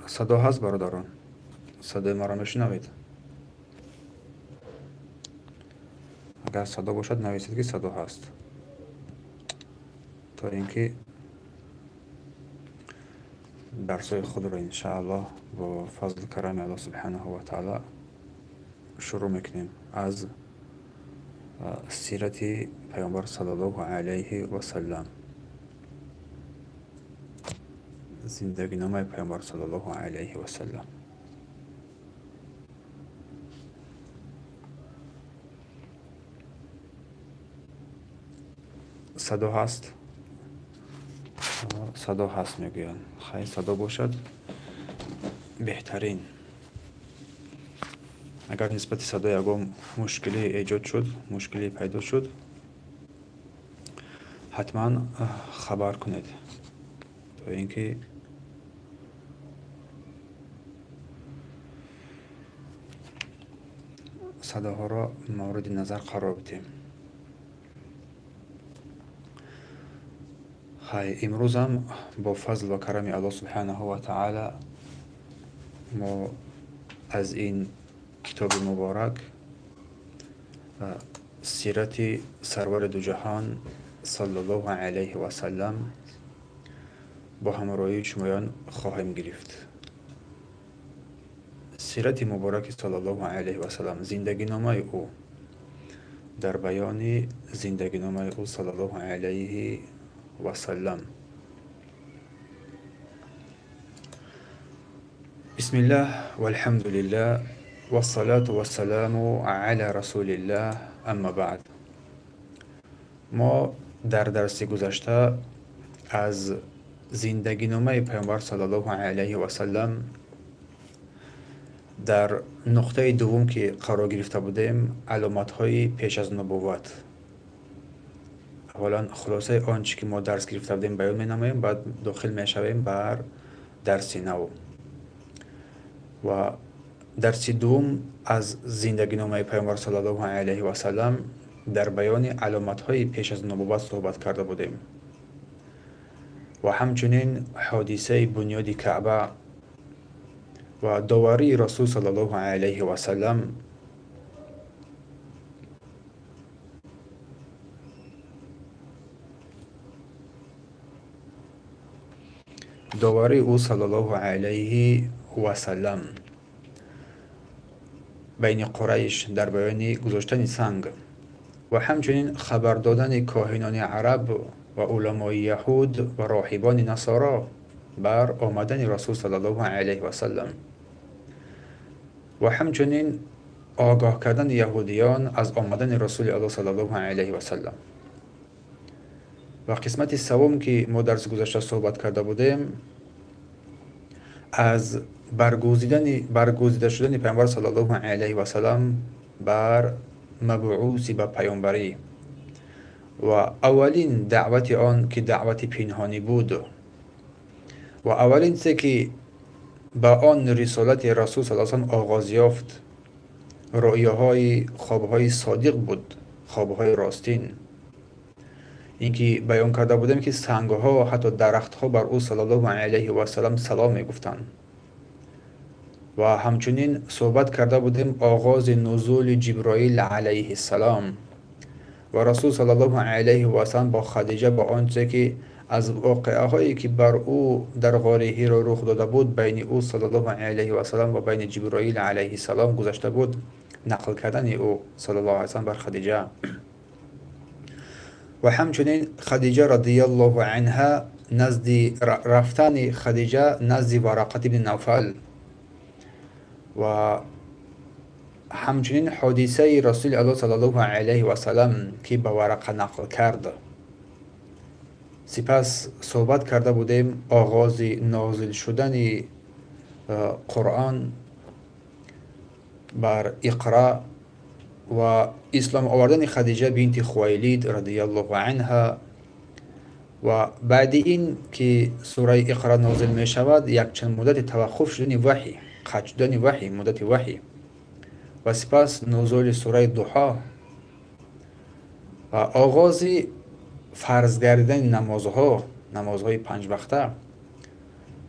Садо ҳаст, бародарон? Садои маро мешунавед? Агар садо бошад, нависед, ки садо ҳаст, то ин ки дарсҳои худро иншааллоҳ бо фазлу карами Аллоҳ субҳанаҳу ва таъала шурӯъ мекунем аз сирати Паёмбар саллаллоҳу алайҳи васаллам, зиндагиномаи Паёмбар саллаллоҳу алайҳи васаллам. Садо ҳаст? Садо ҳаст мегӯянд. Хайр, садо бошад, беҳтарин. Агар нисбати садо ягон мушкилӣ эҷод шуд, мушкилӣ пайдо шуд, ҳатман хабар кунед, то ин ки садоҳоро мавриди назар қарор бидиҳем. Хай, имрӯзам бо фазл ва карами Аллоҳ субҳанаҳу ва таъала мо аз ин китоби муборак сирати сарвари дуҷаҳон саллаллоҳу алайҳи васаллам бо ҳамроҳии шумоён хоҳем гирифт. Сирати мубораки саллаллоҳу алайҳи васаллам, зиндагиномаи ӯ, дар баёни зиндагиномаи ӯ саллаллоҳу алайҳи васаллам. Бисмиллаҳ валҳамдулиллаҳ вассалату вассаламу ала расулиллаҳ, амма баъд. Мо дар дарси гузашта аз зиндагиномаи Паёмбар саллаллоҳу алайҳи васаллам дар нуқтаи дуввум ки қарор гирифта будем, аломатҳои пеш аз нубувват. Аввалан хулосаи он чӣ ки мо дарс гирифта будем баён менамоем, баъд дохил мешавем бар дарси нав. Ва дарси дуввум аз зиндагиномаи Паёмбар саллаллоҳу алайҳи васаллам дар баёни аломатҳои пеш аз нубувват суҳбат карда будем ва ҳамчунин ҳодисаи бунёди Каъба ва доварии Расул саллаллоҳу алайҳи васаллам доварии ӯ саллаллоҳу алайҳи васаллам байни Қурайш дар баёни гузоштани санг ва ҳамчунин хабар додани коҳинони араб ва уламои яҳуд ва роҳибони насоро бар омадани Расул саллаллоҳу алайҳи васаллам ва ҳамчунин огоҳ кардани яҳудиён аз омадани Расули Аллоҳ саллаллоҳу алайҳи васаллам. Ва қисмати севум ки мо дарси гузашта суҳбат карда будем, аз баргузида шудани Паёмбар саллаллоҳу алайҳи васаллам бар мабъуси ба паёмбарӣ ва аввалин даъвати он ки даъвати пинҳонӣ буд ва аввалин чизе ки ба он рисолати Расул саллаллоҳу алайҳи васаллам оғоз ёфт, рӯёҳои хобҳои содиқ буд, хобҳои ростин. Ин ки баён карда будем ки сангҳо, ҳатто дарахтҳо бар ӯ саллаллоҳу алайҳи васаллам салом мегуфтанд. Ва ҳамчунин суҳбат карда будем оғози нузули Ҷиброил алайҳиссалом ва Расул саллаллоҳу алайҳи васаллам бо Хадиҷа бо он чизе ки аз воқеаҳое ки бар ӯ дар ғори Ҳиро рух дода буд, байни ӯ саллаллоҳу алайҳи васаллам ва байни Ҷиброил алайҳиссалом гузашта буд, нақл кардани ӯ саллаллоҳу алайҳи васаллам бар Хадиҷа. Ва ҳамчунин Хадиҷа радияллоҳу анҳа назди рафтани Хадиҷа назди Варақат ибни Навфал ва ҳамчунин ҳодисаи Расули Аллоҳ саллаллоҳу алайҳи васаллам ки ба Варақа нақл кард. Сипас суҳбат карда будем оғози нозил шудани Қуръон бар Иқра ва ислом овардани Хадиҷа бинти Хувайлид радияллоҳу анҳа ва баъди ин ки сураи Иқра нозил мешавад, якчанд муддати таваққуф шудани ваҳй, қатъ шудани ваҳй, муддати ваҳй ва сипас нузули сураи Дуҳо ва оғози фарз гардидани намозҳо, намозҳои панҷвақта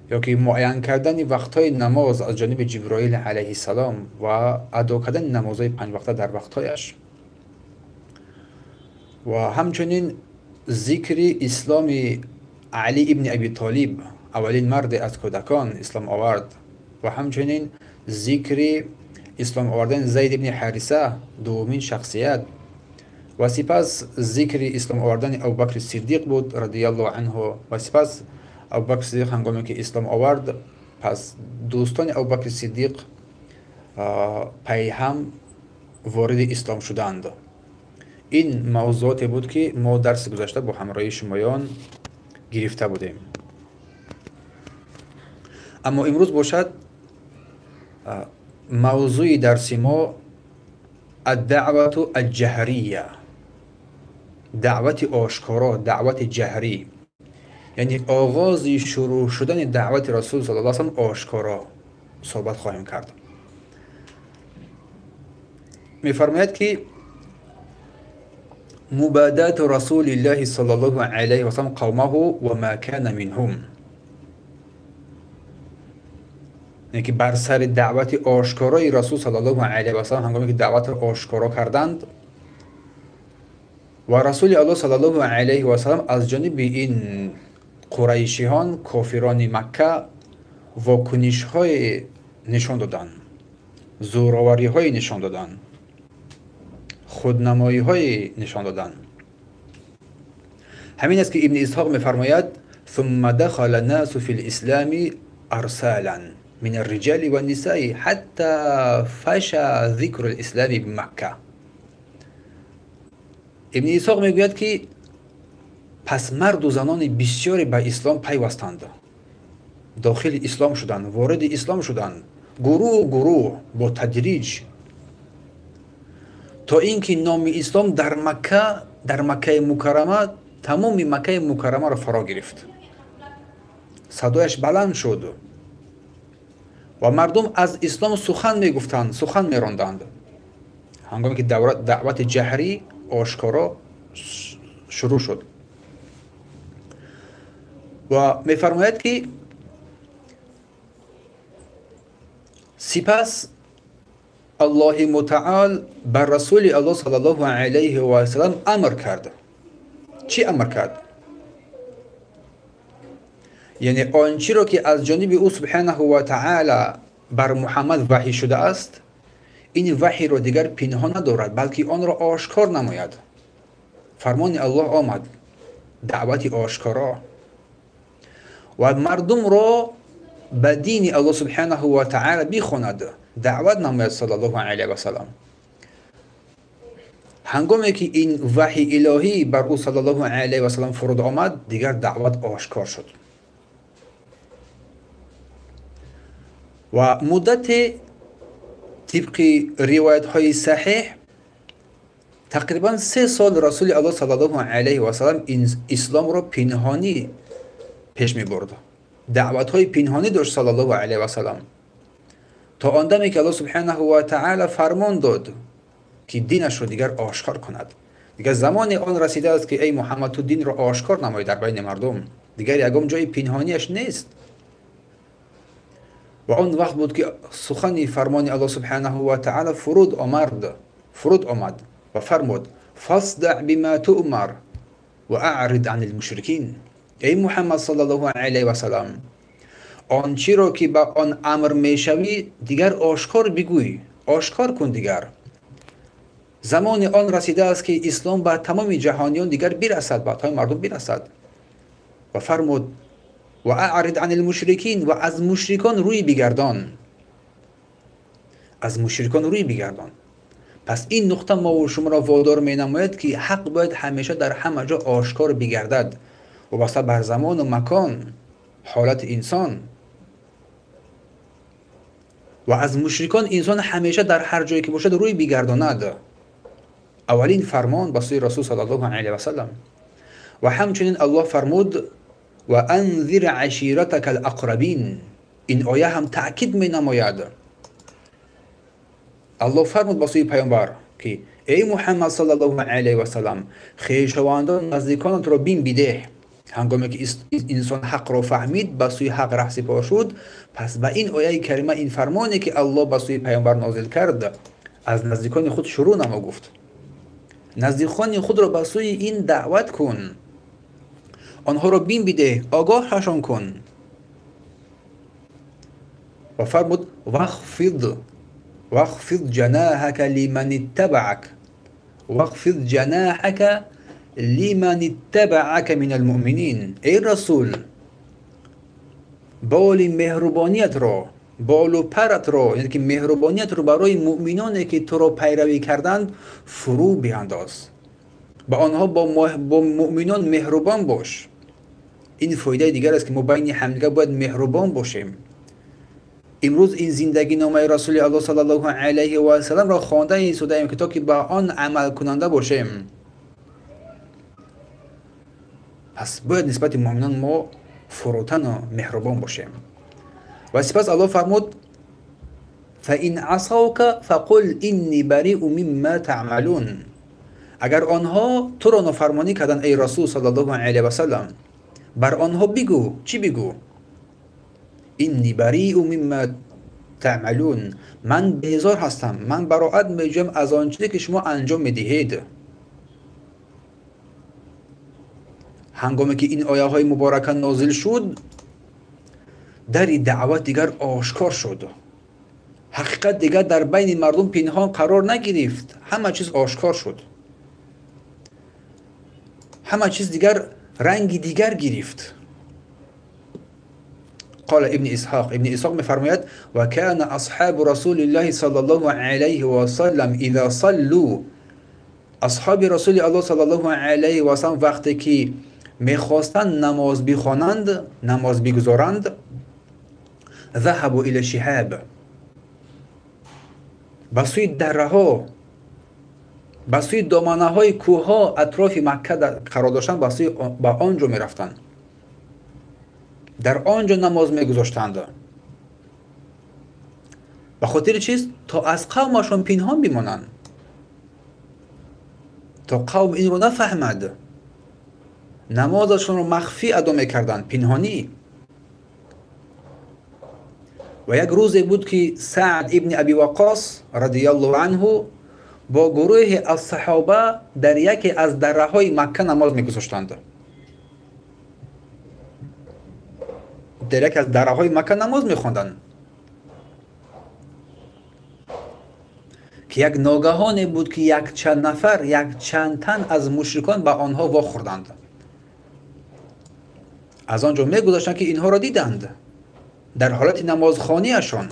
Ё ки муайян кардани вақтҳои намоз аз ҷониби Ҷиброил алайҳиссалом ва адо кардани намозҳои панҷвақта дар вақтҳояш ва ҳамчунин зикри исломи Алӣ ибни Аби Толиб, аввалин марде аз кӯдакон ислом овард, ва ҳамчунин зикри ислом овардани Зайд ибни Ҳариса, дуввумин шахсият, ва сипас зикри ислом овардани Абубакри Сиддиқ буд радиаллоҳу анҳу. Ва сипас Абубакри Сиддиқ ҳангоме ки ислом овард, пас дӯстони Абубакри Сиддиқ пайҳам вориди ислом шуданд. Ин мавзуоте буд, ки мо дарси гузашта бо ҳамроҳии шумоён гирифта будем. Аммо имрӯз бошад, мавзӯи дарси мо аддаъвату аҷҷаҳрия, даъвати ошкоро, даъвати ҷаҳрӣ, яъне оғози шурӯъ шудани даъвати Расул саллаллоҳу алайҳи васаллам ошкоро суҳбат хоҳем кард. Мефармояд, ки мубадату расулиллаҳи саллаллоҳу алайҳи васаллам қавмаҳу ва ма кана минҳум, яъне ки бар сари даъвати ошкорои Расул саллаллоҳу алайҳи васаллам, ҳангоме ки даъватро ошкоро карданд ва Расули Аллоҳ саллаллоҳу алайҳи васаллам аз ҷониби ин қурайшиҳон, кофирони Макка, вокунишҳое нишон доданд, зӯровариҳое нишон доданд, худнамоиҳое нишон доданд. Ҳамин аст, ки Ибни Исҳоқ мефармояд: ثم دخل الناس في الإسلام أرسالا من الرجال والنساء حتى فشى ذكر الإسلام بمكة. Ибни Исҳоқ мегӯяд, ки пас марду занони бисёре ба ислом пайвастанд, дохили ислом шуданд, вориди ислом шуданд, гурӯҳ гурӯҳ, бо тадриҷ, то ин ки номи ислом дар Макка, дар Маккаи Мукаррама, тамоми Маккаи Мукаррамаро фаро гирифт, садояш баланд шуд ва мардум аз ислом сухан мегуфтанд, сухан меронданд, ҳангоме ки даъвати ҷаҳрӣ ошкоро шурӯъ шуд. Ва мефармояд, ки сипас Аллоҳи мутаол бар Расули Аллоҳ саллаллоҳу алайҳи васаллам амр кард. Чӣ амр кард? Яъне он чиро ки аз ҷониби ӯ субҳанаҳу ва таала бар Муҳаммад ваҳй шудааст, ин ваҳйро дигар пинҳон надорад, балки онро ошкор намояд. Фармони Аллоҳ омад, даъвати ошкоро, ва мардумро ба дини Аллоҳ субҳанаҳу ва таала бихонад, даъват намояд саллаллоҳу алайҳи васаллам. Ҳангоме ки ин ваҳйи илоҳӣ бар ӯ саллаллоҳу алайҳи васаллам фуруд омад, дигар даъват ошкор шуд ва муддате, тибқи ривоятҳои саҳеҳ, тақрибан 3 сол Расули Аллоҳ саллаллоҳу алайҳи васаллам исломро пинҳонӣ пеш мебурд, даъватҳои пинҳонӣ дошт саллаллоҳу алайҳи васаллам, то он даме ки Аллоҳ субҳанаҳу ва таала фармон дод, ки динашро дигар ошкор кунад. Дигар замоне он расидааст, ки эй Муҳаммад, ту динро ошкор намоӣ дар байни мардум, дигар ягон ҷои пинҳониаш нест. Ва он вақт буд, ки сухани фармони Аллоҳ субҳанаҳу ва таала фуруд омад ва фармуд: فاصدع بما تؤمر وأعرض عن المشركين. Эй Муҳаммад саллаллоҳу алайҳи васаллам, он чиро ки ба он амр мешавӣ, дигар ошкор бигӯй, ошкор кун. Дигар замони он расидааст, ки ислом ба тамоми ҷаҳониён дигар бирасад, ба тамоми мардум бирасад. Ва фармуд: وأعرض عن المشركين, ва аз мушрикон рӯй бигардон, аз мушрикон рӯй бигардон. Пас ин нуқта мову шуморо водор менамояд, ки ҳақ бояд ҳамеша дар ҳама ҷо ошкор бигардад, вобаста бар замону макон, ҳолати инсон. Ва аз мушрикон инсон ҳамеша дар ҳар ҷое ки бошад рӯй бигардонад. Аввалин фармон ба сӯи Расул саллаллоҳу алайҳи васаллам. Ва ҳамчунин Аллоҳ фармуд: وأنذر عشيرتك الأقربين. Ин оя ҳам таъкид менамояд. Аллоҳ фармуд ба сӯи паёмбар, ки эй Муҳаммад саллаллоҳу алайҳи васаллам, хешовандон, наздиконатро бим бидеҳ. Ҳангоме ки инсон ҳақро фаҳмид, ба сӯи ҳақ раҳсипор шуд, пас ба ин ояи карима, ин фармоне ки Аллоҳ ба сӯи паёмбар нозил кард, аз наздикони худ шурӯъ намо гуфт. Наздикони худро ба сӯи ин даъват кун, онҳоро бим бидеҳ, огоҳашон кун. Ва фармуд: вахфид ҷанаҳака лиман иттабаак, вахфид ҷанаҳака лиман иттабаака минал муъминин. Эй расул, боли меҳрубониятро, болу паратро, яъне ки меҳрубониятро барои муъминоне ки туро пайравӣ карданд фурӯ биандоз, ба онҳо бо муъминон меҳрубон бош. Ин фоидаи дигар аст ки мо байни ҳамдигар бояд меҳрубон бошем. Имрӯз ин зиндагиномаи расули аллоҳ саллаллоҳу алайҳи васалламро хонда истодаем ки то ки ба он амалкунанда бошем. Пас бояд нисбати муъминон мо фурӯтану меҳрубон бошем. Ва сипас Аллоҳ фармуд: фаин асавка фақул инни бариу мимма таъмалун. Агар онҳо туро нофармонӣ карданд, эй расул саллаллоҳу алайҳи васаллам, бар онҳо бигӯ. Чӣ бигӯ? Инни бариу мимма таъмалун. Ман безор ҳастам, ман бароат меҷӯям аз он чизе ки шумо анҷом медиҳед. Ҳангоме ки ин ояҳои муборака нозил шуд, дари даъват дигар ошкор шуд. Ҳақиқат дигар дар байни мардум пинҳон қарор нагирифт. Ҳама чиз ошкор шуд, ҳама чиз дигар ранги дигар гирифт. Қола ибни Исҳоқ, ибни Исҳоқ мефармояд: ва кана асҳобу расулиллаҳи саллаллоҳу алайҳи васаллам иза саллу. Асҳоби расули Аллоҳ саллаллоҳу алайҳи васаллам вақте ки мехостанд намоз бихонанд, намоз бигузоранд, ذهبوا إلى شهاب، ба сӯи дарраҳо, ба сӯи доманаҳои кӯҳҳо атрофи Макка қарор доштанд, ба он ҷо мерафтанд, дар он ҷо намоз мегузоштанд. Ба хотири чиз? То аз қавмашон пинҳон бимонанд, то қавм инро нафаҳмад. Намозашонро махфӣ адо мекарданд, пинҳонӣ. Ва як рӯзе буд ки Саъд ибни Аби Ваққос радияллоҳу анҳу бо гурӯҳе аз саҳоба дар яке аз дарраҳои Макка намоз мегузоштанд. Дар яке аз дарраҳои Макка намоз мехонданд ки як ногаҳоне буд ки якчанд нафар, якчанд тан аз мушрикон ба онҳо вохӯрданд. Аз он ҷо мегузаштанд ки инҳоро диданд дар ҳолати намозхониашон.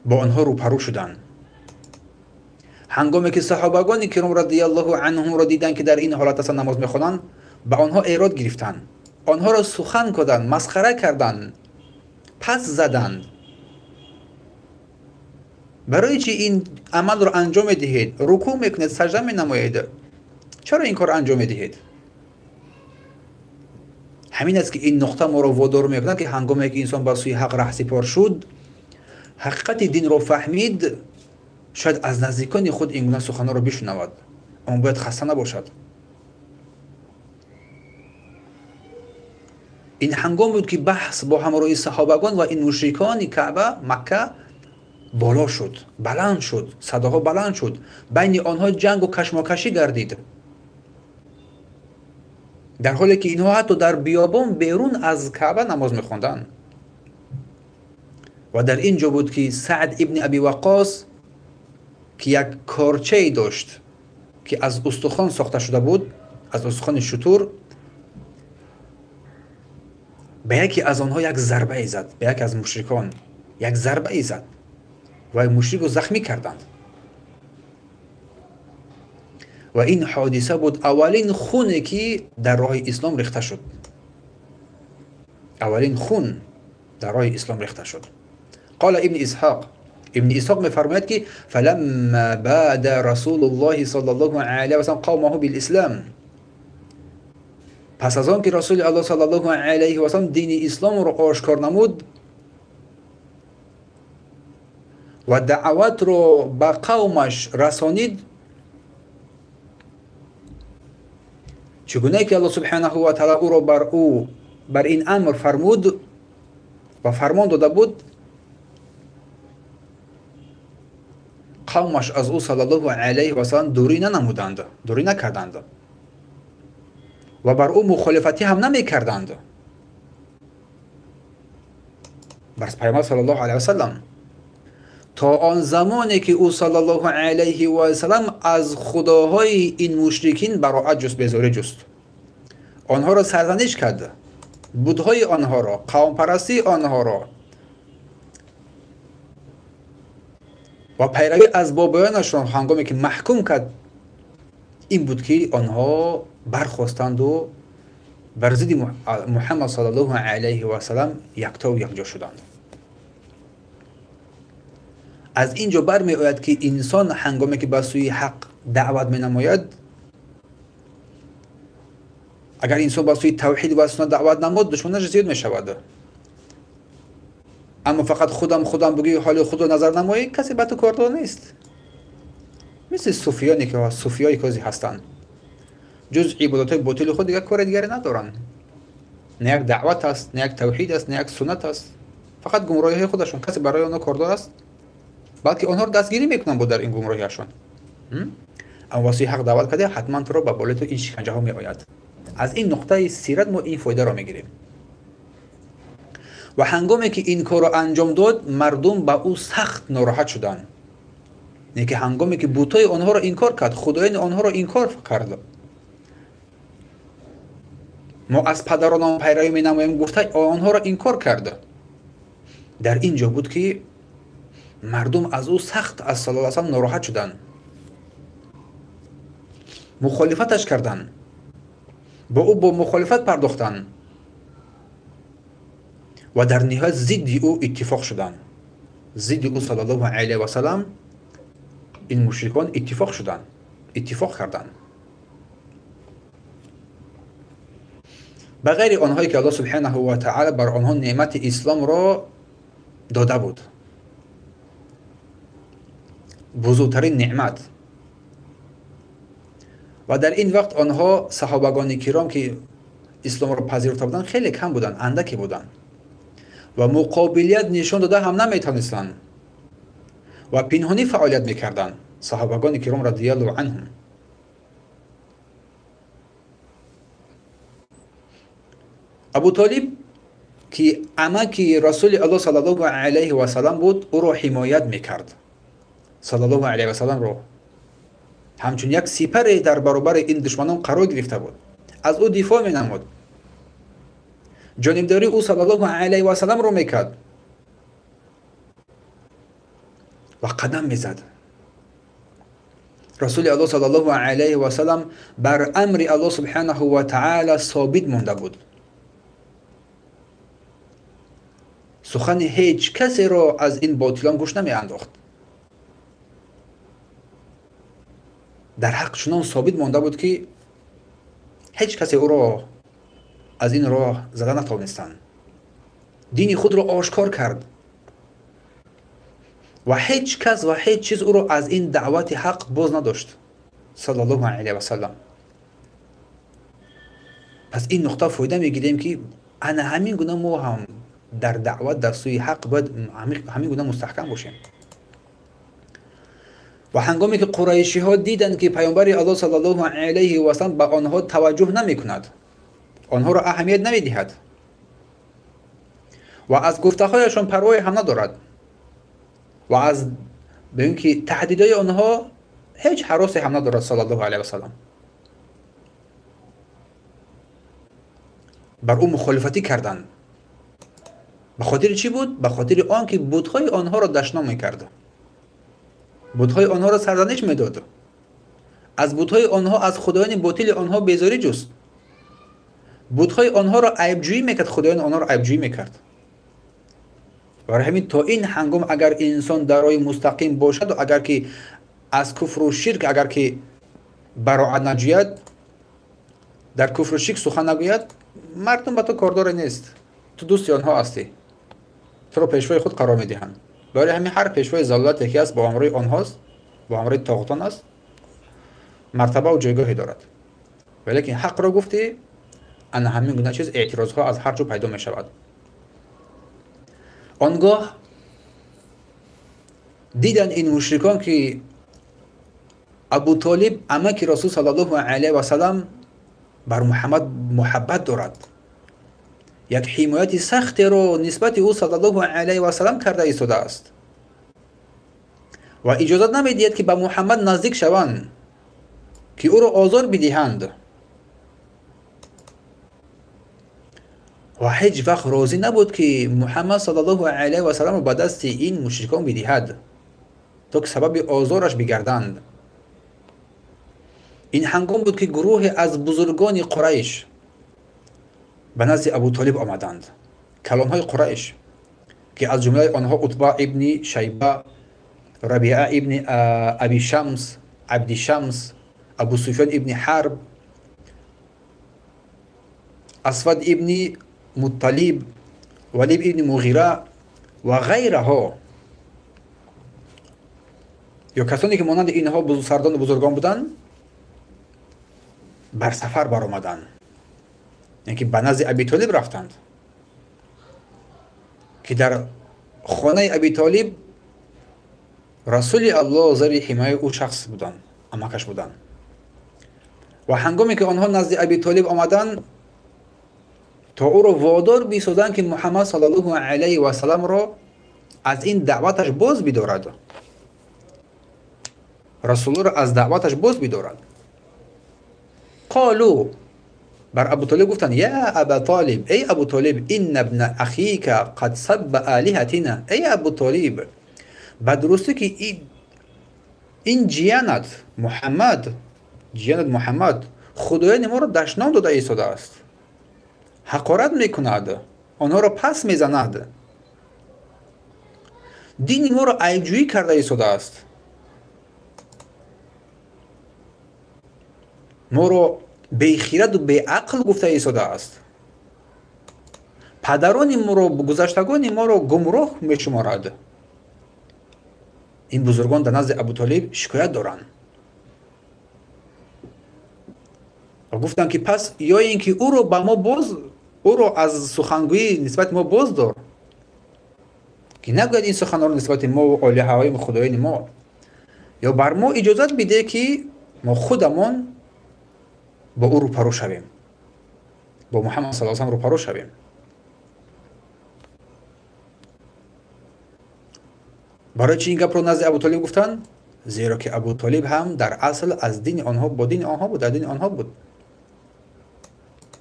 Бо онҳо рӯпарӯ шуданд. Ҳангоме ки саҳобагони киром радияллоҳу анҳумро диданд ки дар ин ҳолат ҳастанд намоз мехонанд, ба онҳо эрод гирифтанд, онҳоро сухан карданд, масхара карданд, пас заданд. Барои чи ин амалро анҷом медиҳед? Рукӯъ мекунед, сажда менамоед, чаро ин корро анҷом медиҳед? Ҳамин аст ки ин нуқта моро водор мекунад ки ҳангоме ки инсон ба сӯи ҳақ раҳсипор шуд, ҳақиқати динро фаҳмид, шояд аз наздикони худ ин гуна суханҳоро бишунавад, аммо бояд хаста набошад. Ин ҳангом буд ки баҳс бо ҳамроҳи саҳобагон ва ин мушрикони Каъба, Макка боло шуд, баланд шуд, садоҳо баланд шуд, байни онҳо ҷангу кашмокашӣ гардид. Дар ҳоле ки инҳо ҳатто дар биёбон берун аз Каъба намоз мехонданд. Ва дар ин ҷо буд ки Саъд ибни Аби Ваққос ки як корчае дошт ки аз устухон сохта шуда буд, аз устухони шутур, ба яке аз онҳо як зарбае зад, ба яке аз мушрикон як зарбае зад ва мушрикро захмӣ карданд. Ва ин ҳодиса буд аввалин хуне ки дар роҳи ислом рехта шуд. Аввалин хун дар роҳи ислом рехта шуд. Қола ибни Исҳоқ, ибни Исҳоқ мефармояд ки фаламма бада расулуллоҳи саллаллоҳу алайҳи васаллам қавмаҳу билислам. Пас аз он ки расули Аллоҳ саллаллоҳу алайҳи васаллам дини исломро ошкор намуд ва даъватро ба қавмаш расонид, Чӣ гунае ки Аллоҳ субҳанаҳу ва таъала ӯро бар ӯ бар ин амр фармуд ва фармон дода буд, қавмаш аз ӯ саллаллоҳу алайҳи васаллам дурӣ нанамуданд, дурӣ накарданд ва бар ӯ мухолифатӣ ҳам намекарданд. Бар Пайғамбар саллаллоҳу алайҳи васаллам то он замоне ки ӯ саллаллоҳу алайҳи васаллам аз худоҳои ин мушрикин бароат ҷуст, безорӣ ҷуст, онҳоро сарзаниш кард, будҳои онҳоро, қавмпарастии онҳоро ва пайравӣ аз бобоёнашон ҳангоме ки маҳкум кард, ин буд ки онҳо бархостанду бар зидди Муҳаммад саллаллоҳу алайҳи васаллам яктову якҷо шуданд. Аз ин ҷо бармеояд ки инсон ҳангоме ки ба сӯи ҳақ даъват менамояд, агар инсон ба сӯи тавҳид ва суннат даъват намуд, душманаш зиёд мешавад. Аммо фақат худам бигӯӣ, ҳоли худро назар намоӣ, касе ба ту кордор нест. Мисли суфиёне ки суфиёе ки ҳастанд, ҷуз ибодатҳои ботили худ дигар кори дигаре надоранд. На як даъват аст, на як тавҳид аст, на як суннат аст, фақат гумроҳиҳои худашон. Касе барои онҳо кордор аст, балки онҳоро дастгирӣ мекунанд бо дар ин гумроҳиашон. Аммо ба сӯи ҳақ даъват карда, ҳатман туро ба болои ту ин шиканҷаҳо меояд. Аз ин нуқтаи сират мо ин фоидаро мегирем. Ва ҳангоме ки ин корро анҷом дод, мардум ба ӯ сахт нороҳат шуданд. Не ки ҳангоме ки бутҳои онҳоро инкор кард, худоёни онҳоро инкор кард, мо аз падаронамон пайравӣ менамоем гуфта онҳоро инкор кард. Дар ин ҷо буд ки мардум аз ӯ сахт аз саллаллоҳу алайҳи васаллам нороҳат шуданд, мухолифаташ карданд, бо ӯ бо мухолифат пардохтанд ва дар ниҳоят зидди ӯ иттифоқ шуданд. Зидди ӯ саллаллоҳу алайҳи васаллам ин мушрикон иттифоқ шуданд, иттифоқ карданд. Ба ғайри онҳое ки Аллоҳ субҳанаҳу ва таъала бар онҳо неъмати исломро дода буд, бузургтарин неъмат. Ва дар ин вақт онҳо саҳобагони киром ки исломро пазируфта буданд хеле кам буданд, андаке буданд ва муқобилият нишон дода ҳам наметавонистанд ва пинҳонӣ фаъолият мекарданд. Саҳобагони киром радияллоҳу анҳум. Абу Толиб ки амаки Расули Аллоҳ саллаллоҳу алайҳи васаллам буд, ӯро ҳимоят мекард. Саллаллоҳу алайҳи васалламро ҳамчун як сипаре дар баробари ин душманон қарор гирифта буд, аз ӯ дифоъ менамуд, ҷонибдории ӯ саллаллоҳу алайҳи васалламро мекард ва қадам мезад. Расули Аллоҳ саллаллоҳу алайҳи васаллам бар амри Аллоҳ субҳанаҳу ва таъала собит монда буд. Сухани ҳеҷ касеро аз ин ботилон гӯш намеандохт. Дар ҳақ чунон собит монда буд ки ҳеҷ касе ӯро аз ин роҳ зада натавонистанд. Дини худро ошкор кард ва ҳеҷ кас ва ҳеҷ чиз ӯро аз ин даъвати ҳақ боз надошт саллаллоҳу алайҳи васаллам. Пас ин нуқта фоида мегирем ки ана ҳамин гуна мо ҳам дар даъват дар сӯи ҳақ бояд ҳамин гуна мустаҳкам бошем. Ва ҳангоме ки қурайшиҳо диданд ки Пайғамбари Аллоҳ саллаллоҳу алайҳи васаллам ба онҳо таваҷҷӯҳ намекунад, онҳоро аҳамият намедиҳад ва аз гуфтаҳояшон парвое ҳам надорад ва аз бигӯем ки таҳдидҳои онҳо ҳеҷ ҳаросе ҳам надорад саллаллоҳу алайҳи васаллам, бар ӯ мухолифатӣ карданд. Ба хотири чӣ буд? Ба хотири он ки бутҳои онҳоро дашном мекард, бутҳои онҳоро сарзаниш медод, аз бутҳои онҳо, аз худоёни ботили онҳо безорӣ ҷуст, бутҳои онҳоро айбҷӯӣ мекард, худоёни онҳоро айбҷӯӣ мекард. Барои ҳамин то ин ҳангом агар инсон дар роҳи мустақим бошаду агар ки аз куфру ширк агар ки бароат наҷӯяд, дар куфру ширк сухан нагӯяд, мардум ба ту кордоре нест, ту дӯсти онҳо ҳастӣ, туро пешвои худ қарор медиҳанд. Барои ҳамин ҳар пешвои залолате ки аст бо ҳамроҳи онҳост, бо ҳамроҳи тоғутон аст, мартабаву ҷойгоҳе дорад. Валекин ҳақро гуфтӣ, ана ҳамин гуна чиз эътирозҳо аз ҳар ҷо пайдо мешавад. Он гоҳ диданд ин мушрикон, ки Абутолиб амаки Расул саллаллоҳу алайҳи васаллам бар Муҳаммад муҳаббат дорад, як ҳимояти сахтеро нисбати ӯ саллаллоҳу алайҳи васаллам карда истодааст ва иҷозат намедиҳад, ки ба Муҳаммад наздик шаванд, ки ӯро озор бидиҳанд, ва ҳеҷ вақт розӣ набуд, ки Муҳаммад саллаллоҳу алайҳи васалламро ба дасти ин мушрикон бидиҳад, то ки сабаби озораш бигарданд. Ин ҳангом буд, ки гурӯҳе аз бузургони Қурайш ба назди Абутолиб омаданд, калонҳои Қурайш, ки аз ҷумлаи онҳо Утба ибни Шайба, Рабиа ибни Аби Шамс, Абди Шамс, Абу Суфён ибни Ҳарб, Асвад ибни Мутталиб, Валиб ибни Муғира ва ғайраҳо, ё касоне ки монанди инҳо сардону бузургон буданд, бар сафар баромаданд, яъне ки ба назди Абитолиб рафтанд, ки дар хонаи Абитолиб Расули Аллоҳ зари ҳимояи ӯ шахс буданд, амакаш буданд. Ва ҳангоме ки онҳо назди Абитолиб омаданд, то ӯро водор бисозанд, ки Муҳаммад саллаллоҳу алайҳи васалламро аз ин даъваташ боз бидорад, Расуллоҳро аз даъваташ боз бидорад. Қолу, бар Абутолиб гуфтанд: я Абатолиб, эй Абутолиб, инна ибна ахика қад сабба алиҳатина. Эй Абутолиб, ба дурустӣ ки ин ҷиянат Муҳаммад, ҷиянат Муҳаммад худоёни моро дашном дода истодааст, ҳақорат мекунад, онҳоро пас мезанад, дини моро айбҷӯӣ карда истодааст, моро бехираду беақл гуфта истодааст, падарони моро, гузаштагони моро гумроҳ мешуморад. Ин бузургон дар назди Абутолиб шикоят доранд ва гуфтанд, ки пас ё ин ки ӯро ба мо боз, ӯро аз сухангӯӣ нисбати мо боз дор, ки нагӯяд ин суханҳоро нисбати мо ва олиҳаҳои худоёни мо, ё бар мо иҷозат бидеҳ, ки мо худамон бо ӯ рӯпарӯ шавем, бо Муҳаммад саллаллоҳу алайҳи васаллам рӯпарӯ шавем. Барои чи ин гапро назди Абутолиб гуфтанд? Зеро ки Абутолиб ҳам дар асл аз дини онҳо, бо дини онҳо буд, дар дини онҳо буд.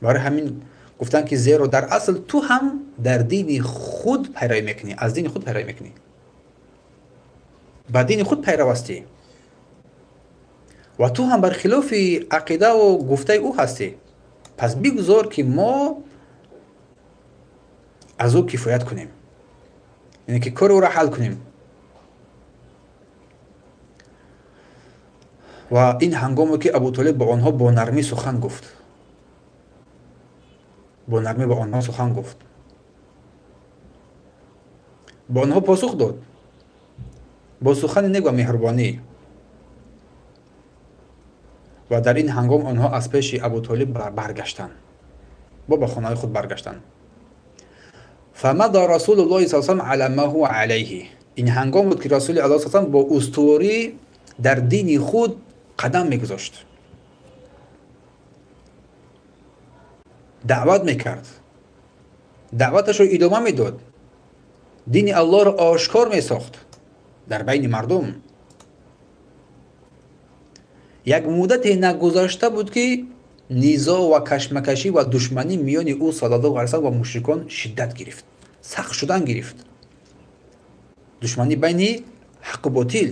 Барои ҳамин гуфтанд, ки зеро дар асл ту ҳам дар дини худ пайравӣ мекунӣ, аз дини худ пайравӣ мекунӣ, ба дини худ пайрав ҳастӣ ва ту ҳам бар хилофи ақидаву гуфтаи ӯ ҳастӣ. Пас бигузор, ки мо аз ӯ кифоят кунем, яъне ки кори ӯро ҳал кунем. Ва ин ҳангоме ки Абутолиб ба онҳо бо нармӣ сухан гуфт, бо нармӣ ба онҳо сухан гуфт, ба онҳо посух дод бо сухани нек ва меҳрубонӣ. Ва дар ин ҳангом онҳо аз пеши Абутолиб баргаштанд, бо ба хонаҳои худ баргаштанд. Фамада Расулуллоҳи саллаллоҳу алайҳи васаллам ала ма ҳува алайҳи. Ин ҳангом буд, ки Расули Аллоҳ саллаллоҳу алайҳи васаллам бо устуворӣ дар дини худ қадам мегузошт, даъват мекард, даъваташро идома медод, дини Аллоҳро ошкор месохт дар байни мардум. Як муддате нагузашта буд, ки низоъ ва кашмакашӣ ва душманӣ миёни ӯ саллаллоҳу алайҳи васаллам ва мушрикон шиддат гирифт, сахт шудан гирифт. Душманӣ байни ҳаққу ботил.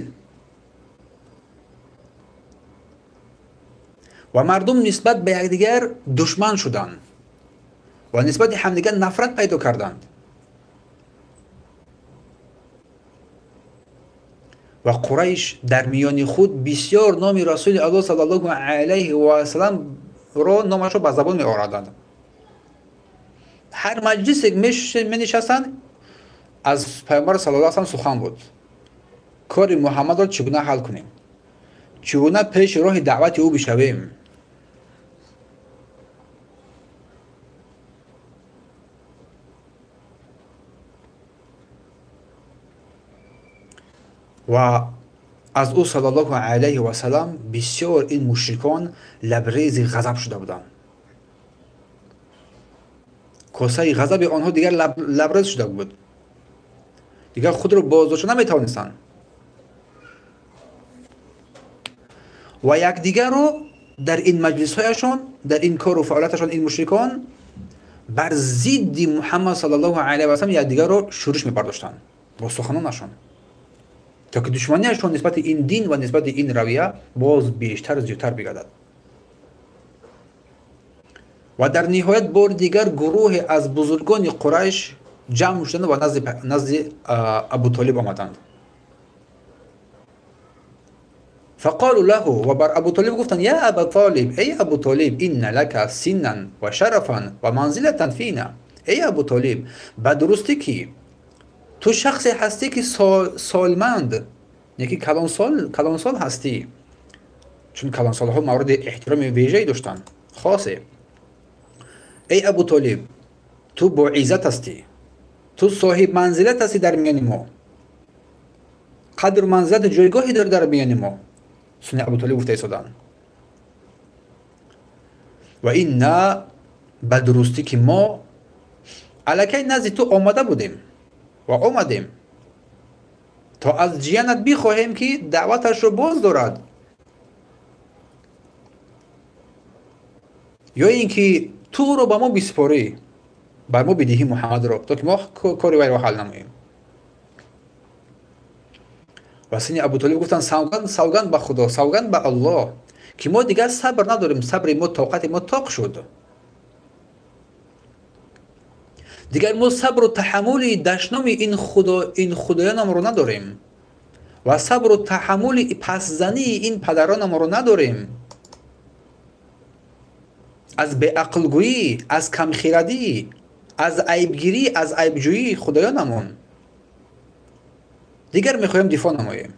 Ва мардум нисбат ба якдигар душман шуданд ва нисбати ҳамдигар нафрат пайдо карданд. Ва Қурайш дар миёни худ бисёр номи Расули Аллоҳ саллаллоҳу алайҳи васалламро номашро ба забон меоварданд. Ҳар маҷлисе менишастанд, аз Пайғамбар саллаллоҳу алайҳи васаллам сухан буд. Кори Муҳаммадро чӣ гуна ҳал кунем, чӣ гуна пеши роҳи даъвати ӯ бишавем. Ва аз ӯ саллаллоҳу алайҳи васаллам бисёр ин мушрикон лабрези ғазаб шуда буданд. Косаи ғазаби онҳо дигар лабрез шуда буд, дигар худро боздошта наметавонистанд ва якдигарро дар ин маҷлисҳояшон, дар ин кору фаъолияташон ин мушрикон бар зидди Муҳаммад саллаллоҳу алайҳи васаллам якдигарро шӯриш мебардоштанд бо суханонашон, то ки душманиашон нисбати ин дин ва нисбати ин равия боз бештар зиёдтар бигардад. Ва дар ниҳоят бори дигар гурӯҳе аз бузургони Қурайш ҷамъ шуданд ва назди Абутолиб омаданд. Фақолу лаҳу, ва бар Абутолиб гуфтанд: я Абутолиб, эй Абутолиб, инна лака синнан ва шарафан ва манзилатан фина. Эй Абутолиб, ба дурустӣ ки ту шахсе ҳастӣ ки солманд, яки калонсол ҳастӣ, чун калонсолҳо мавриди эҳтироми вежае доштанд хосе. Эй Абутолиб, ту боиззат ҳастӣ, ту соҳиб манзилат ҳастӣ дар миёни мо, қадру манзилату ҷойгоҳе дорӣ дар миёни мо. Суни Абутолиб гуфта истоданд. Ва инна, ба дурустӣ ки мо аллакай назди ту омада будем ва омадем то аз ҷиянат бихоҳем ки даъваташро боз дорад, ё ин ки ту ӯро ба мо биспорӣ, бар мо бидиҳӣ Муҳаммадро, то ки мо кори вайро ҳал намоем. Ва сини Абутолиб гуфтанд: савганд ба Худо, савганд ба Аллоҳ, ки мо дигар сабр надорем, сабри мо, тоқати мо тоқ шуд, дигар мо сабру таҳаммули дашноми ин худоёнамро надорем ва сабру таҳаммули пасзании ин падаронамро надорем. Аз беақлгӯӣ, аз камхирадӣ, аз айбгирӣ, аз айбҷӯии худоёнамон дигар мехоҳем дифоъ намоем.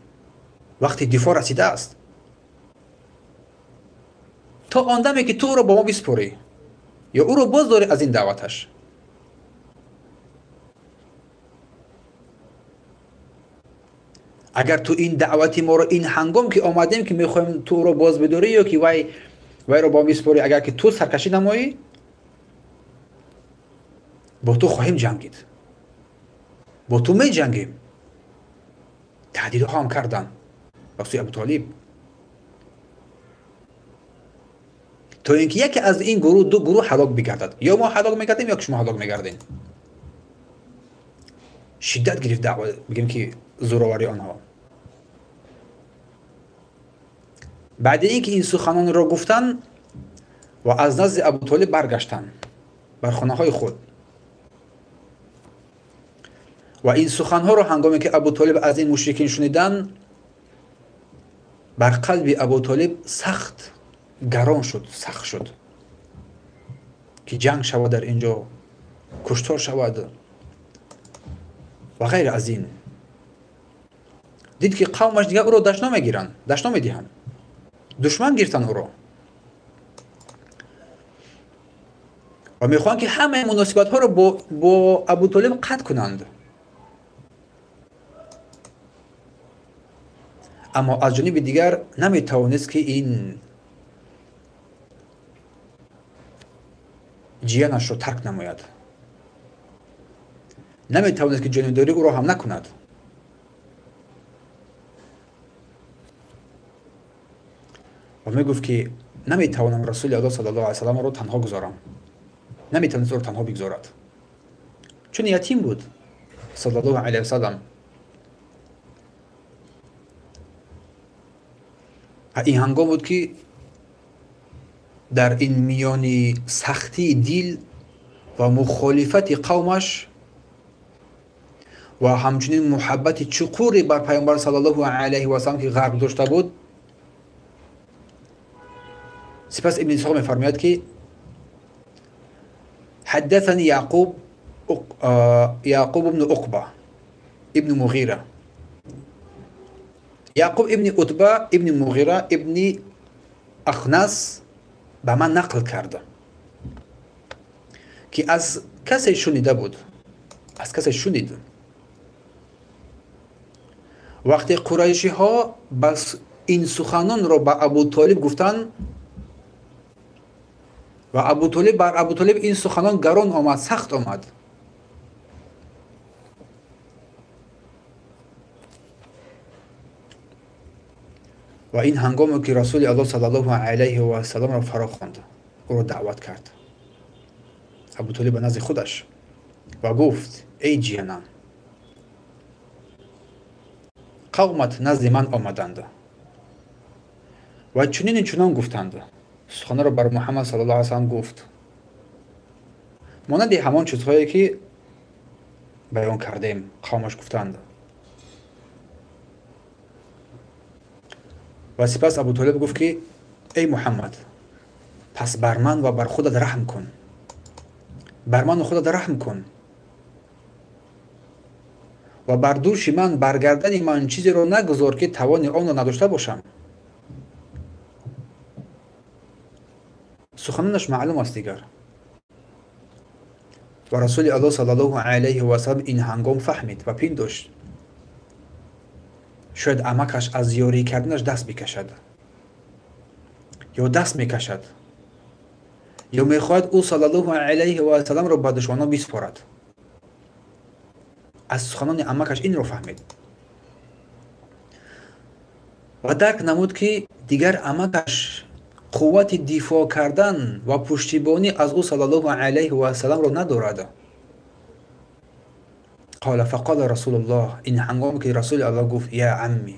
Вақти дифоъ расидааст, то он даме ки ту ӯро ба мо биспорӣ ё ӯро боз дорӣ аз ин даъваташ. Агар ту ин даъвати моро ин ҳангом ки омадем ки мехоҳем ту ӯро боз бидорӣ ё ки вайро ба мо биспорӣ, агар ки ту саркашӣ намоӣ, бо ту хоҳем ҷангид, бо ту меҷангем. Таҳдидҳо ҳам карданд ба сӯи Абутолиб, то ин ки яке аз ин гурӯҳ, ду гурӯҳ ҳалок бигардад, ё мо ҳалок мегардем, ё ки шумо ҳалок мегардем. Шиддат гирифт даъва, бигем ки зӯроварии онҳо. Баъди ин ки ин суханонро гуфтанд ва аз назди Абутолиб баргаштанд бар хонаҳои худ, ва ин суханҳоро ҳангоме ки Абутолиб аз ин мушрикин шуниданд, бар қалби Абутолиб сахт гарон шуд, сахт шуд ки ҷанг шавад дар ин ҷо, куштор шавад ва ғайр аз ин. Дид ки қавмаш дигар ӯро дашно мегиранд, дашно медиҳанд, душман гирифтанд ӯро ва мехоҳанд ки ҳамаи муносибатҳоро бо Абутолиб қатъ кунанд. Аммо аз ҷониби дигар наметавонист ки ин ҷиянашро тарк намояд, наметавонист ки ҷонибдорӣ ӯро ҳам накунад. Ва мегуфт ки наметавонам Расули Аллоҳ саллаллоҳу алайҳи васалламро танҳо гузорам, наметавонист ӯро танҳо бигзорад, чун ятим буд саллаллоҳу алайҳи васаллам. Ин ҳангом буд ки дар ин миёни сахтии дил ва мухолифати қавмаш ва ҳамчунин муҳаббати чуқуре бар Пайғамбар саллаллоҳу алайҳи васаллам ки ғарқ дошта буд. Сипас Ибни Исҳоқ мефармояд ки ҳаддасани Яъқуб ибну Уқба ибни Муғира, Яъқуб ибни Утба ибни Муғира ибни Ахнас ба ман нақл кард ки аз касе шунида буд, аз касе шунид. Вақте қурайшиҳо бас ин суханонро ба Абутолиб гуфтанд ва Абутолиб бар Абутолиб ин суханон гарон омад, сахт омад. Ва ин ҳангоме ки Расули Аллоҳ саллаллоҳу алайҳи васалламро фаро хонд, ӯро даъват кард Абутолиб ба назди худаш ва гуфт: эй ҷиянам, қавмат назди ман омаданд ва чунину чунон гуфтанд. Суханро бар Муҳаммад саллаллоҳу алайҳи васаллам гуфт, монанди ҳамон чизҳое ки баён кардем, қавмаш гуфтанд. Ва сипас Абутолиб гуфт ки эй Муҳаммад, пас бар ман ва бар худат раҳм кун, бар ману худат раҳм кун ва бар дӯши ман, бар гардани ман чизеро нагузор ки тавони онро надошта бошам. Суханонаш маълум аст дигар. Ва Расули Аллоҳ саллаллоҳу алайҳи васаллам ин ҳангом фаҳмид ва пиндошт, шояд амакаш аз ёрӣ карданаш даст бикашад ё даст мекашад ё мехоҳад ӯ саллаллоҳу алайҳи васалламро ба душманон биспорад. Аз суханони амакаш инро фаҳмид ва дарк намуд ки дигар амакаш қуввати дифоъ кардан ва пуштибонӣ аз ӯ саллаллоҳу алайҳи васалламро надорад. Қала фақала Расулуллоҳ, ин ҳангоме ки Расули Аллоҳ гуфт: я амми,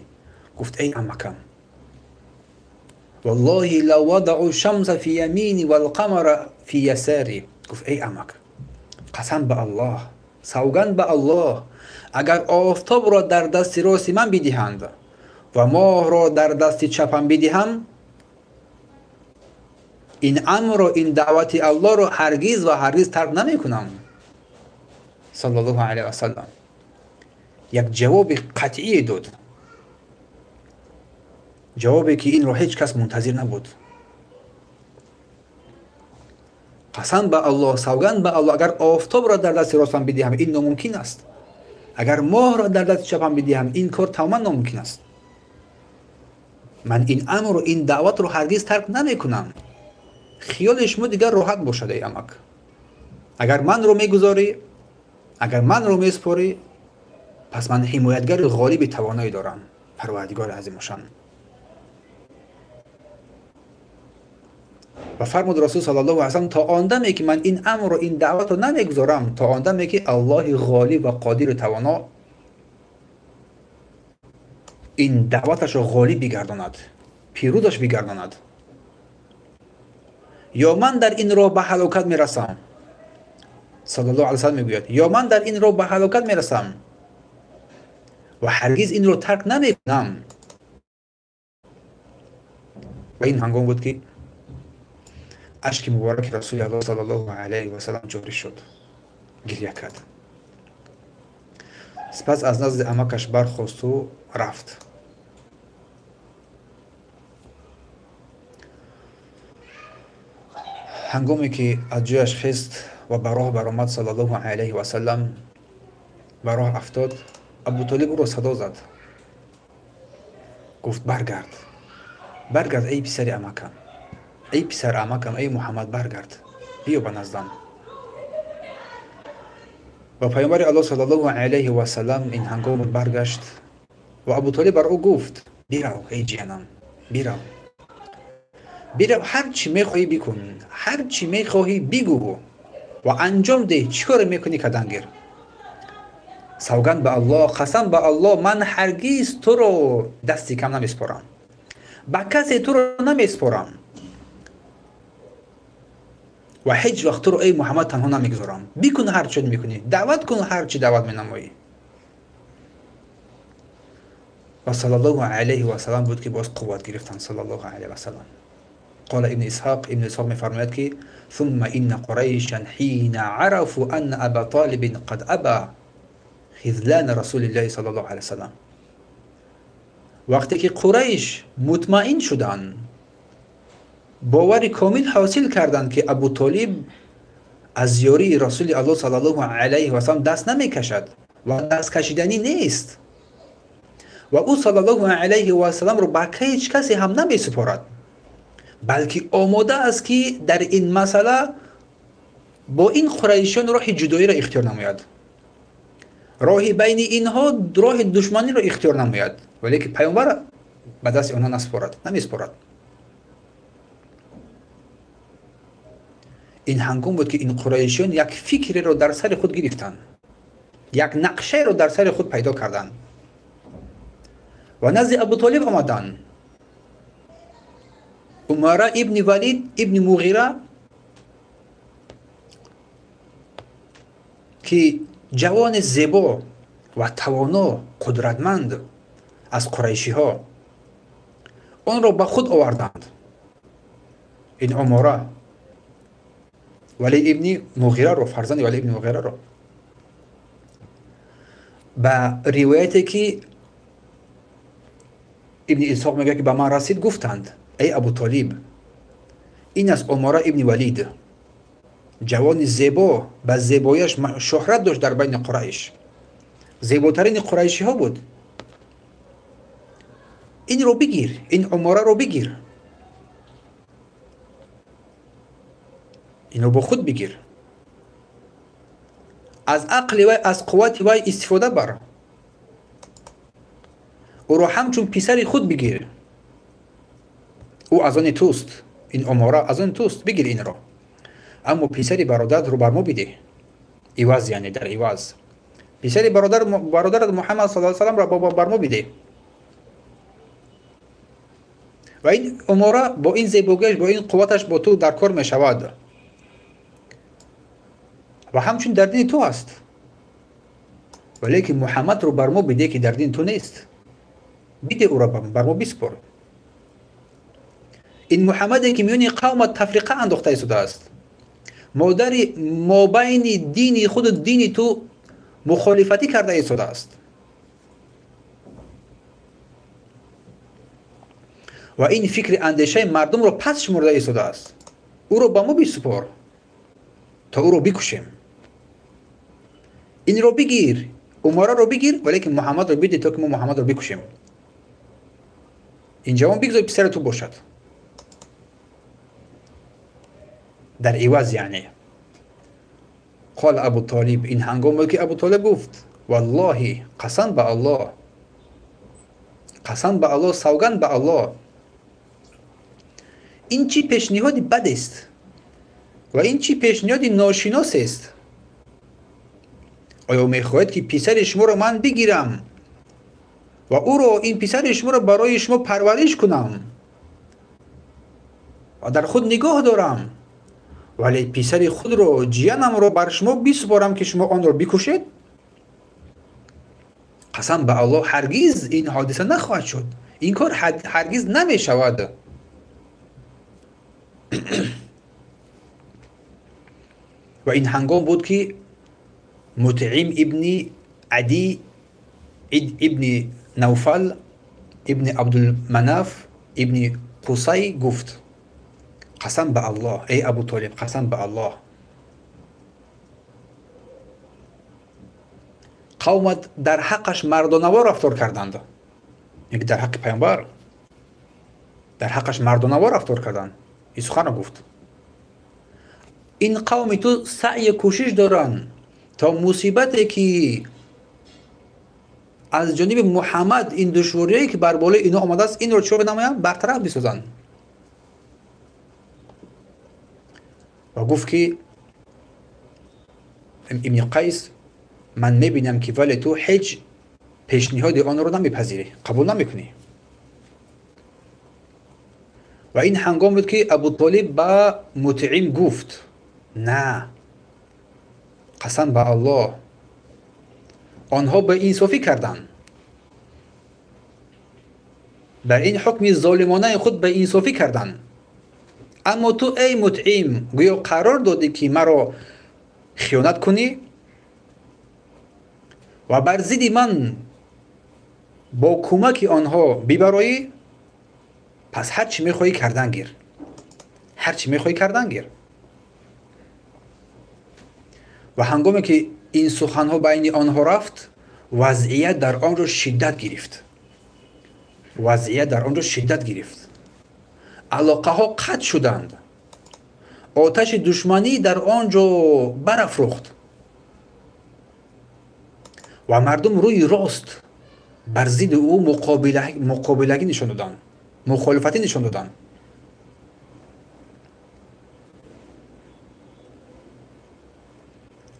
гуфт: эй амакам, валлоҳи лав вадау шамса фи ямини валқамара фи ясари. Гуфт: эй амак, қасам ба Аллоҳ, савганд ба Аллоҳ, агар офтобро дар дасти рости ман бидиҳанд ва моҳро дар дасти чапам бидиҳам, ин амрро, ин даъвати Аллоҳро ҳаргиз ва ҳаргиз тарк намекунам. Саллаллоҳу алайҳи васаллам як ҷавоби қатъие дод, ҷавобе ки инро ҳеҷ кас мунтазир набуд. Қасам ба Аллоҳ, савганд ба Аллоҳ, агар офтобро дар дасти ростам бидиҳам, ин номумкин аст. Агар моҳро дар дасти чапам бидиҳам, ин кор тамоман номумкин аст. Ман ин амрро, ин даъватро ҳаргиз тарк намекунам. Хиёли шумо дигар роҳат бошад, эй амак. Агар манро мегузорӣ, агар манро месупорӣ, пас ман ҳимоятгари ғолиби тавоное дорам, Парвардигори азимушан. Ва фармуд Расул саллаллоҳу алайҳи васаллам: то он даме ки ман ин амрро, ин даъватро намегузорам, то он даме ки Аллоҳи ғолиб ва қодиру тавоно ин даъваташро ғолиб бигардонад, пирӯзаш бигардонад, ё ман дар ин роҳ ба ҳалокат мерасам. Саллаллоҳу алайҳи васаллам мегӯяд: ё ман дар ин роҳ ба ҳалокат мерасам ва ҳаргиз инро тарк намекунам. Ва ин ҳангом буд ки ашки мубораки Расули Аллоҳ саллаллоҳу алайҳи васаллам ҷорӣ шуд, гиря кард. Сипас аз назди амакаш бархосту рафт. Ҳангоме ки аз ҷояш хест ва ба роҳ баромад, саллаллоҳу алайҳи васаллам ба роҳ афтод, Абутолиб ӯро садо зад, гуфт: баргард, баргард, эй писари амакам, эй писар амакам, эй Муҳаммад, баргард, биё ба наздам. Ва Паёмбари Аллоҳ саллаллоҳу алайҳи васаллам ин ҳангом баргашт ва Абутолиб бар ӯ гуфт: бирав, эй ҷиянам, бирав, бирав, ҳар чӣ мехоҳӣ бикун, ҳар чӣ мехоҳӣ бигӯ ва анҷом деҳ, чӣ коре мекунӣ кадангир. Савганд ба Аллоҳ, қасам ба Аллоҳ, ман ҳаргиз туро дасти кам намеспорам, ба касе туро намеспорам ва ҳеҷ вақт туро, эй Муҳаммад, танҳо намегузорам. Бикун ҳар чӣ мекунӣ, даъват кун ҳар чӣ даъват менамоӣ. Ва саллаллоҳу алайҳи васаллам буд ки боз қувват гирифтанд, саллаллоҳу алайҳи васаллам. Қола Ибни Исҳоқ, Ибни Исҳоқ мефармояд ки ثم إن قريشا حين عرفوا أن أبا طالب قد أبى خذلان رسول الله صلى الله عليه وسلم. وقتی که قریش مطمئن شدند، باور کامل حاصل کردند که ابو طالب از یاری رسول الله صلی الله علیه و سلم دست نمیکشد و دست کشیدنی نیست Ва ӯ саллаллоҳу алайҳи васалламро ба ҳеҷ касе ҳам намесупорад, балки омода аст, ки дар ин масъала бо ин қурайшиён роҳи ҷудоиро ихтиёр намояд, роҳи байни инҳо роҳи душманиро ихтиёр намояд, вале ки пайғамбар ба дасти онҳо насупорад, намесупорад. Ин ҳангом буд, ки ин қурайшиён як фикреро дар сари худ гирифтанд, як нақшаеро дар сари худ пайдо карданд ва назди Абутолиб омаданд. Умара ибни Валид ибни Муғира, ки ҷавони зебо ва тавоно, қудратманд аз қурайшиҳо, онро ба худ оварданд. Ин Умара Валид ибни Муғираро, фарзанди Валид ибни Муғираро, ба ривояте ки ибни Исҳоқ мегӯяд, ки ба ман расид, гуфтанд: эй Абутолиб, ин аст Умара ибни Валид, ҷавони зебо, ба зебояш шӯҳрат дошт дар байни Қурайш, зеботарини қурайшиҳо буд. Инро бигир, ин Умараро бигир, инро бо худ бигир, аз ақли вай, аз қуввати вай истифода бар, ӯро ҳамчун писари худ бигир, ӯ аз они туст, ин Умара аз они туст, бигир инро, аммо писари бародаратро бар мо бидеҳ. Иваз, яъне дар иваз писари бародарат Муҳаммад саллаллоҳу алайҳи васалламро бар мо бидеҳ. Ва ин Умара бо ин зебогиаш, бо ин қувваташ бо ту дар кор мешавад ва ҳамчун дар дини ту аст, валекин Муҳаммадро бар мо бидеҳ, ки дар дини ту нест, бидеҳ ӯро, бар мо биспор. Ин Муҳаммаде ки миёни қавмат тафриқа андохта истодааст, модари мобайни дини худу дини ту мухолифатӣ карда истодааст ва ин фикри андешаи мардумро пас шумурда истодааст, ӯро ба мо бисупор то ӯро бикушем. Инро бигир, Умараро бигир, валекин Муҳаммадро бидеҳ то ки мо Муҳаммадро бикушем. Ин ҷавон бигзор писари ту бошад. Дар иваз, яъне қол Абутолиб, ин ҳангом буд, ки Абутолиб гуфт: валлоҳи, қасам ба Аллоҳ, қасам ба Аллоҳ, савганд ба Аллоҳ, ин чӣ пешниҳоди бадест ва ин чӣ пешниҳоди ношиносест? Оё мехоҳед, ки писари шуморо ман бигирам ва ӯро, ин писари шуморо барои шумо парвариш кунам ва дар худ нигоҳ дорам, вале писари худро, ҷиянамро бар шумо бисупорам, ки шумо онро бикушед? Қасам ба Аллоҳ, ҳаргиз ин ҳодиса нахоҳад шуд, ин кор ҳаргиз намешавад. Ва ин ҳангом буд, ки Мутъим ибни Ади ибни Навфал ибни Абдулманаф ибни Қусай гуфт: қасам ба Аллоҳ, эй Абутолиб, қасам ба Аллоҳ, қавмат дар ҳаққаш мардонавор рафтор карданд, яъне дар ҳаққи пайғамбар дар ҳаққаш мардонавор рафтор карданд. Ин суханро гуфт: ин қавми ту саъю кӯшиш доранд то мусибате ки аз ҷониби Муҳаммад, ин душворие ки бар болои инҳо омадааст, инро чӣ намоянд, бартараф бисозанд. Ва гуфт, ки ибни Қайс, ман мебинам, ки вале ту ҳеҷ пешниҳоди онро намепазирӣ, қабул намекунӣ. Ва ин ҳангом буд, ки Абутолиб ба Мутъим гуфт: на, қасам ба Аллоҳ, онҳо ба инсофӣ карданд, бар ин ҳукми золимонаи худ ба инсофӣ карданд, аммо ту, эй Мутъим, гӯё қарор додӣ, ки маро хиёнат кунӣ ва бар зидди ман бо кӯмаки онҳо бибароӣ, пас ҳар чӣ мехоҳӣ кардан гир, ҳар чӣ мехоҳӣ кардан гир. Ва ҳангоме ки ин суханҳо байни онҳо рафт, вазъият дар он ҷо шиддат гирифт. Вазъият дар он ҷо шиддат гирифт, алоқаҳо қатъ шуданд, оташи душманӣ дар он ҷо барафрӯхт ва мардум рӯи рост бар зидди ӯ муқобилагӣ нишон доданд, мухолифатӣ нишон доданд.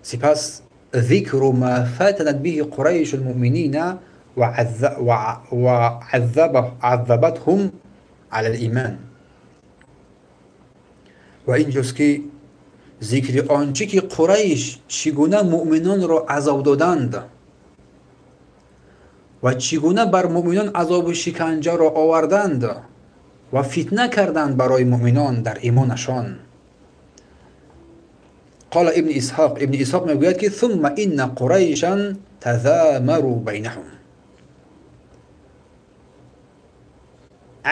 Сипас зикру ма фатанат биҳи қурайшу лмуъминина ва аззабатҳум ала лиман. Ва инҷост ки зикри он чӣ ки Қурайш чӣ гуна муъминонро азоб доданд ва чӣ гуна бар муъминон азобу шиканҷаро оварданд ва фитна карданд барои муъминон дар имонашон. Қола Ибни Исҳоқ, Ибни Исҳоқ мегӯяд ки сумма инна қурайшан тазамару байнаҳум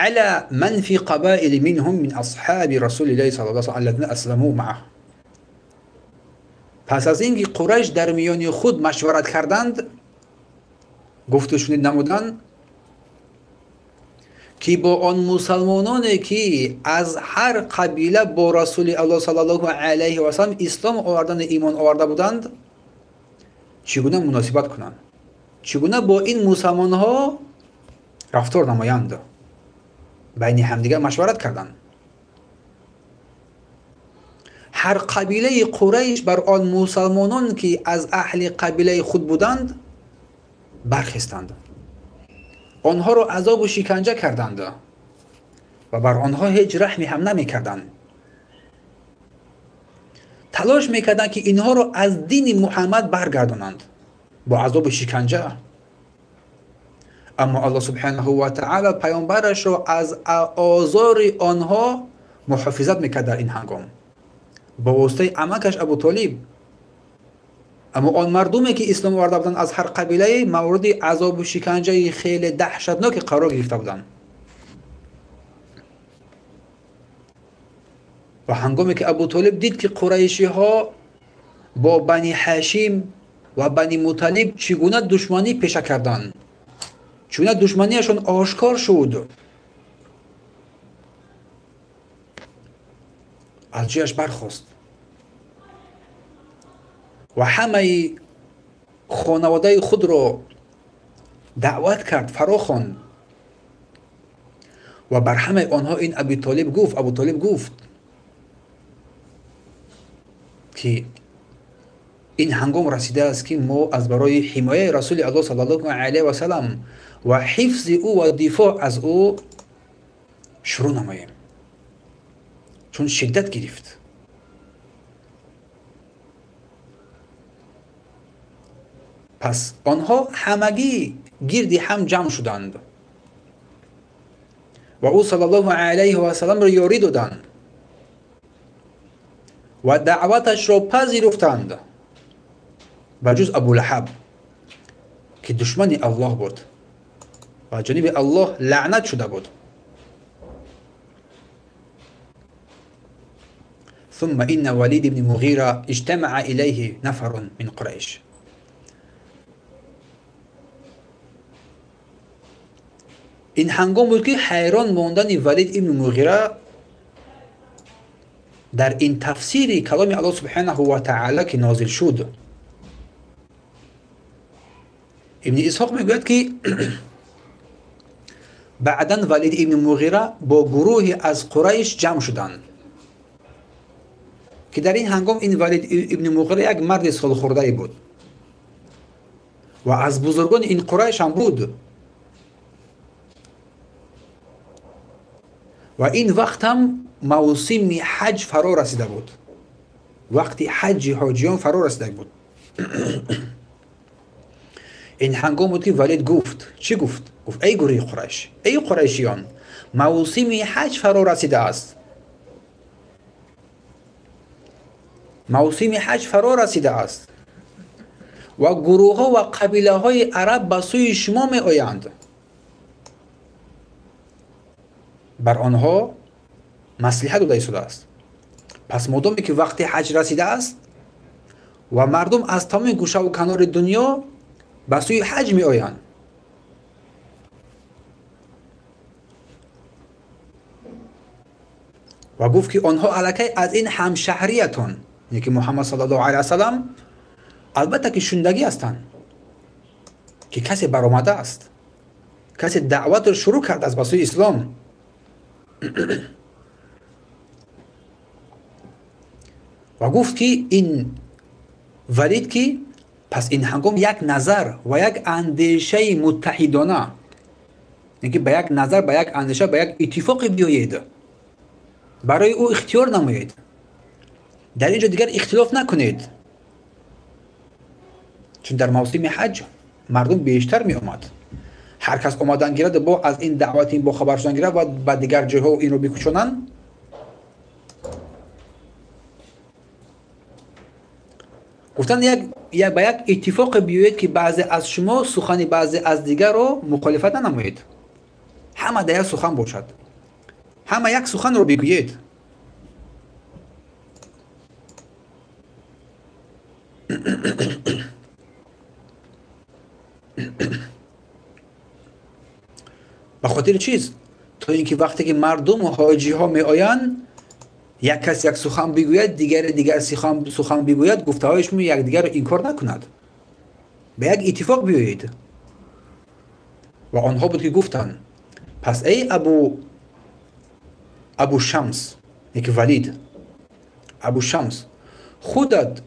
على من في قبائل منهم من أصحاب رسول الله صلى الله عليه وسلم الذين أسلموا معه. پس از اینکه قریش در میان خود مشورت کردند، گفت و شنید نمودند که با آن مسلمانانی که از هر قبیله با رسول الله صلی الله علیه و سلم اسلام آوردن، ایمان آورده بودند، چگونه مناسبت کنند، چگونه با این مسلمان ها رفتار نمایند. بین همدیگر مشورت کردند. هر قبیله قریش بر آن مسلمانان که از اهل قبیله خود بودند برخیستند، آنها را عذاب و شکنجه کردند و بر آنها هیچ رحمی هم نمی کردند. تلاش میکردند که اینها را از دین محمد برگردانند با عذاب و شکنجه. اما الله سبحانه و تعالی پیامبرش را از آزار آنها محافظت میکرد در این هنگام با واسطه عمکش ابو طالب. اما آن مردمی که اسلام آورده بودند از هر قبیله مورد عذاب و شکنجه خیلی دهشتناک قرار گرفته بودند. و هنگامی که ابو طالب دید که قریشی ها با بنی هاشم و بنی مطلب چگونه دشمنی پیشه کردند، چگونه دشمنیشون آشکار شد، از جایش برخاست و همه خانواده خود را دعوت کرد، فراخواند و بر همه آنها این ابی طالب گفت، ابو طالب گفت که این هنگام رسیده است که ما از برای حمایه رسول الله صلی الله علیه و سلم و حفظ او و دفاع از او شروع نماییم، چون شدت گرفت. پس آنها همگی گرد هم جمع شدند و او صلی الله علیه و سلم را یاری دادند و دعوتش را پذیرفتند، بجز ابو لهب که دشمن الله بود و جانب الله لعنت شده بود. ثم إن وليد بن مغيرة اجتمع إليه نفر من قريش. این هنگام بود که حیران ماندن ولید ابن مغیره در این تفسیر کلام الله سبحانه و تعالی که نازل شد. ابن اسحاق میگوید که بعدا ولید ابن مغیره با گروهی از قریش جمع شدند که در این هنگام این ولید ابن مغیره یک مرد سالخورده بود و از بزرگان این قریش هم بود و این وقت هم موسم حج فرا رسیده بود، وقتی حج حاجیان فرا رسیده بود. این هنگام بود که ولید گفت، چی گفت؟ گفت ای گروه قریش، ای قریشیان، موسم حج فرا رسیده است، موسم حج فرا رسیده است و گروه ها و قبیله های عرب به سوی شما می آیند. بر آنها مصلحت داده شده است. پس مادامی که وقت حج رسیده است و مردم از تمام گوشه و کنار دنیا به سوی حج می آیند، Ва гуфт ки онҳо аллакай аз ин ҳамшаҳриятон, яъне ки Муҳаммад саллаллоҳу алайҳи васаллам, албатта ки шундагӣ ҳастанд, ки касе баромадааст, касе даъватро шурӯъ кардааст ба сӯи ислом. Ва гуфт ки ин Валид ки пас ин ҳангом як назар ва як андешаи муттаҳидона, яъне ки ба як назар, ба як андеша, ба як иттифоқе биёед, барои ӯ ихтиёр намоед, дар ин ҷо дигар ихтилоф накунед, чун дар мавсими ҳаҷ мардум бештар меомад. Ҳар кас омадан гирад, бо аз ин даъват ин бохабар шудан гирад ва ба дигар ҷойҳо инро бикӯчонанд. Гуфтанд ба як иттифоқе биёед ки баъзе аз шумо сухани баъзе аз дигарро мухолифат нанамоед, ҳама дар як сухан бошад, ҳама як суханро бигӯед. Ба хотири чиз? То ин ки вақте ки мардуму ҳоҷиҳо меоянд, як кас як сухан бигӯяд, дигаре дигар сухан бигӯяд, гуфтаҳои шумо якдигарро инкор накунад, ба як иттифоқ биёед. Ва онҳо буд ки гуфтанд: пас эй Абу Шамс, яки Валид, Абу Шамс, худат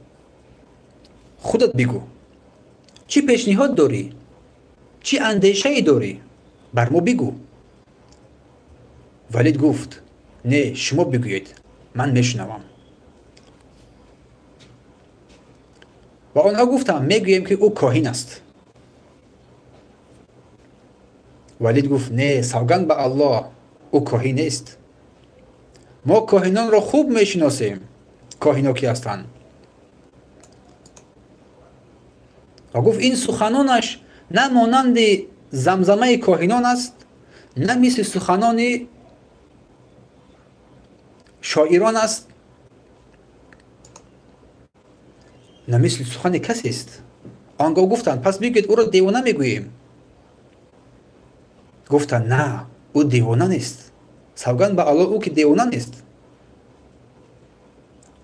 бигӯ, чӣ пешниҳод дорӣ, чӣ андешае дорӣ, бар мо бигӯ. Валид гуфт: не, шумо бигӯед, ман мешунавам. Ва онҳо гуфтанд: мегӯем ки ӯ коҳин аст. Валид гуфт: не, савганд ба Аллоҳ, ӯ коҳин нест. Мо коҳинонро хуб мешиносем, коҳино ки ҳастанд. Ва гуфт: ин суханонаш на монанди замзамаи коҳинон аст, на мисли суханони шоирон аст, на мисли сухани касест. Он гоҳ гуфтанд: пас бигӯед ӯро девона мегӯем. Гуфтанд: на, ӯ девона нест, савганд ба Аллоҳ, ӯ ки девона нест.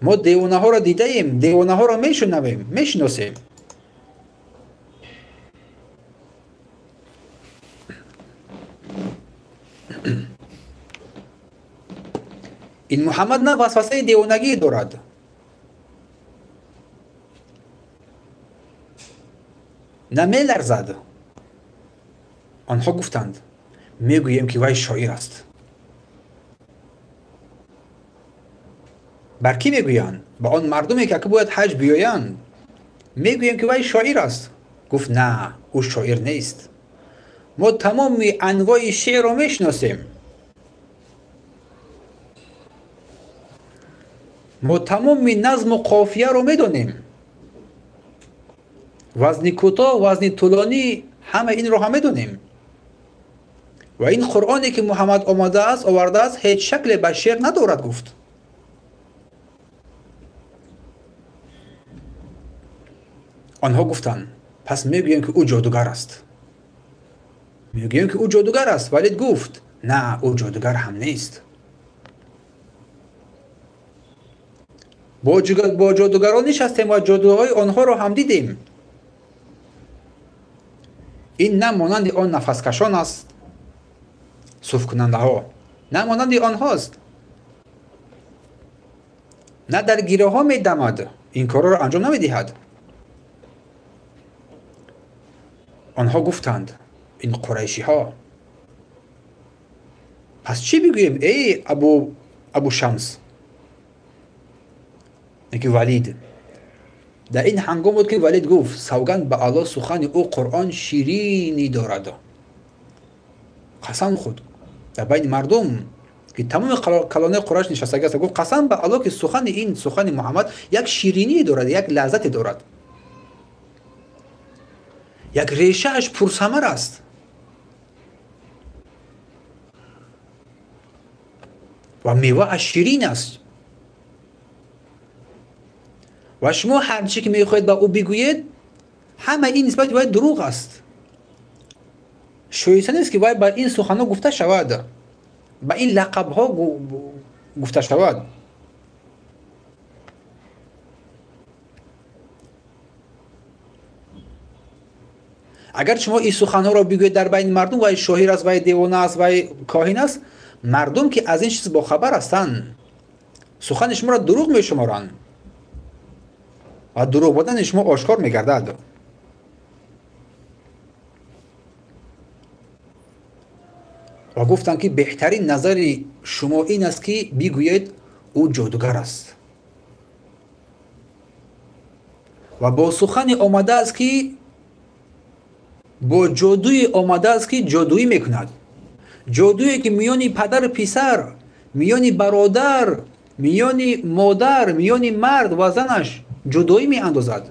Мо девонаҳоро дидаем, девонаҳоро мешунавем, мешиносем. Ин Муҳаммад на васвасаи девонагӣ дорад, на меларзад. Онҳо гуфтанд: мегӯем ки вай шоир аст. Бар кӣ мегӯянд? Ба он мардуме ки бояд ҳаҷ биёянд. Мегӯем ки вай шоир аст. Гуфт: на, ӯ шоир нест. Мо тамоми анвои шеърро мешиносем, мо тамоми назму қофияро медонем, вазни кӯтоҳ, вазни тӯлонӣ, ҳама инро ҳам медонем. Ва ин Қуръоне ки Муҳаммад омадааст, овардааст, ҳеҷ шакле ба шеър надорад. Гуфт. Онҳо гуфтанд: пас мегӯем ки ӯ ҷодугар аст. Мегӯем ки ӯ ҷодугар аст. Валид гуфт: на, ӯ ҷодугар ҳам нест. Бо ҷодугарон нишастем ва ҷодуҳои онҳоро ҳам дидем. Ин на монанди он нафаскашон аст, суфкунандаҳо, на монанди онҳост, на дар гироҳҳо медамад, ин корҳоро анҷом намедиҳад. Онҳо гуфтанд: ин қурайшиҳо, пас чӣ бигӯем, эй Абу Шамс, яки Валид? Дар ин ҳангом буд ки Валид гуфт: савганд ба Аллоҳ, сухани ӯ Қуръон ширинӣ дорад. Қасам худ дар байни мардум ки тамоми калонаи Қурайш нишастагӣ аст, гуфт: қасам ба Аллоҳ ки сухани ин сухани Муҳаммад як ширинӣ дорад, як лаззате дорад, як решааш пурсамар аст. Ва мевааш ширин аст. Ва шумо ҳар чӣ ки мехоҳед ба ӯ бигӯед, ҳама ин нисбати вай дурӯғ аст. Шоиста нест ки вай ба ин суханҳо гуфта шавад, ба ин лақабҳо гуфта шавад. Агар шумо ин суханҳоро бигӯед дар байни мардум, вай шоҳир аст, вай девона аст, вай коҳин аст, мардум ки аз ин чиз бохабар ҳастанд, сухани шуморо дурӯғ мешуморанд ва дурӯғ будани шумо ошкор мегардад. Ва гуфтанд ки беҳтарин назари шумо ин аст ки бигӯед ӯ ҷодугар аст ва бо сухане омадааст ки бо ҷодуе омадааст ки ҷодуӣ мекунад, ҷодуе ки миёни падару писар, миёни бародар, миёни модар, миёни мард ва занаш ҷудоӣ меандозад,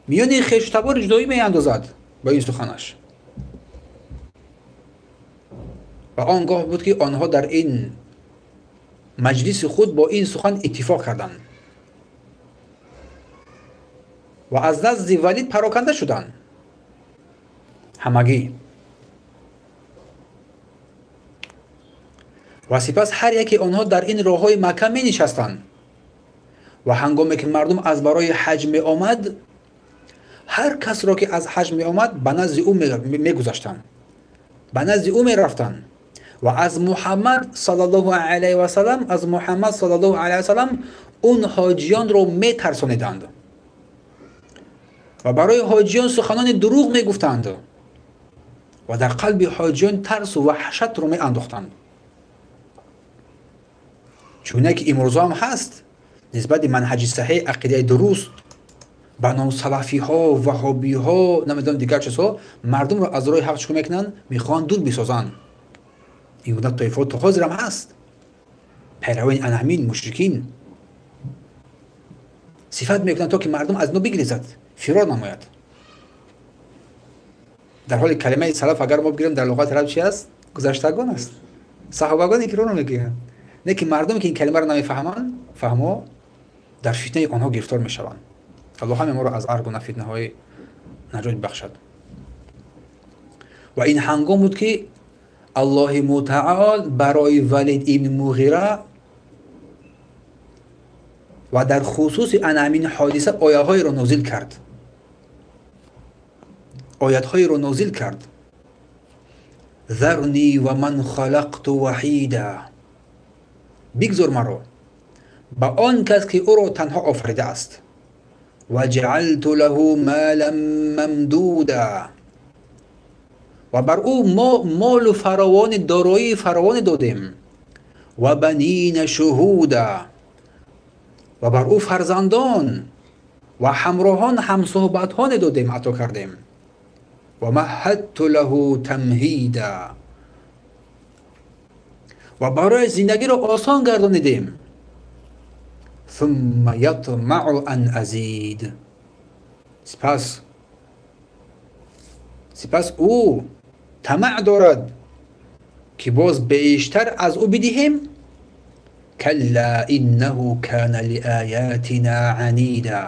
миёни хештабор ҷудоӣ меандозад ба ин суханаш. Ва он гоҳ буд ки онҳо дар ин маҷлиси худ бо ин сухан иттифоқ карданд ва аз назди Валид пароканда шуданд ҳамагӣ. Ва сипас ҳар яке онҳо дар ин роҳҳои Макка менишастанд ва ҳангоме ки мардум аз барои ҳаҷ меомад, ҳар касро ки аз ҳаҷ меомад ба назди ӯ мегузаштанд, ба назди ӯ мерафтанд ва аз Муҳаммад саллаллоҳу алайҳи васаллам, аз Муҳаммад саллаллоҳу алайҳи васаллам он ҳоҷиёнро метарсониданд ва барои ҳоҷиён суханони дурӯғ мегуфтанд ва дар қалби ҳоҷиён тарсу ваҳшатро меандохтанд. Чуне ки имрӯзо ҳам ҳаст, нисбати манҳаҷи саҳеҳ, ақидаи дуруст, ба ном салафиҳо, ваҳобиҳо, намедонам дигар чизҳо, мардумро аз роҳи ҳақ чӣ мекунанд? Мехоҳанд дур бисозанд. Ин гуна тоифаҳо то ҳозир ҳам ҳаст. Пайравони ана ҳамин мушрикин сифат мекунанд то ки мардум аз ино бигрезад, фирор намояд. Дар ҳоли калимаи салаф агар мо бигирем дар луғати араб чи аст? Гузаштагон аст. Саҳобагон ин кироро мегӯянд. Не ки мардуме ки ин калимаро намефаҳманд, фаҳмо дар фитнаи онҳо гирифтор мешаванд. Аллоҳ ҳаме моро аз ҳар гуна фитнаҳои наҷот бахшад. Ва ин ҳангом буд ки Аллоҳи мутаол барои Валид ибни Муғира ва дар хусуси ана ҳамин ҳодиса ояҳоеро нозил кард. Оятҳоеро нозил кард. Зарни ва ман халақту ваҳида, бигзор маро ба он кас ки ӯро танҳо офаридааст. Ва ҷаалту лаҳу малан мамдуда, ва бар ӯ мо молу фаровони, дороии фаровоне додем. Ва банина шуҳуда, ва бар ӯ фарзандон ва ҳамроҳон, ҳамсуҳбатҳоне додем, ато кардем. Ва маҳадту лаҳу тамҳида, ва барои зиндагиро осон гардонидем. Сумма ятмау ан азид, сипас ӯ тамаъ дорад ки боз бештар аз ӯ бидиҳем. Калла иннаҳу кана лиаятина анида,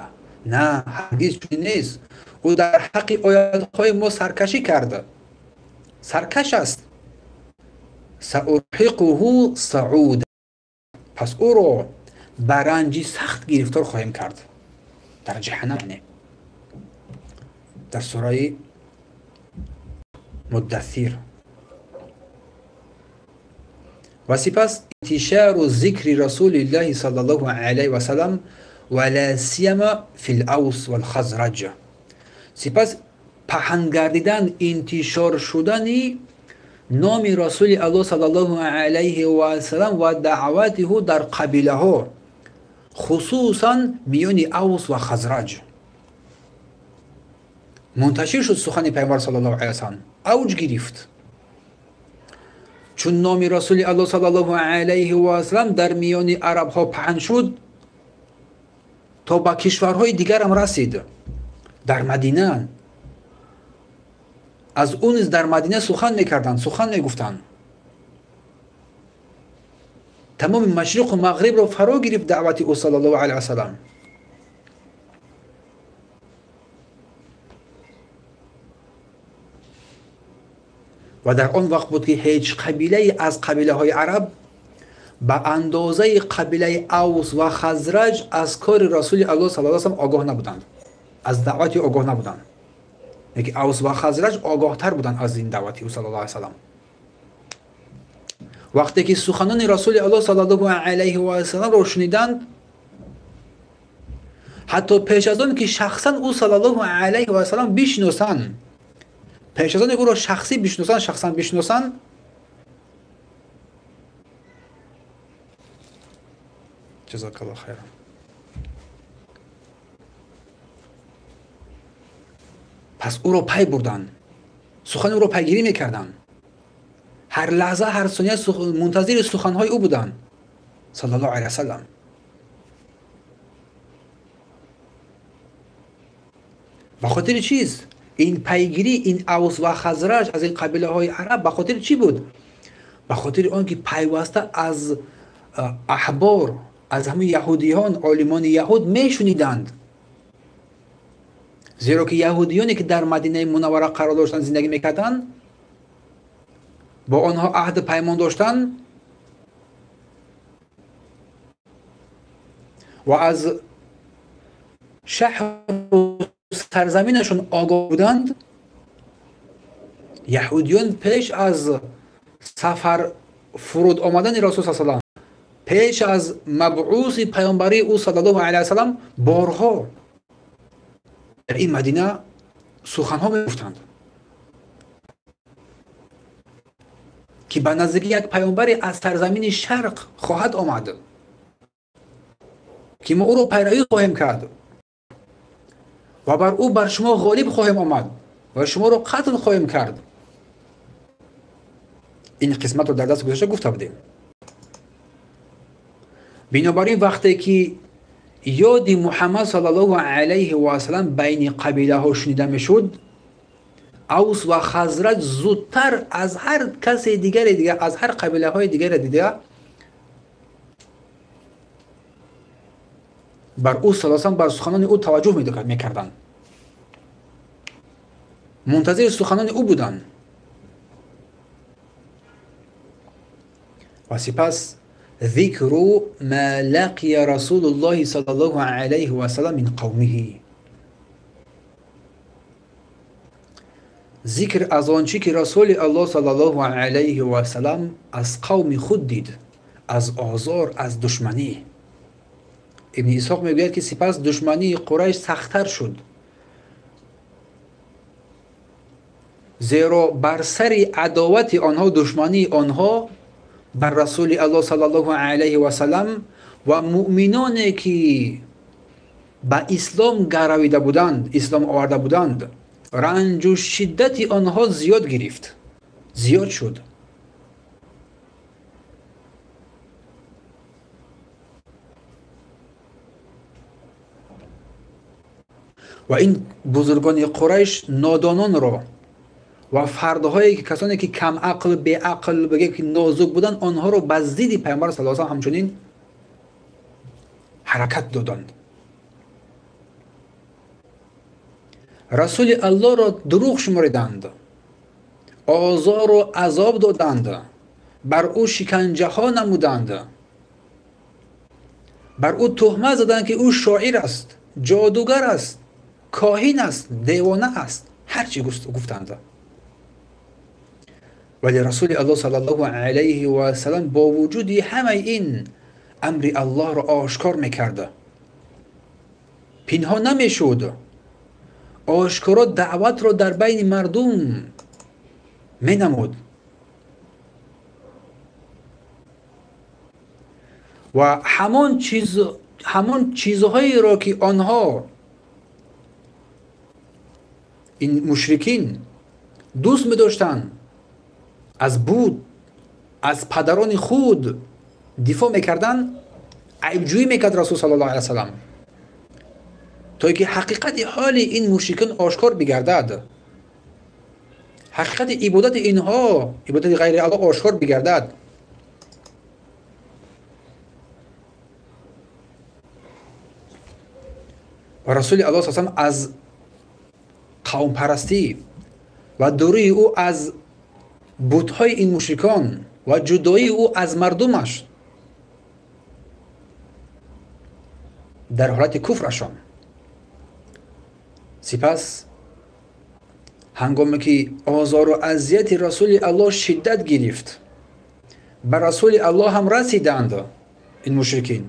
на, ҳаргиз чунин нест, ӯ дар ҳаққи оятҳои мо саркашӣ кард, саркаш аст. Саурҳиқуҳу сауда, пас ӯро ба ранҷи сахт гирифтор хоҳем кард дар ҷаҳаннам. Дар сураи Муддассир. Ва сипас интишару зикри расулиллаҳи саллаллоҳу алайҳи васаллам ва ла сияма фил авс вал хазраҷ, сипас паҳн гардидан, интишор шудани номи расули аллоҳ саллаллоҳу алайҳи васаллам ва даъвати ӯ дар қабилаҳо, хусусан миёни авс ва хазраҷ мунташир шуд. Сухани пайғамбар саллаллоҳу алайҳи васаллам авҷ гирифт, чун номи расули аллоҳ саллаллоҳу алайҳи васаллам дар миёни арабҳо паҳн шуд то ба кишварҳои дигарам расид. Дар Мадина аз ӯ низ дар Мадина сухан мекарданд, сухан мегуфтанд. Тамоми машриқу мағрибро фаро гирифт даъвати ӯ саллаллоҳу алайҳи васаллам. Ва дар он вақт буд ки ҳеҷ қабилае аз қабилаҳои араб ба андозаи қабилаи Авс ва Хазраҷ аз кори Расули Аллоҳ саллаллоҳу алайҳи васаллам огоҳ набуданд, аз даъвати огоҳ набуданд. Лекин Авс ва Хазраҷ огоҳтар буданд аз ин даъвати ӯ саллаллоҳу алайҳи васаллам. Вақте ки суханони Расули Аллоҳ саллаллоҳу алайҳи васалламро шуниданд, ҳатто пеш аз он ки шахсан ӯ саллаллоҳу алайҳи васаллам бишносанд, пеш аз он ки ӯро шахсӣ бишносанд, шахсан бишносанд, ҷазакаллоҳ хайран, пас ӯро пай бурданд, сухани ӯро пайгирӣ мекарданд, ҳар лаҳза, ҳар сония мунтазири суханҳои ӯ буданд саллаллоҳу алайҳи васаллам. Ба хотири чиз ин пайгирӣ, ин Авс ва Хазраҷ аз ин қабилаҳои араб ба хотири чӣ буд? Ба хотири он ки пайваста аз аҳбор, аз ҳамин яҳудиён, олимони яҳуд мешуниданд, зеро ки яҳудиёне ки дар Мадинаи Мунаввара қарор доштанд, зиндагӣ мекарданд, бо онҳо аҳду паймон доштанд ва аз шаҳру сарзаминашон огоҳ буданд. Яҳудиён пеш аз сафар фуруд омадани Расул саллаллоҳу алайҳи васаллам, пеш аз мабъуси паёмбарии ӯ саллаллоҳу алайҳи васаллам борҳо дар ин Мадина суханҳо мегуфтанд, ки ба наздикӣ як паёмбаре аз сарзамини шарқ хоҳад омад, ки мо ӯро пайравӣ хоҳем кард ва бар ӯ бар шумо ғолиб хоҳем омад ва шуморо қатл хоҳем кард. Ин қисматро дар даст гузашта гуфта будем. Бинобар ин вақте ки ёди Муҳаммад саллаллоҳу алайҳи васаллам байни қабилаҳо шунида мешуд, Авс ва Хазраҷ зудтар аз ҳар касе дигаре дига, аз ҳар қабилаҳои дигаре дига бар ӯ саллаллоҳу алайҳи васаллам, бар суханони ӯ таваҷҷӯҳ мекарданд, мунтазири суханони ӯ буданд. Ва сипас зикру ма лақия Расулуллоҳи саллаллоҳу алайҳи васаллам мин қавмиҳи, зикр аз он чӣ ки Расули Аллоҳ саллаллоҳу алайҳи васаллам аз қавми худ дид, аз озор, аз душманӣ. Ибни Исҳоқ мегӯяд ки сипас душмании Қурайш сахттар шуд, зеро бар сари адовати онҳо, душмании онҳо бар Расули Аллоҳ саллаллоҳу алайҳи васаллам ва муъминоне ки ба ислом гаравида буданд, ислом оварда буданд, ранҷу шиддати онҳо зиёд гирифт, зиёд шуд. Ва ин бузургони Қурайш нодононро ва фардҳое ки касоне ки камақл, беақл, бигем ки нозук буданд, онҳоро ба зидди Пайғамбар саллаллоҳу алайҳи васаллам ҳамчунин ҳаракат доданд. Расули Аллоҳро дурӯғ шумориданд, озору азоб доданд, бар ӯ шиканҷаҳо намуданд, бар ӯ туҳмат заданд ки ӯ шоир аст, ҷодугар аст, коҳин аст, девона аст, ҳар чӣ гуфтанд. Вале Расули Аллоҳ саллаллоҳу алайҳи васаллам бо вуҷуди ҳамаи ин амри Аллоҳро ошкор мекард, пинҳон намешуд, ошкоро даъватро дар байни мардум менамуд ва ҳамон чизҳоеро ки онҳо, ин мушрикин, дӯст медоштанд, аз буд, аз падарони худ дифоъ мекарданд, айбҷӯӣ мекард Расул саллаллоҳу алайҳи васаллам, то ки ҳақиқати ҳоли ин мушрикон ошкор бигардад, ҳақиқати ибодати инҳо, ибодати ғайри Аллоҳ ошкор бигардад. Ва Расули Аллоҳ саллаллоҳу алайҳи васаллам аз қавмпарастӣ ва дурии ӯ аз бутҳои ин мушрикон ва ҷудоии ӯ аз мардумаш дар ҳолати куфрашон. Сипас ҳангоме ки озору азияти Расули Аллоҳ шиддат гирифт, ба Расули Аллоҳ ҳам расиданд ин мушрикин.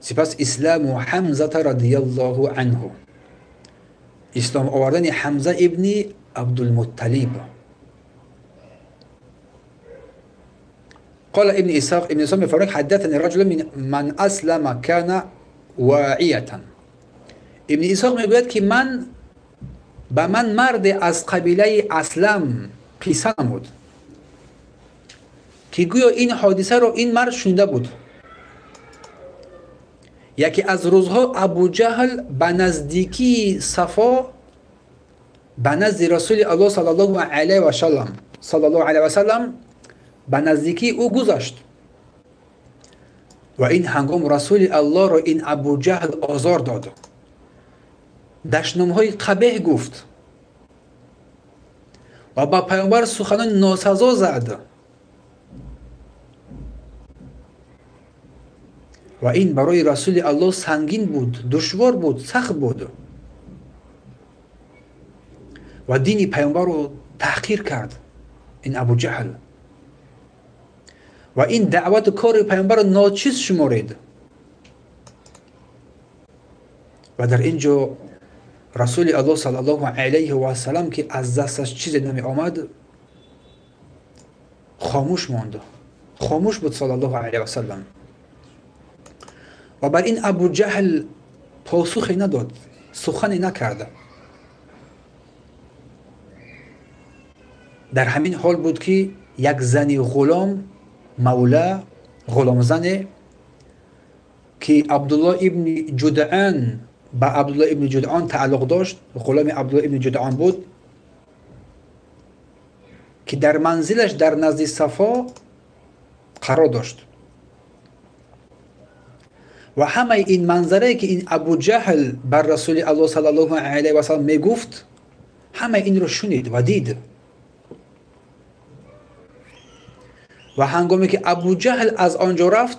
Сипас исламу Ҳамзата радияллоҳу анҳу, ислом овардани Ҳамза ибни Абдулмутталиб. قال ابن إسحاق، ابن إسحاق می‌فرماید حدثني رجل من أسلم كان واعية. ابن إسحاق میگوید که من به من مرد از قبیله اسلم قصه نمود که گویا این حادثه رو این مرد شنیده بود. یکی از روزها ابو جهل به نزدیکی صفا به نزد رسول الله صلی الله علیه و سلم صلی الله علیه و سلم به نزدیکی او گذشت و این هنگام رسول الله را این ابو جهل آزار داد، دشنام‌های قبیح گفت و با پیامبر سخنان ناسزا زد و این برای رسول الله سنگین بود، دشوار بود، سخت بود و دین پیامبر را تحقیر کرد این ابو جهل و این دعوت کار پیامبر را ناچیز شمارید. و در اینجا رسول الله صلی الله علیه و سلم که از دستش چیزی نمی آمد خاموش ماند، خاموش بود صلی الله علیه و سلم و بر این ابو جهل پاسخی نداد، سخنی نکرد. در همین حال بود که یک زن غلام، مولا، غلام زنه که عبدالله ابن جدعان، به عبدالله ابن جدعان تعلق داشت، غلام عبدالله ابن جدعان بود که در منزلش در نزد صفا قرار داشت و همه این منظره که این ابو جهل بر رسول الله صلی الله علیه و سلم میگفت، همه این رو شنید و دید. و هنگامی که ابو جهل از آنجا رفت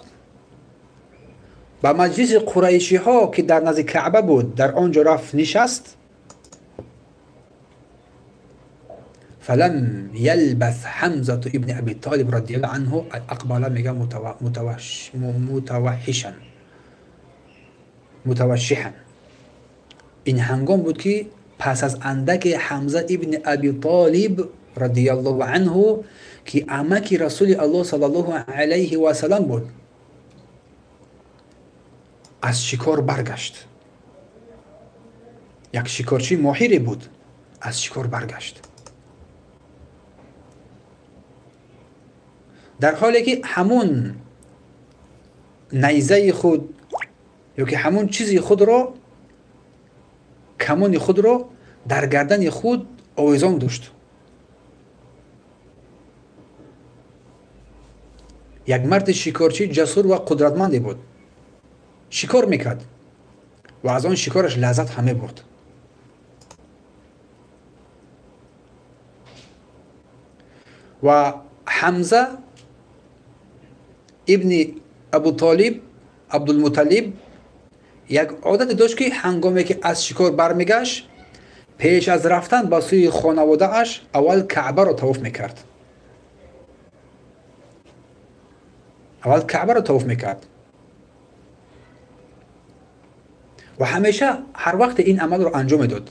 به مجلس قریشی ها که در نزد کعبه بود، در آنجا رفت نشست. فلم یلبث حمزه ابن ابی طالب رضی الله عنه اقبل، میگه متوحشا متوشحا. این هنگام بود که پس از اندک حمزه ابن ابی طالب رضی الله عنه که عمک رسول الله صلی الله علیه و سلم بود، از شکار برگشت. یک شکارچی ماهری بود، از شکار برگشت، در حالی که همون نیزه خود یا که همون چیزی خود را، کمان خود را در گردن خود آویزان داشت. یک مرد شکارچی جسور و قدرتمندی بود، شکار میکرد و از آن شکارش لذت همه برد. و حمزه ابن ابو طالب عبدالمطلب یک عادت داشت که هنگامی که از شکار برمیگشت، پیش از رفتن به سوی خانواده اش اول کعبه را طواف میکرد. اول کعبه را طواف میکرد و همیشه هر وقت این عمل رو انجام میداد.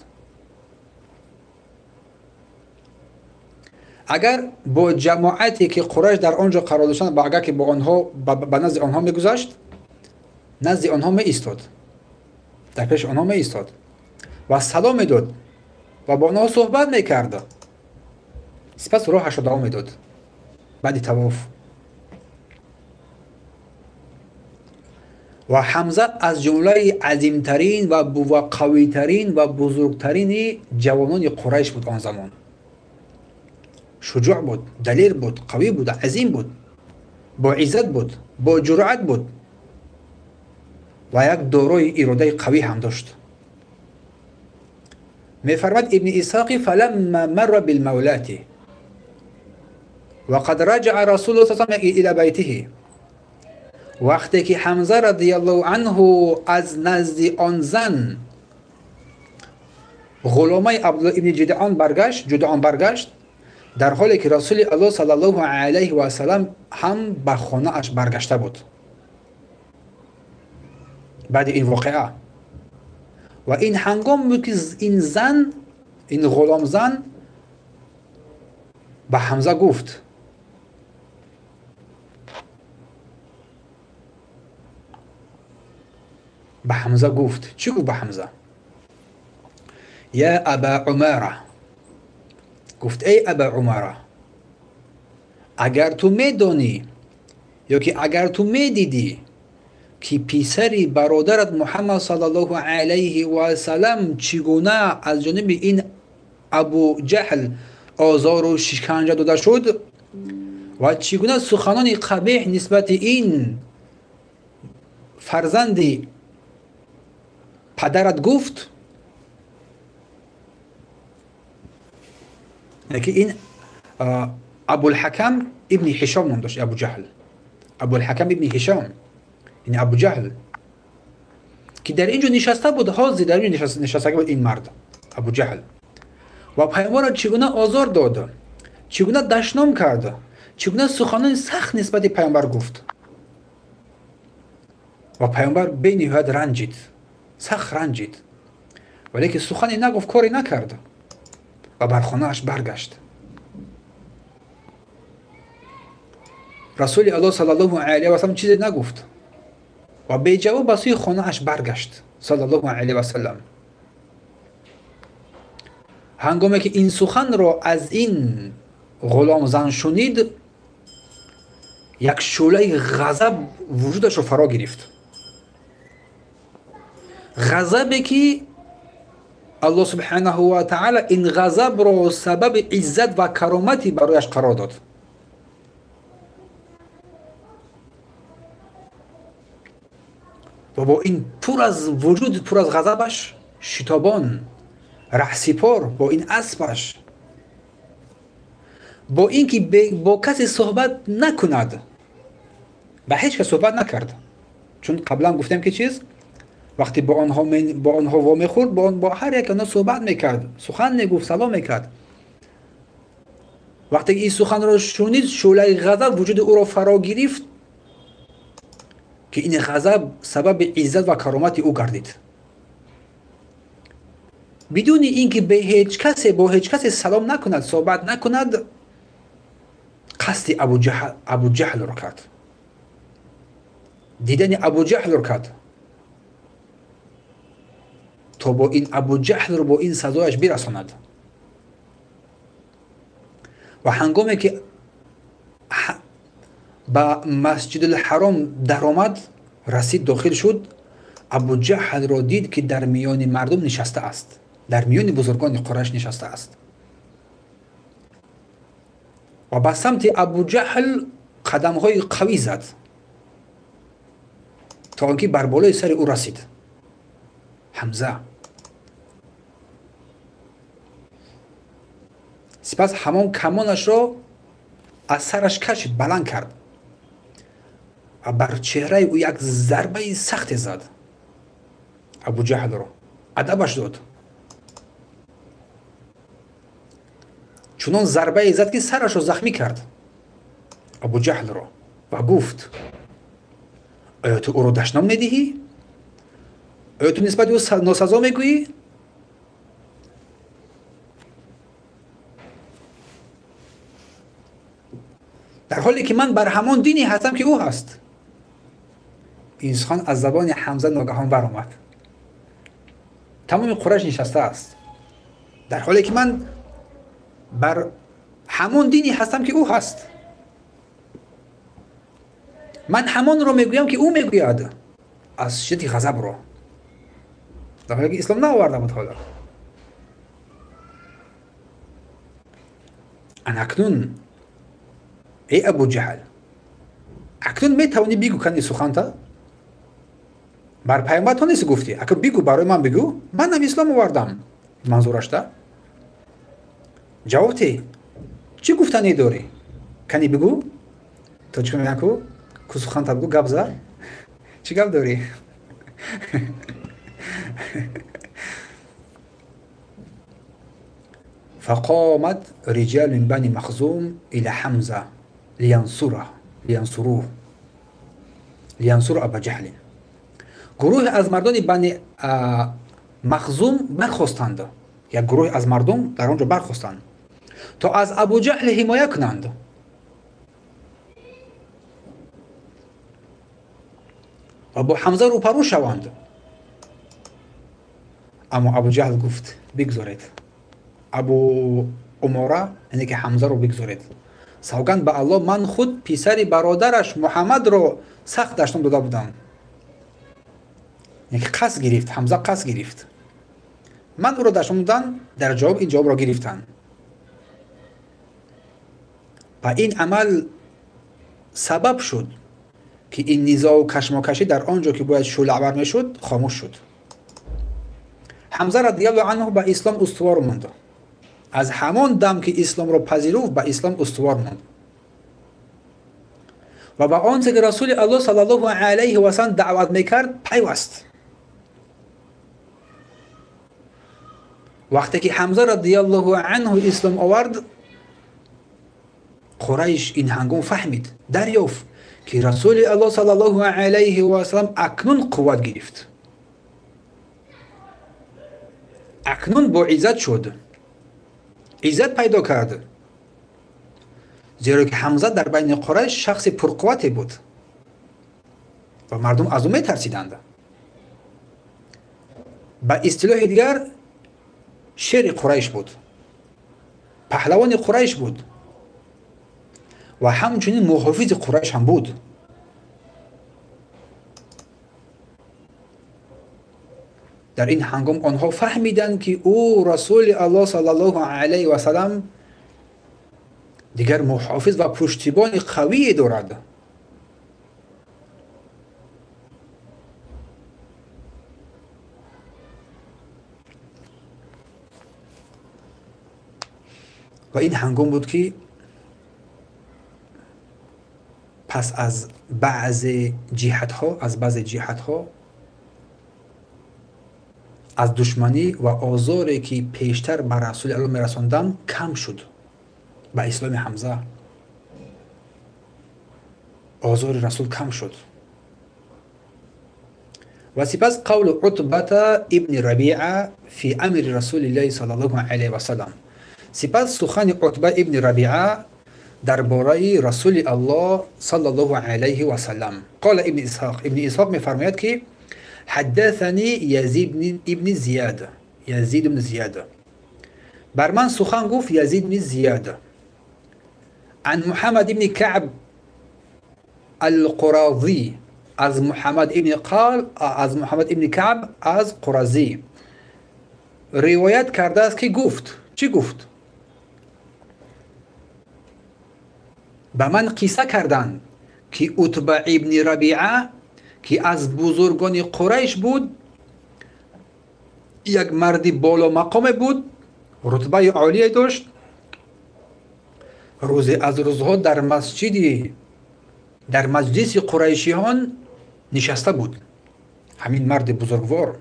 اگر با جماعتی که قریش در آنجا قرار داشتند، با اگر که با آنها به نزد آنها میگذشت، نزد آنها می ایستاد، در پیش آنها می ایستاد و سلام میداد و با آنها صحبت میکرد. سپس راهش را ادامه میداد بعد طواف. و حمزه از جمله عظیمترین و قویترین و بزرگترین جوانان قریش بود آن زمان. شجاع بود، دلیر بود، قوی بود، عظیم بود، با عزت بود، با جرأت بود و یک دارای اراده قوی هم داشت. میفرماد ابن اسحاق فلما مر بالمولات وقد رجع رسول الله صلی الله علیه و سلم الى بیته Вақте ки Ҳамза радиаллоҳу анҳу аз назди он зан ғуломаи Абдулло ибни Ҷудъон баргашт, дар ҳоле ки Расули Аллоҳ саллаллоҳу алайҳи васаллам ҳам ба хонааш баргашта буд баъди ин воқеа. Ва ин ҳангом буд ки ин зан, ин ғуломзан ба Ҳамза гуфт: ба Ҳамза гуфт. Чӣ гуфт ба Ҳамза? Я Аба Умара, гуфт: эй Аба Умара, агар ту медонӣ ё ки агар ту медидӣ ки писари бародарат Муҳаммад саллаллоҳу алайҳи васаллам чӣ гуна аз ҷониби ин Абу Ҷаҳл озору шиканҷа дода шуд ва чӣ гуна суханони қабеҳ нисбати ин фарзанди падарат гуфт, ки ин Абулҳакам ибни Ҳишом ном дошт. Абу Ҷаҳл, Абулҳакам ибни Ҳишом, ин Абу Ҷаҳл ки дар ин ҷо нишаста буд, ҳозир дар ин ҷо нишаста буд ин мард Абу Ҷаҳл, ва пайғамбарро чӣ гуна озор дод, чӣ гуна дашном кард, чӣ гуна суханони сахт нисбати пайғамбар гуфт. Ва пайғамбар бениҳоят ранҷид, сахт ранҷид, валекин сухане нагуфт, коре накард ва бар хонааш баргашт. Расули Аллоҳ саллаллоҳу алайҳи васаллам чизе нагуфт ва беҷавоб ба сӯи хонааш баргашт саллаллоҳу алайҳи васаллам. Ҳангоме ки ин суханро аз ин ғуломзан шунид, як шӯълаи ғазаб вуҷудашро фаро гирифт. Ғазабе ки Аллоҳ субҳанаҳу ва таъала ин ғазабро сабаби иззат ва каромати барояш қарор дод. Ва бо ин пур аз вуҷуд, пур аз ғазабаш, шитобон, раҳсипор бо ин аспаш, бо ин ки бо касе суҳбат накунад, ба ҳеҷ кас суҳбат накард. Чун қаблан гуфтем ки чиз, вақте бо онҳо вомехӯрд, бо ҳар як онҳо суҳбат мекард, сухан мегуфт, салом мекард. Вақте ки ин суханро шунид, шӯълаи ғазаб вуҷуди ӯро фаро гирифт, ки ин ғазаб сабаби иззат ва каромати ӯ гардид. Бидуни ин ки бо ҳеҷ касе салом накунад, суҳбат накунад, қасди Абу Ҷаҳлро кард, дидани Абу Ҷаҳлро кард, то бо ин Абу Ҷаҳлро бо ин сазояш бирасонад. Ва ҳангоме ки ба Масҷидулҳаром даромад, расид, дохил шуд, Абу Ҷаҳлро дид ки дар миёни мардум нишаста аст, дар миёни бузургони Қурайш нишаста аст. Ва ба самти Абу Ҷаҳл қадамҳои қавӣ зад то он ки бар болои сари ӯ расид. Ҳамза сипас ҳамон камонашро аз сараш кашид, баланд кард ва бар чеҳраи ӯ як зарбаи сахте зад. Абу Ҷаҳлро адабаш дод. Чунон зарбае зад ки сарашро захмӣ кард Абу Ҷаҳлро ва гуфт: оё ту ӯро дашном медиҳӣ? Оё ту нисбати ӯ носазо мегӯӣ? Дар ҳоле ки ман бар ҳамон дине ҳастам ки ӯ ҳаст. Ин сухан аз забони Ҳамза ногаҳон баромад. Тамоми Қурайш нишаста аст. Дар ҳоле ки ман бар ҳамон дине ҳастам ки ӯ ҳаст. Ман ҳамонро мегӯям ки ӯ мегӯяд, аз шиддати ғазабро. Дар ҳоле ки ислом наоварда буд ҳоло. Анакнун эй Абу Ҷаҳл, акнун метавонӣ бигӯ кани суханта? Бар пайғамбар то нест гуфтӣ, акнун бигӯ, барои ман бигӯ, манам ислом овардам. Манзурашта ҷавоб те, чӣ гуфтанӣ дорӣ? Кани бигӯ, тоҷик мегӯянд ку суханта бигӯ, гап за. Чӣ гап дорӣ? فقامت رجال من بني مخزوم إلى حمزة لينصره لينصروه لينصر أبا جهل. گروه از مردان بنی مخزوم برخواستند، یک گروه از مردم در آنجا برخواستند تا از ابو جهل حمایت کنند. و با حمزه روپرو شوند. اما ابو جهل گفت بگذارید ابو عماره، یعنی که حمزه رو بگذارید. سوگند به الله من خود پسر برادرش محمد رو سخت دشنام داده بودم. یعنی قصد گرفت، حمزه قصد گرفت. من او رو دشنام دادم، در جواب این جواب را گرفتن. و این عمل سبب شد که این نزاع و کشماکشی در آنجا که باید شعله‌ور میشد خاموش شد. حمزه رضی الله عنه به اسلام استوار ماند. از همان دم که اسلام را پذیرفت به اسلام استوار ماند و به آنچه که رسول الله صلی الله علیه و سلم دعوت میکرد پیوست. وقتی که حمزه رضی الله عنه اسلام آورد، قریش این هنگام فهمید، دریافت که رسول الله صلی الله علیه و سلم اکنون قوت گرفت، اکنون با عزت شد، عزت پیدا کرد، زیرا که حمزه در بین قریش شخص پرقوتی بود و مردم از او میترسیدند. به اصطلاح دیگر شیر قریش بود، پهلوان قریش بود و همچنین محافظ قریش هم بود. در این هنگام آنها فهمیدند که او رسول الله صلی الله علیه و سلم دیگر محافظ و پشتیبان قوی دارد. و این هنگام بود که پس از بعض جهتها، از دشمنی و آزاری که پیشتر بر رسول الله میرساندند کم شد. به اسلام حمزه آزار رسول کم شد. و سپس قول عتبة ابن ربیعه فی امر رسول الله صلی الله علیه و سلم. سپس سخن عتبة ابن ربیعه درباره رسول الله صلی الله علیه و سلم. قال ابن اسحاق، ابن اسحاق میفرماید که حدثنی یزید ابن زیاد، یزید ابن زیاد بر من سخن گفت یزید ابن زیاد عن محمد ابن کعب القراضی، از محمد ابن قال، از محمد ابن کعب از قراضی روایت کرده است که گفت، چی گفت؟ به من قصه کردند که عتبه ابن ربیعه که از بزرگان قریش بود، یک مرد بالا مقام بود، رتبه عالیه داشت، روزی از روزها در مسجد، در مجلس قریشیان نشسته بود، همین مرد بزرگوار،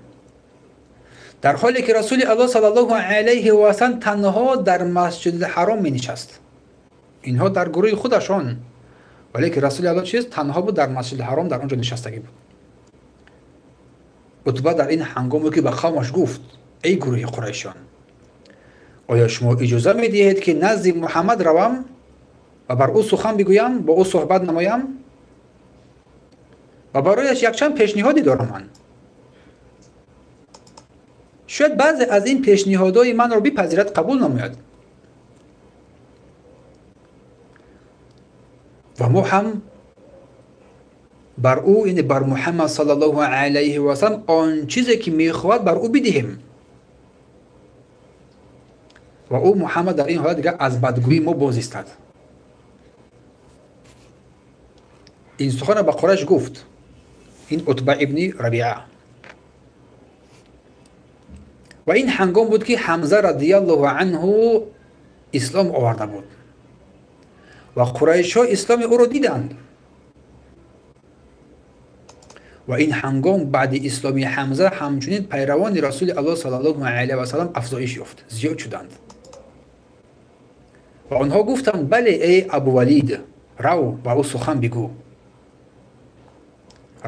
در حالی که رسول الله صلی الله علیه و سلم تنها در مسجد الحرام می نشست. اینها در گروه خودشان، ولی که رسول الله چیز تنها بود در مسجد الحرام، در آنجا نشستگی بود. عتبه در این هنگام که به قومش گفت ای گروه قریشیان، آیا شما اجازه می دهید که نزد محمد روم و بر او سخن بگویم، با او صحبت نمایم و برایش یکچند پیشنهادی دارم من، شاید بعضی از این پیشنهادهای من را بپذیرد، قبول نماید و ما هم بر او، یعنی بر محمد صلی الله علیه و سلم، آن چیزی که میخواهد بر او بدهیم و او محمد در این حالت دیگر از بدگویی ما باز ایستد. این سخن به قریش گفت این عتبه ابن ربیعه. و این هنگام بود که حمزه رضی الله عنه اسلام آورده بود و قریش ها اسلام او را دیدند Ва ин ҳангом баъди исломи Ҳамза ҳамчунин пайравони Расули Аллоҳ саллаллоҳу алайҳи васаллам афзоиш ёфт, зиёд шуданд. Ва онҳо гуфтанд: бале, эй Абувалид, рав ба ӯ сухан бигӯ,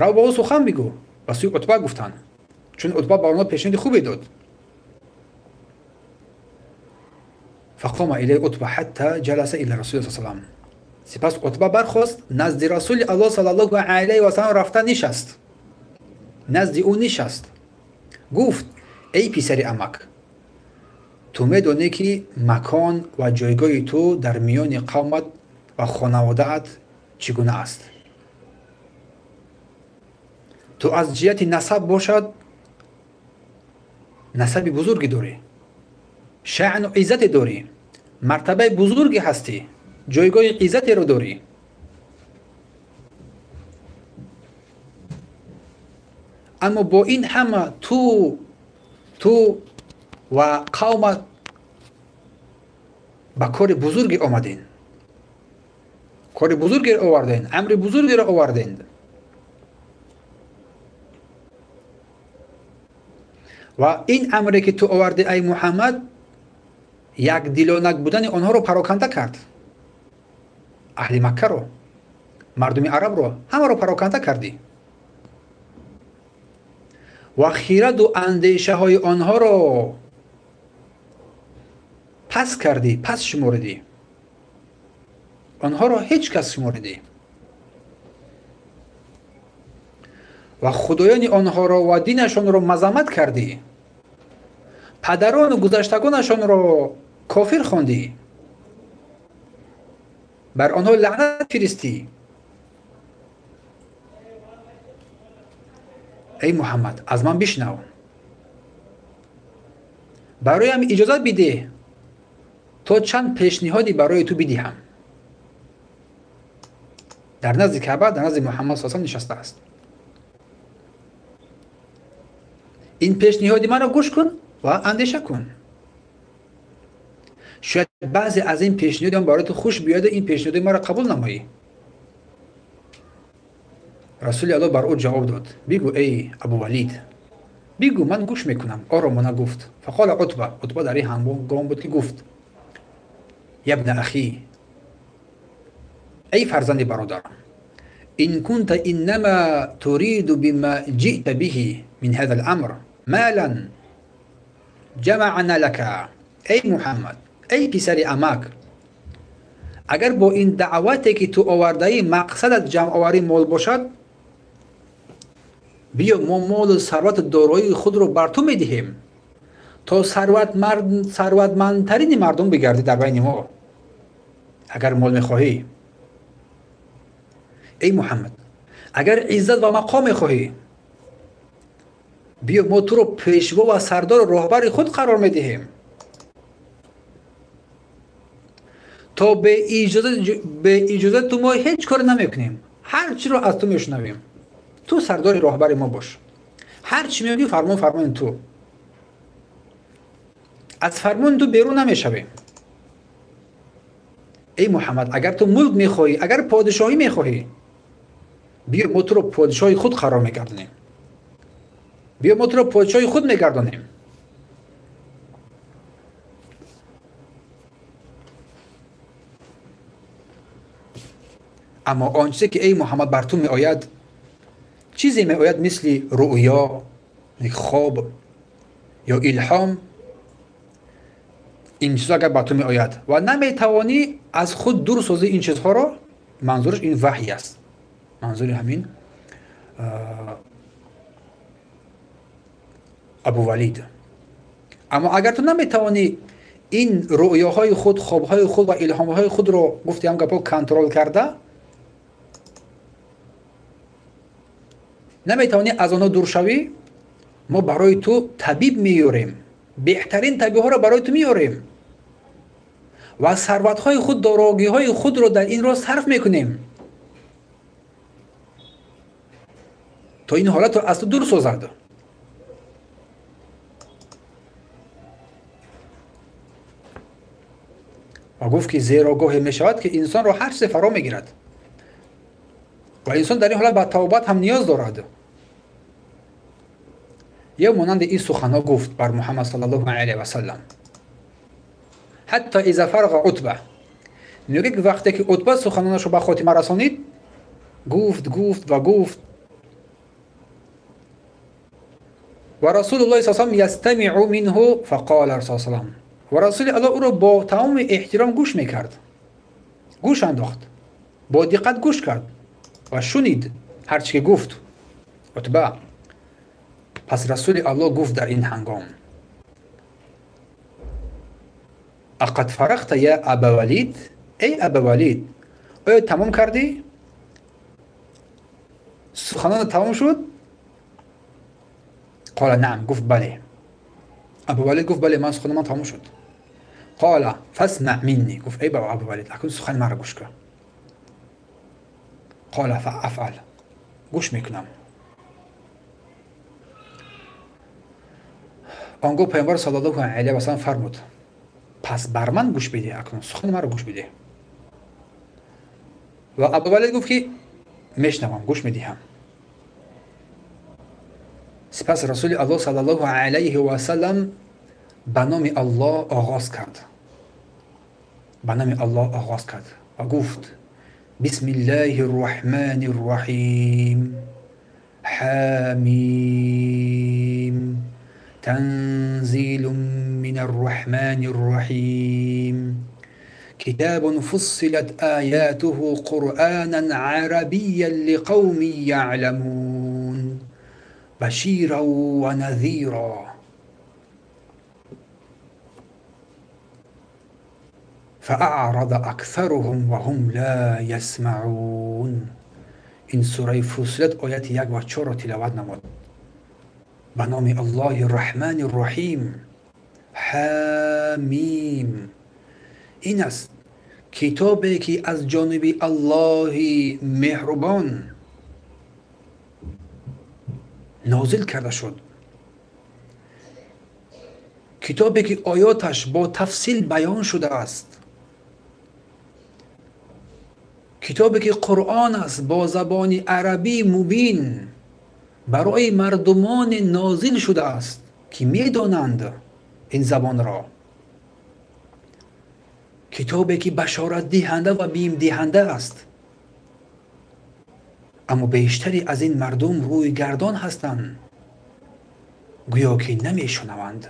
рав ба ӯ сухан бигӯ. Ба сӯи Утба гуфтанд, чун Утба ба онҳо пешниҳоди хубе дод. Фақома илай Утба ҳатта ҷаласа ила Расули саллаллоҳу. Сипас Утба бархост, назди Расули Аллоҳ саллаллоҳу алайҳи васаллам рафта нишаст, назди ӯ нишаст. Гуфт: эй писари амак, ту медонӣ, ки макон ва ҷойгоҳи ту дар миёни қавмат ва хонаводаат чӣ гуна аст. Ту аз ҷиҳати насаб бошад, насаби бузурге дорӣ, шаъну иззате дорӣ, мартабаи бузурге ҳастӣ, ҷойгоҳи иззатеро дорӣ. Аммо бо ин ҳама ту ва қавмат ба кори бузурге омаден, кори бузургеро оварден, амри бузургеро овардend. Ва ин амре ки ту овардӣ, ай Муҳаммад, якдилонак будани онҳоро пароканда кард. Аҳли Маккаро, мардуми арабро ҳамаро пароканда кардӣ ва хираду андешаҳои онҳоро пас кардӣ, пас шуморидӣ, онҳоро ҳеҷ кас шуморидӣ ва худоёни онҳоро ва динашонро мазаммат кардӣ, падарону гузаштагонашонро кофир хондӣ, бар онҳо лаънат фиристӣ. Эй Муҳаммад, аз ман бишнав, бароям иҷозат бидеҳ то чанд пешниҳоди барои ту бидиҳам. Дар назди Каъба, дар назди Муҳаммад саллаллоҳу нишастааст. Ин пешниҳоди маро гӯш кун ва андеша кун. Шояд баъзе аз ин пешниҳодам барои ту хуш биёяду ин пешниҳоди маро қабул намоӣ. Расули Аллоҳ бар ӯ ҷавоб дод: бигӯ, эй Абувалид, бигӯ, ман гӯш мекунам. Оромона гуфт. Фақола Утба, Утба дар ин ҳангом буд ки гуфт: ябна ахӣ, эй фарзанди бародарам, ин кунта иннама туриду бима ҷиъта биҳи мин ҳаза ламр малан ҷамаъна лака. Эй Муҳаммад, эй писари амак, агар бо ин даъвате ки ту овардаӣ мақсадат ҷамъоварии мол бошад, биё мо молу сарвату дороии худро бар ту медиҳем то сарватмандтарини мардум бигардӣ дар байни мо, агар мол мехоҳӣ. Эй Муҳаммад, агар иззат ва мақом мехоҳӣ, биё мо туро пешво ва сардору роҳбари худ қарор медиҳем то бе иҷозат ту мо ҳеҷ коре намекунем, ҳар чиро аз ту мешунавем. Ту сардори роҳбари мо бош, ҳар чӣ мегӯӣ фармон фармони ту, аз фармони ту берун намешавем. Эй Муҳаммад, агар ту мулк мехоҳӣ, агар подишоҳӣ мехоҳӣ, биё мо туро подишоҳи худ қарор мегардонем, биё мо туро подишоҳи худ мегардонем. Аммо он чизе ки, эй Муҳаммад, бар ту меояд, чизе меояд мисли рӯё, хоб ё илҳом, ин чизҳо агар бар ту меояд ва наметавонӣ аз худ дур созӣ ин чизҳоро, манзураш ин ваҳй аст, манзури ҳамин Абувалид. Аммо агар ту наметавонӣ ин рӯёҳои худ, хобҳои худ ва илҳомҳои худро, гуфти ҳам гапҳо, контрол карда наметавонӣ аз онҳо дур шавӣ, мо барои ту табиб меёрем, беҳтарин табибҳоро барои ту меёрем ва сарватҳои худ, дорогиҳои худро дар ин роҳ сарф мекунем то ин ҳолатро аз ту дур созад. Ва гуфт ки зеро гоҳе мешавад ки инсонро ҳар чизе фаро мегирад ва инсон дар ин ҳолат ба тавбат ҳам ниёз дорад. Ё монанди ин суханҳо гуфт бар Муҳаммад саллаллоҳу алайҳи васаллам. Ҳатто иза фарға Утба, мегӯяд ки вақте ки Утба суханонашро ба хотима расонид, гуфт, гуфт ва гуфт. Ва Расулуллоҳи саллаллоҳу алайҳи васаллам ястамиъу минҳу фақола расул саллам. Ва Расули Аллоҳ ӯро бо тамоми эҳтиром гӯш мекард, гӯш андохт, бо диққат гӯш кард ва шунид ҳар чӣ ки гуфт Утба. Пас Расули Аллоҳ гуфт дар ин ҳангом: ақад фарағта я Аба Валид, эй Аба Валид, оё тамом кардӣ? Суханона тамом шуд? Қола наам, гуфт бале. Абу Валид гуфт бале, ман суханам тамом шуд. Қола фасма минни, гуфт эй Абу Валид, акнун сухани маро гӯш кун. Қола фаафъал, гӯш мекунам. Он гоҳ Пайғамбар саллаллоҳу алайҳи васаллам фармуд: пас бар ман гӯш бидеҳ, акнун сухани маро гӯш бидеҳ. Ва Абу Валид гуфт ки мешнавам, гӯш медиҳам. Сипас Расули Аллоҳ саллаллоҳу алайҳи васаллам ба номи Аллоҳ оғоз кард, ба номи Аллоҳ оғоз кард ва гуфт: бисмиллаҳи рраҳмани рраҳим, ҳамим, танзилун минар раҳмани рраҳим, китобун фуссилат оятуҳу қуръонан арабиян лиқавмин яъламун, баширан ва назира. Фаъарада аксаруҳум ва ҳум ла ясмаъун. Ин сураи Фуссилат ояти 1 ва 4-ро тиловат намуд. Ба номи Аллоҳи Раҳмани Раҳим, Ҳамим. Ин аст китобе ки аз ҷониби Аллоҳи меҳрубон нозил карда шуд, китобе ки оёташ бо тафсил баён шудааст, китобе ки Қуръон аст бо забони арабии мубин барои мардумоне нозил шудааст ки медонанд ин забонро, китобе ки башоратдиҳанда ва бимдиҳанда аст. Аммо бештари аз ин мардум рӯйгардон ҳастанд, гӯё ки намешунаванд.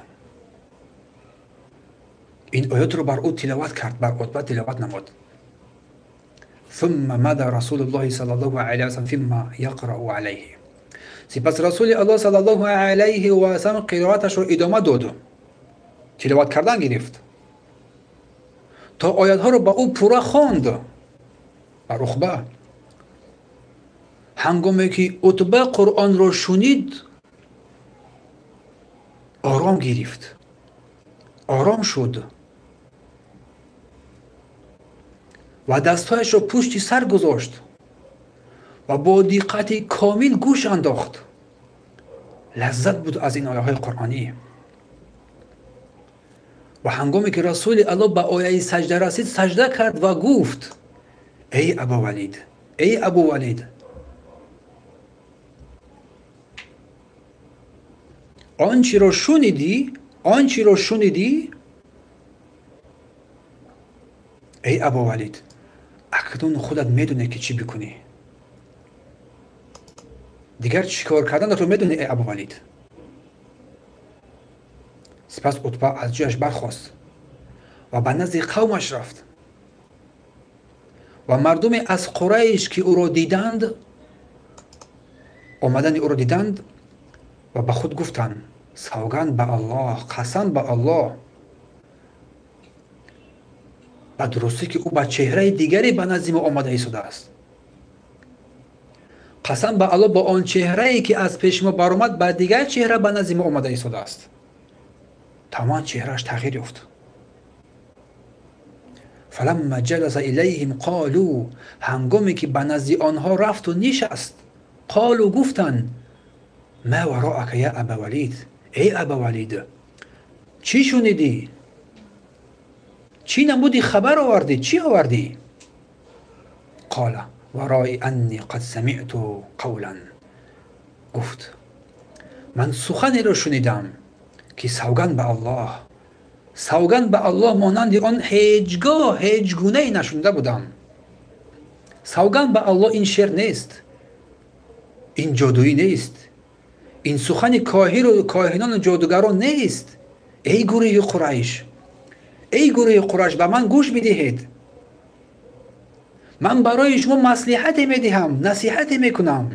Ин оятро бар ӯ тиловат кард, бар Утба тиловат намуд. Сумма мада Расулуллоҳи саллаллоҳу алайҳи васаллам фимма яқрау алайҳи. Сипас Расули Аллоҳ саллаллоҳу алайҳи васаллам қироаташро идома дод, тиловат кардан гирифт то оятҳоро ба ӯ пурра хонд, бар Уқба. Ҳангоме ки Утба Қуръонро шунид, ором гирифт, ором шуд ва дастҳояшро пушти сар гузошт ва бо диққати комил гӯш андохт. Лаззат буд аз ин ояҳои қуръонӣ. Ва ҳангоме ки Расули Аллоҳ ба ояи саҷда расид, саҷда кард ва гуфт: эй Абу Валид, эй Абу Валид, он чиро шунидӣ, он чиро шунидӣ, эй Абу Валид, акнун худат медонӣ ки чӣ бикунӣ, дигар чӣ кор карданатро медонӣ, эй Абу Валид. Сипас Утба аз ҷояш бархост ва ба назди қавмаш рафт ва мардуме аз Қурайш ки ӯро диданд, омадани ӯро диданд ва ба худ гуфтанд: савганд ба Аллоҳ, қасам ба Аллоҳ, ба дурустӣ ки ӯ ба чеҳраи дигаре ба назди мо омада истодааст. Қасам ба Аллоҳ, бо он чеҳрае ки аз пеши мо баромад, ба дигар чеҳра ба назди мо омада истодааст. Тамом чеҳрааш тағйир ёфт. Фаламма ҷаласа илайҳим қолу, ҳангоме ки ба назди онҳо рафту нишаст, қолу гуфтанд: ма вароака я Аба Валид, эй Аба Валид, чӣ шунидӣ? Чӣ намуди хабар овардӣ? Чӣ овардӣ? Қола варои анни қад самиъту қавлан, гуфт Ман суханеро шунидам, ки савганд ба Аллоҳ, савганд ба Аллоҳ, монанди он ҳеҷ гоҳ ҳеҷ гунае нашунида будам. Савганд ба Аллоҳ, ин шеър нест, ин ҷодуӣ нест, ин сухани коҳиру коҳинону ҷодугарон нест. Эй гурӯҳи Қурайш, эй гурӯҳи Қурайш, ба ман гӯш бидиҳед. Ман барои шумо маслиҳате медиҳам, насиҳате мекунам.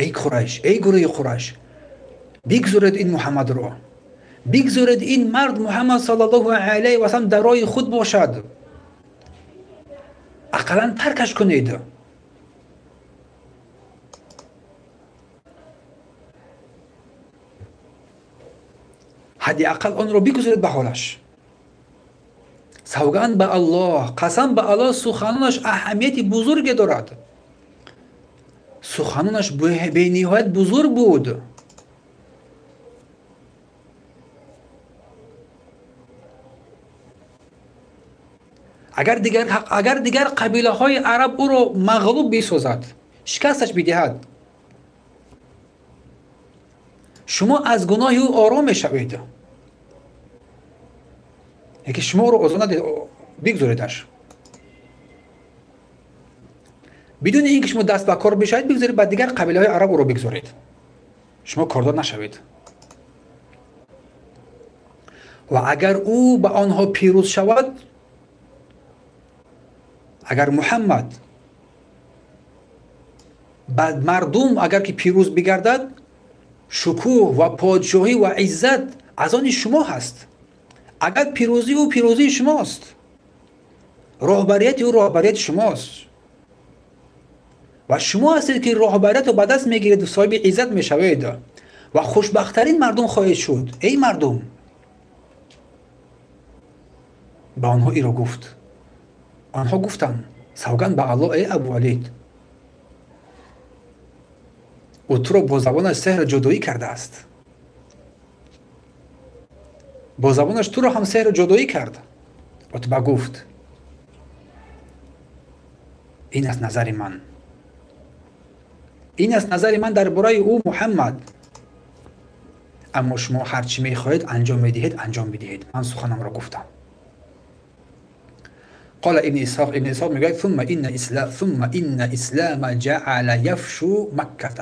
Эй Қурайш, эй гурӯҳи Қурайш, бигзоред ин Муҳаммадро, бигзоред ин мард Муҳаммад саллаллоҳу алайҳи васаллам дар роҳи худ бошад. Ақаллан таркаш кунед. Ҳадди ақал онро бигузоред ба ҳолаш. Савганд ба Аллоҳ, қасам ба Аллоҳ, суханонаш аҳамияти бузурге дорад. Суханонаш бениҳоят бузург буд. Агар дигар қабилаҳои араб ӯро мағлуб бисозад, шикасташ бидиҳад, шумо аз гуноҳи ӯ ором мешавед. Яке шумо ӯро озод надиҳед, бигзоредаш. Бидуни ин ки шумо даст ба кор бишавед, бигзоред ба дигар қабилаҳои араб ӯро бигзоред. Шумо кордор нашавед. Ва агар ӯ ба онҳо пирӯз шавад, агар Муҳаммад ба мардум агар ки пирӯз бигардад, шукӯҳ ва подшоҳӣ ва иззат аз они шумо ҳаст. Агар пирӯзии ӯ пирӯзии шумост, роҳбарияти ӯ роҳбарияти шумост ва шумо ҳастед ки роҳбариятро ба даст мегиред ва соҳиби иззат мешавед ва хушбахттарин мардум хоҳед шуд. Эй мардум! Ба онҳо иро гуфт. Онҳо гуфтанд: савганд ба Аллоҳ, эй Абувалид, ӯ туро бо забонаш сеҳру ҷодуӣ кардааст. Бо забонаш туро ҳам сеҳру ҷодуӣ кард. Утба гуфт: ин аст назари ман, ин аст назари ман дар бораи ӯ Муҳаммад. Аммо шумо ҳар чӣ мехоҳед анҷом медиҳед, анҷом бидиҳед. Ман суханамро гуфтам. قال ابن إسحاق، ابن إسحاق میگوید ثم إن إسلام جعل يفشو مكة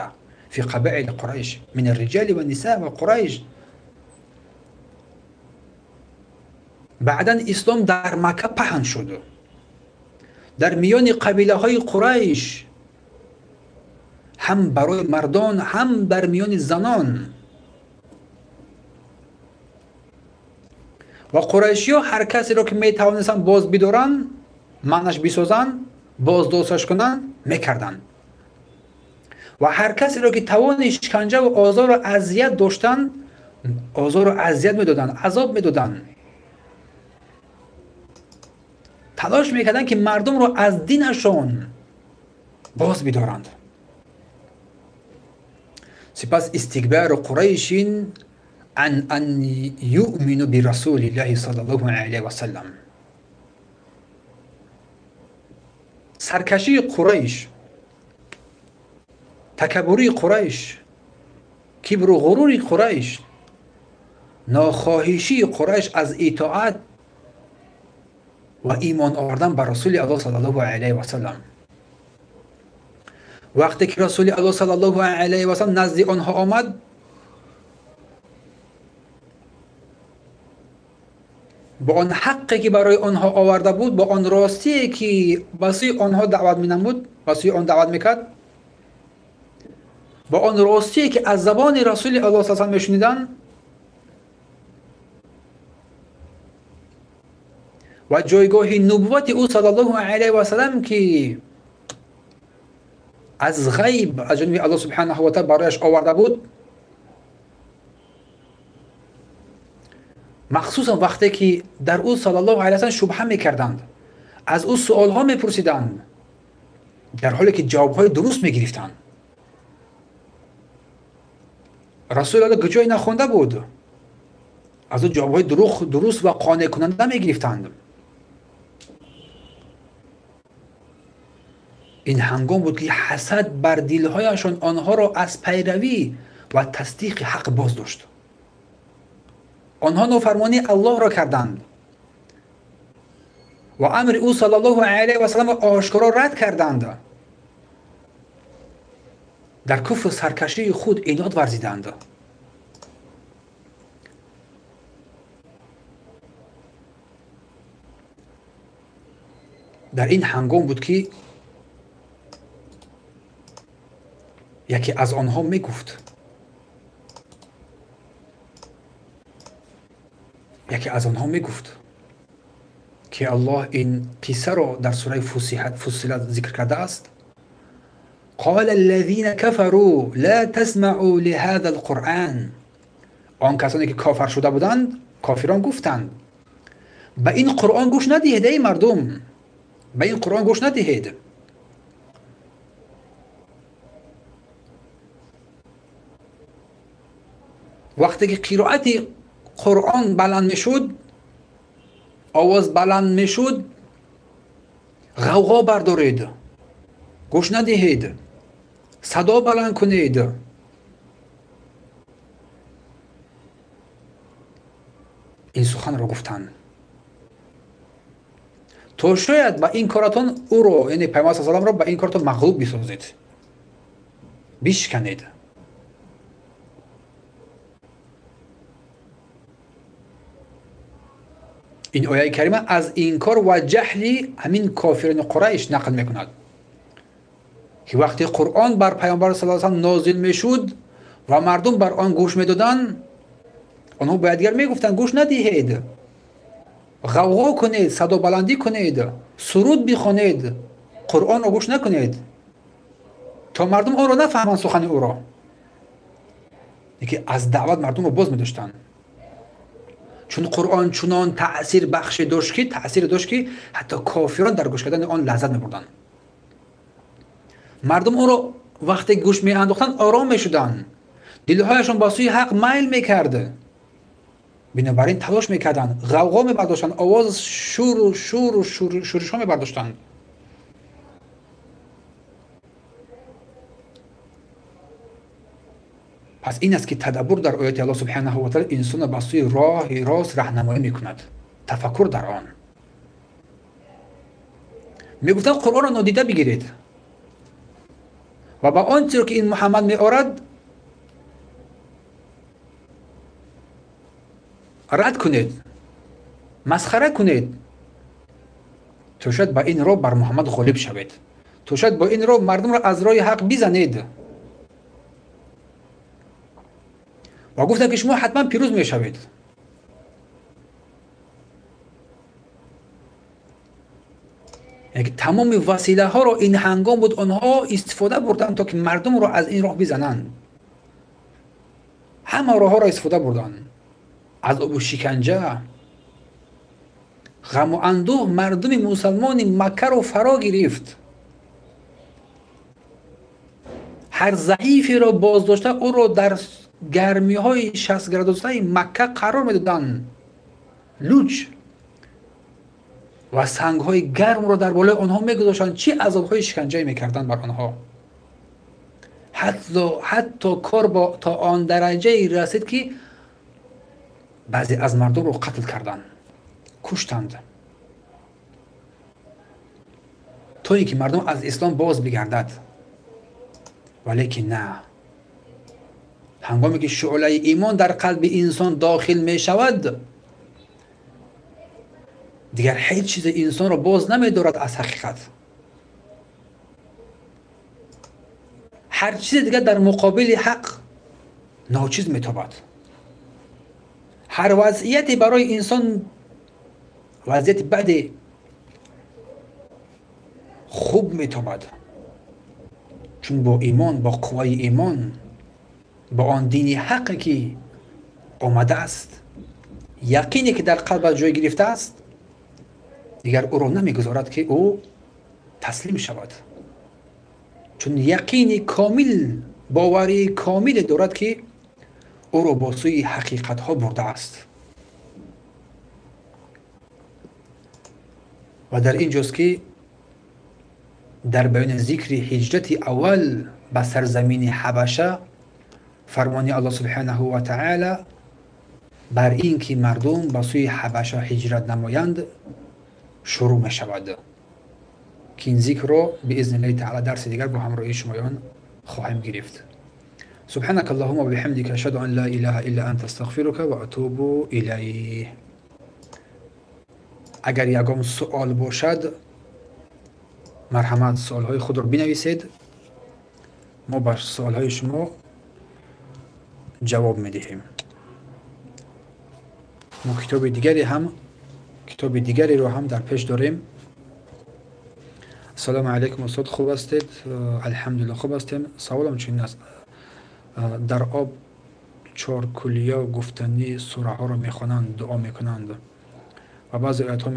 في قبائل قريش من الرجال والنساء وقريش. بعدا اسلام در مکه پهن شد، در میان قبیله های قریش، هم برای مردان هم در میان زنان. و قریشی ها هر کسی را که می توانستند باز بدارند، معنش بسازند، بازداشتش کنند، میکردند. و هر کسی را که توان شکنجه و آزار و اذیت داشتند، آزار و اذیت میدادند، عذاب میدادند. تلاش میکردند که مردم را از دینشان باز بدارند. سپس استکبار قریش عن أن يؤمنوا برسول الله صلى الله عليه وسلم. سرکشی قریش، تکبری قریش، کبر و غرور قریش، ناخواهشی قریش از اطاعت و ایمان آوردن بر رسول الله صلی الله علیه و سلم. وقتی که رسول الله صلی الله علیه و سلم نزد آنها آمد، با آن حقی که برای آنها آورده بود، با آن راستی که به سوی آنها دعوت می‌نمود، به سوی آن دعوت میکرد، با آن راستی که از زبان رسول الله صلی الله علیه و سلم میشنیدند و جایگاه نبوت او صلی الله علیه و سلم که از غیب از جانب الله سبحانه و تعالی برایش آورده بود، مخصوصا وقتی که در او صلی الله علیه و سلم شبهه میکردند، از او سوالها میپرسیدند، در حالی که جوابهای درست میگرفتند. رسول الله جایی نخونده بود، از او جوابهای درست و قانع کننده میگرفتند. Ин ҳангом буд, ки ҳасад бар дилҳояшон онҳоро аз пайравӣ ва тасдиқи ҳақ боз дошт. Онҳо нофармонии Аллоҳро карданд ва амри ӯ саллаллоҳу алайҳи васалламро ошкоро рад карданд. Дар куфру саркашии худ инод варзиданд. Дар ин ҳангом буд, ки яке аз онҳо мегуфт, яке аз онҳо мегуфт, ки Аллоҳ ин қиссаро дар сураи Фуссилат зикр кардааст. قال الذين كفروا لا تسمعوا لهذا القرآن. Он касоне ки кофар шуда буданд, кофирон гуфтанд: ба ин Қуръон гӯш надиҳед, эй мардум, ба ин Қуръон гӯш надиҳед. Вақте ки қироати Қуръон баланд мешуд, овоз баланд мешуд, ғавғо бардоред, гӯш надиҳед, садо баланд кунед. Ин суханро гуфтанд, то шояд ба ин коратон ӯро, яъне Пайғамбар саллаллоҳу алайҳи васалламро ба ин коратон мағлуб бисозед, бишканед. Ин ояи карима аз инкор ва ҷаҳли ҳамин кофирони Қурайш нақл мекунад, ки вақте Қуръон бар Пайғамбар саллаллоҳу алайҳи васаллам нозил мешуд ва мардум бар он гӯш медоданд, онҳо ба якдигар мегуфтанд: гӯш надиҳед, ғавғо кунед, садобаландӣ кунед, суруд бихонед, Қуръонро гӯш накунед, то мардум онро нафаҳманд, сухани ӯро. Лекин аз даъват мардумро боз медоштанд, чун Қуръон чунон таъсир бахше дошт, ки таъсире дошт, ки ҳатто кофирон дар гӯш кардани он лаззат мебурданд. Мардум онро вақте гӯш меандохтанд, ором мешуданд, дилҳояшон ба сӯи ҳақ майл мекард. Бинобар ин талош мекарданд, ғавғо мебардоштанд, овоз шуру шуру шӯришҳо мебардоштанд. Пас ин аст, ки тадаббур дар ояти Аллоҳ субҳанаҳу ва таъала инсонро ба сӯи роҳи рост раҳнамоӣ мекунад. Тафаккур дар он. Мегуфтанд: Қуръонро нодида бигиред ва ба он чиро, ки ин Муҳаммад меорад, рад кунед, масхара кунед, то шояд ба ин роҳ бар Муҳаммад ғолиб шавед, то шояд бо ин роҳ мардумро аз роҳи ҳақ бизанед. Ва гуфтанд, ки шумо ҳатман пирӯз мешавед. Яъне ки тамоми василаҳоро ин ҳангом буд онҳо истифода бурданд, то ки мардумро аз ин роҳ бизананд. Ҳама роҳҳоро истифода бурданд, азобу шиканҷа, ғаму андӯҳ мардуми мусалмони Маккаро фаро гирифт. Ҳар заиферо боздошта ӯро дар гармиҳои 60 градусаи Макка қарор медоданд, луч ва сангҳои гармро дар болои онҳо мегузоштанд. Чӣ азобҳои шиканҷае мекарданд бар онҳо! Ҳатто кор то он дараҷае расид, ки баъзе аз мардумро қатл карданд, куштанд, то ин ки мардум аз ислом боз бигардад. Валекин на, ҳангоме ки шӯълаи имон дар қалби инсон дохил мешавад, дигар ҳеҷ чизе инсонро боз намедорад аз ҳақиқат. Ҳар чизе дигар дар муқобили ҳақ ночиз метобад. Ҳар вазъияте барои инсон вазъияти баде хуб метобад, чун бо имон, бо қувваи имон, бо он дини ҳақе ки омадааст, яқине ки дар қалбаш ҷой гирифтааст, дигар ӯро намегузорад, ки ӯ таслим шавад, чун яқини комил, боварии комиле дорад, ки ӯро бо сӯи ҳақиқатҳо бурдааст. Ва дар ин ҷост, ки Дар баёни зикри ҳиҷрати аввал ба сарзамини Ҳабаша фармони Аллоҳ субҳанаҳу ва таъала бар ин ки мардум ба сӯи Ҳабаша ҳиҷрат намоянд шурӯъ мешавад, ки ин зикрро биизниллаҳи таъала дарси дигар бо ҳамроҳии шумоён хоҳем гирифт. سبحانك اللهم وبحمدك أشهد أن لا إله إلا أنت أستغفرك وأتوب إليه. اگر یگام سؤال باشد مرحمت سؤالهای خود را بنویسید، ما بر سؤالهای شما جواب میدهیم. ما کتاب دیگری رو هم در پیش داریم. السلام علیکم استاد، خوب هستید؟ الحمدلله خوب هستیم. سوالم چنین است: در آب چارکولیا گفتنی سوره ها رو میخوانند، دعا میکنند و بعضی آیت ها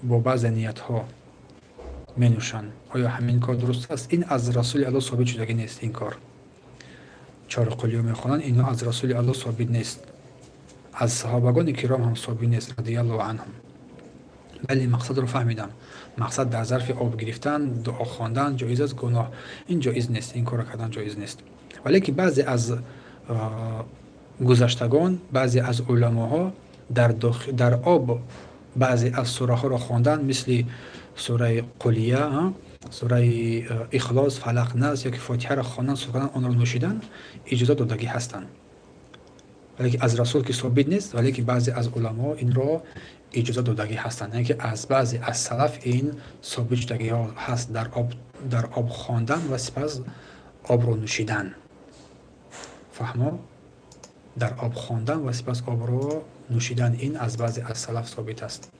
با بعض نیت ها می نوشند، آیا همین کار درست است؟ این از رسول الله ثابت شدگی نیست. این کار چارکولیا میخوانند، اینا از رسول الله ثابت نیست، از صحابگان کرام هم ثابت نیست رضی الله عنهم. بله، مقصد رو فهمیدم. مقصد در ظرف آب گرفتن، دعا خواندن جایز است، گناه این جایز نیست، این کار کردن جایز نیست. ولی که بعضی از گذشتگان، بعضی از علماها در آب بعضی از سوره ها را خواندن، مثل سوره قلیه، سوره اخلاص، فلق، ناس یا که فاتحه را خواندن، سوره آن را نوشیدن، اجازه دادگی هستند. ولی از رسول که ثابت نیست، ولی که بعضی از علما این را اجازه دادگی هستند، یعنی که از بعضی از سلف این ثابت شدگی ها هست، در آب خواندن و سپس آب رو نوشیدن. فهمو؟ در آب خواندن و سپس آب رو نوشیدن، این از بعضی از سلف ثابت است.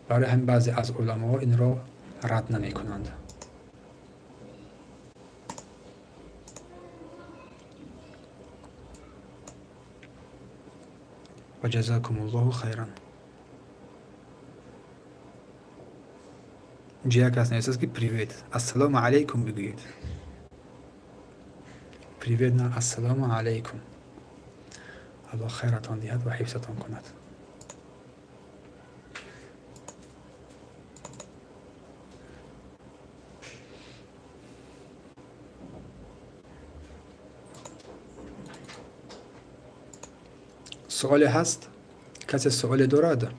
برای هم بعضی از علما این را رد نمی کنند. و جزاکم الله خیرا. یک کس نوشته است که привет، السلام علیکم بگویید. привет نه، السلام علیکم. الله خیرتان دهد و حفظتان کند. سوالی هست؟ کسی سوالی دارد؟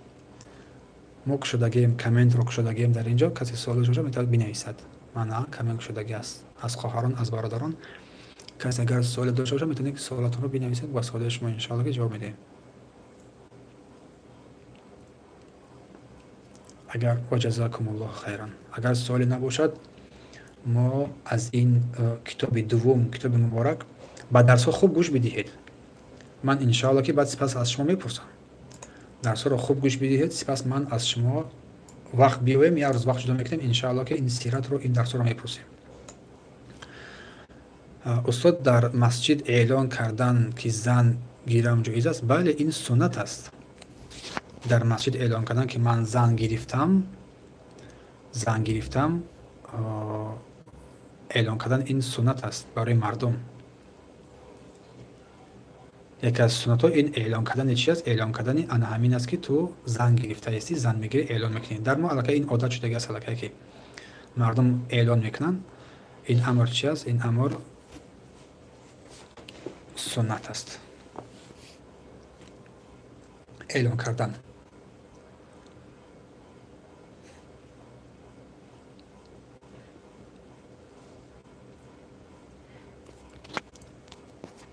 ما کشودگیم، کامنت رو کشودگیم در اینجا. کسی سوال داشته میتواند بنویسد. من کامنت کشودگی است از خواهران، از برادران. کسی اگر سوال داشته باشه میتونید که سوالاتون رو بنویسید و سوال شما انشاءالله که جواب میدیم. اگر و جزاکم الله خیرا. اگر سوالی نباشد ما از این کتاب دوم، کتاب مبارک، با درس ها خوب گوش بدهید. من انشاءالله که بعد سپس از شما میپرسم. درس رو خوب گوش بدهید، سپس من از شما وقت بیایم، یا روز وقت جدا میکنیم انشاءالله که این سیرت رو، این درس رو میپرسیم. استاد در مسجد اعلان کردن که زن گیرم جایز است؟ بله، این سنت است. در مسجد اعلان کردن که من زن گرفتم، زن گرفتم، اعلان کردن این سنت است برای مردم. یکی از سنت ها این اعلان کردن چی است؟ اعلان کردن ان همین است که تو زن گرفته هستی، زن میگیری، اعلان میکنی. در ما علاقه این عادت شده است، علاقه که مردم اعلان میکنن. این امر چی است؟ این امر سنت است، اعلان کردن.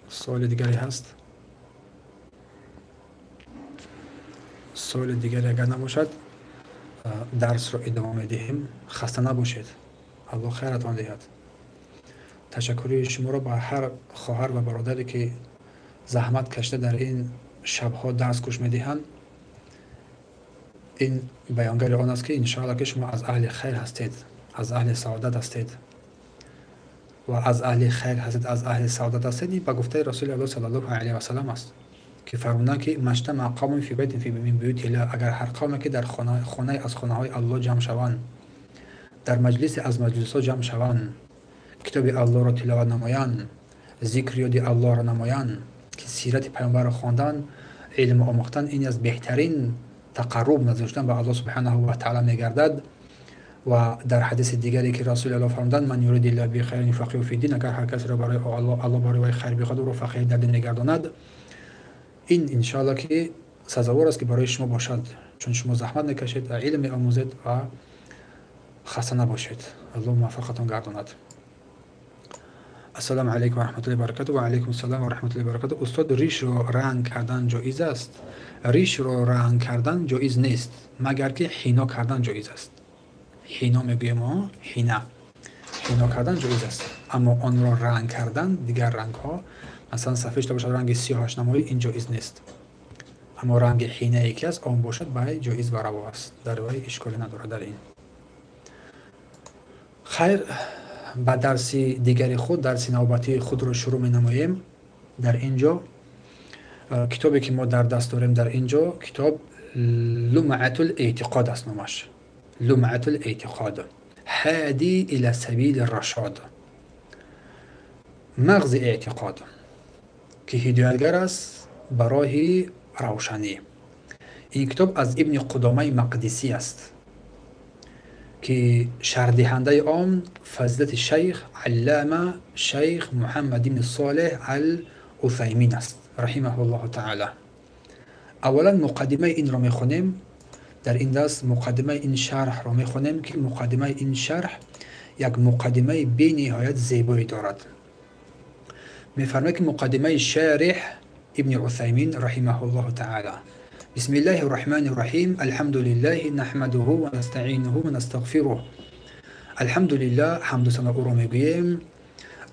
سوال دیگری هست؟ سوال دیگری اگر نباشد درس رو ادامه میدهیم. خسته نباشید، الله خیرتان دهد. تشکری شما را به هر خواهر و برادری که زحمت کشته در این شبها درس گوش میدهند. این بیانگر آن است که انشاءالله که شما از اهل خیر هستید، از اهل سعادت هستید و از اهل خیر هستید، از اهل سعادت هستید. این به گفته رسول الله صلی الله علیه و سلم است که فرمودند که مجتمع قوم فی بیت فی من بیوت الله، اگر هر قومی که در خانه از خانه های الله جمع شوند، در مجلس از مجلس ها جمع شوند، کتاب الله را تلاوت نمایند، ذکر یاد الله را نمایند، که سیرت پیامبر را خواندن، علم آموختن، این از بهترین تقرب نزدیک شدن به الله سبحانه و تعالی میگردد. Ва дар ҳадиси дигаре ки Расули Аллоҳ фармуданд: ман юридиллаҳу биҳи хайран юфаққиҳу фид-дин, агар ҳар касеро барои Аллоҳ барои вай хайр бихоҳад, ӯро фақиҳ дар дин мегардонад. Ин иншоаллоҳ ки сазовор аст ки барои шумо бошад, чун шумо заҳмат мекашед ва илм меомӯзед ва хаста набошед. Аллоҳ муваффақатон гардонад. Ассалому алайкум ва раҳматуллоҳи ва баракатуҳ. Ва алайкум ассалом ва раҳматуллоҳи ва баракатуҳ. Устод, ришро ранг кардан ҷоиз аст? Ришро ранг кардан ҷоиз нест, магар ки ҳино кардан ҷоиз аст. Ҳино мегӯем мо, ҳина. Ҳино кардан ҷоиз аст, аммо онро ранг кардан дигар рангҳо, масалан сафед шуда бошад, ранги сиёҳаш намоӣ, ин ҷоиз нест. Аммо ранги ҳинае ки аст, он бошад, бай ҷоиз ва раво аст. Дар вай ишколе надорад дар ин. Хайр, ба дарси дигари худ, дарси навбатии худро шурӯъ менамоем. Дар ин ҷо китобе ки мо дар даст дорем, дар ин ҷо китоб Лумъатул эътиқод аст номаш. Лумъатул эътиқод ҳади ила сабили рашод, мағзи эътиқод ки ҳидоятгар аст ба роҳи равшанӣ. Ин китоб аз Ибни Қудомаи Мақдисӣ аст ки шарҳдиҳандаи он фазилати шайх Аллама шайх Муҳаммад ибни Солеҳ ал-Усаймин аст раҳимаҳуллоҳу таъала. Аввалан муқаддимаи инро мехонем. Дар ин даст муқаддимаи ин шарҳро мехонем ки муқаддимаи ин шарҳ як муқаддимаи бениҳоят зебое дорад. Мефармояд ки муқаддимаи шарҳ Ибни Усаймин раҳимаҳуллоҳу таъала: бисмиллаҳи рраҳмани рраҳим, алҳамду лиллаҳи наҳмадуҳу ва настаъинуҳу ва настағфируҳ. Алҳамду лиллаҳ, ҳамду сано ӯро мегӯем,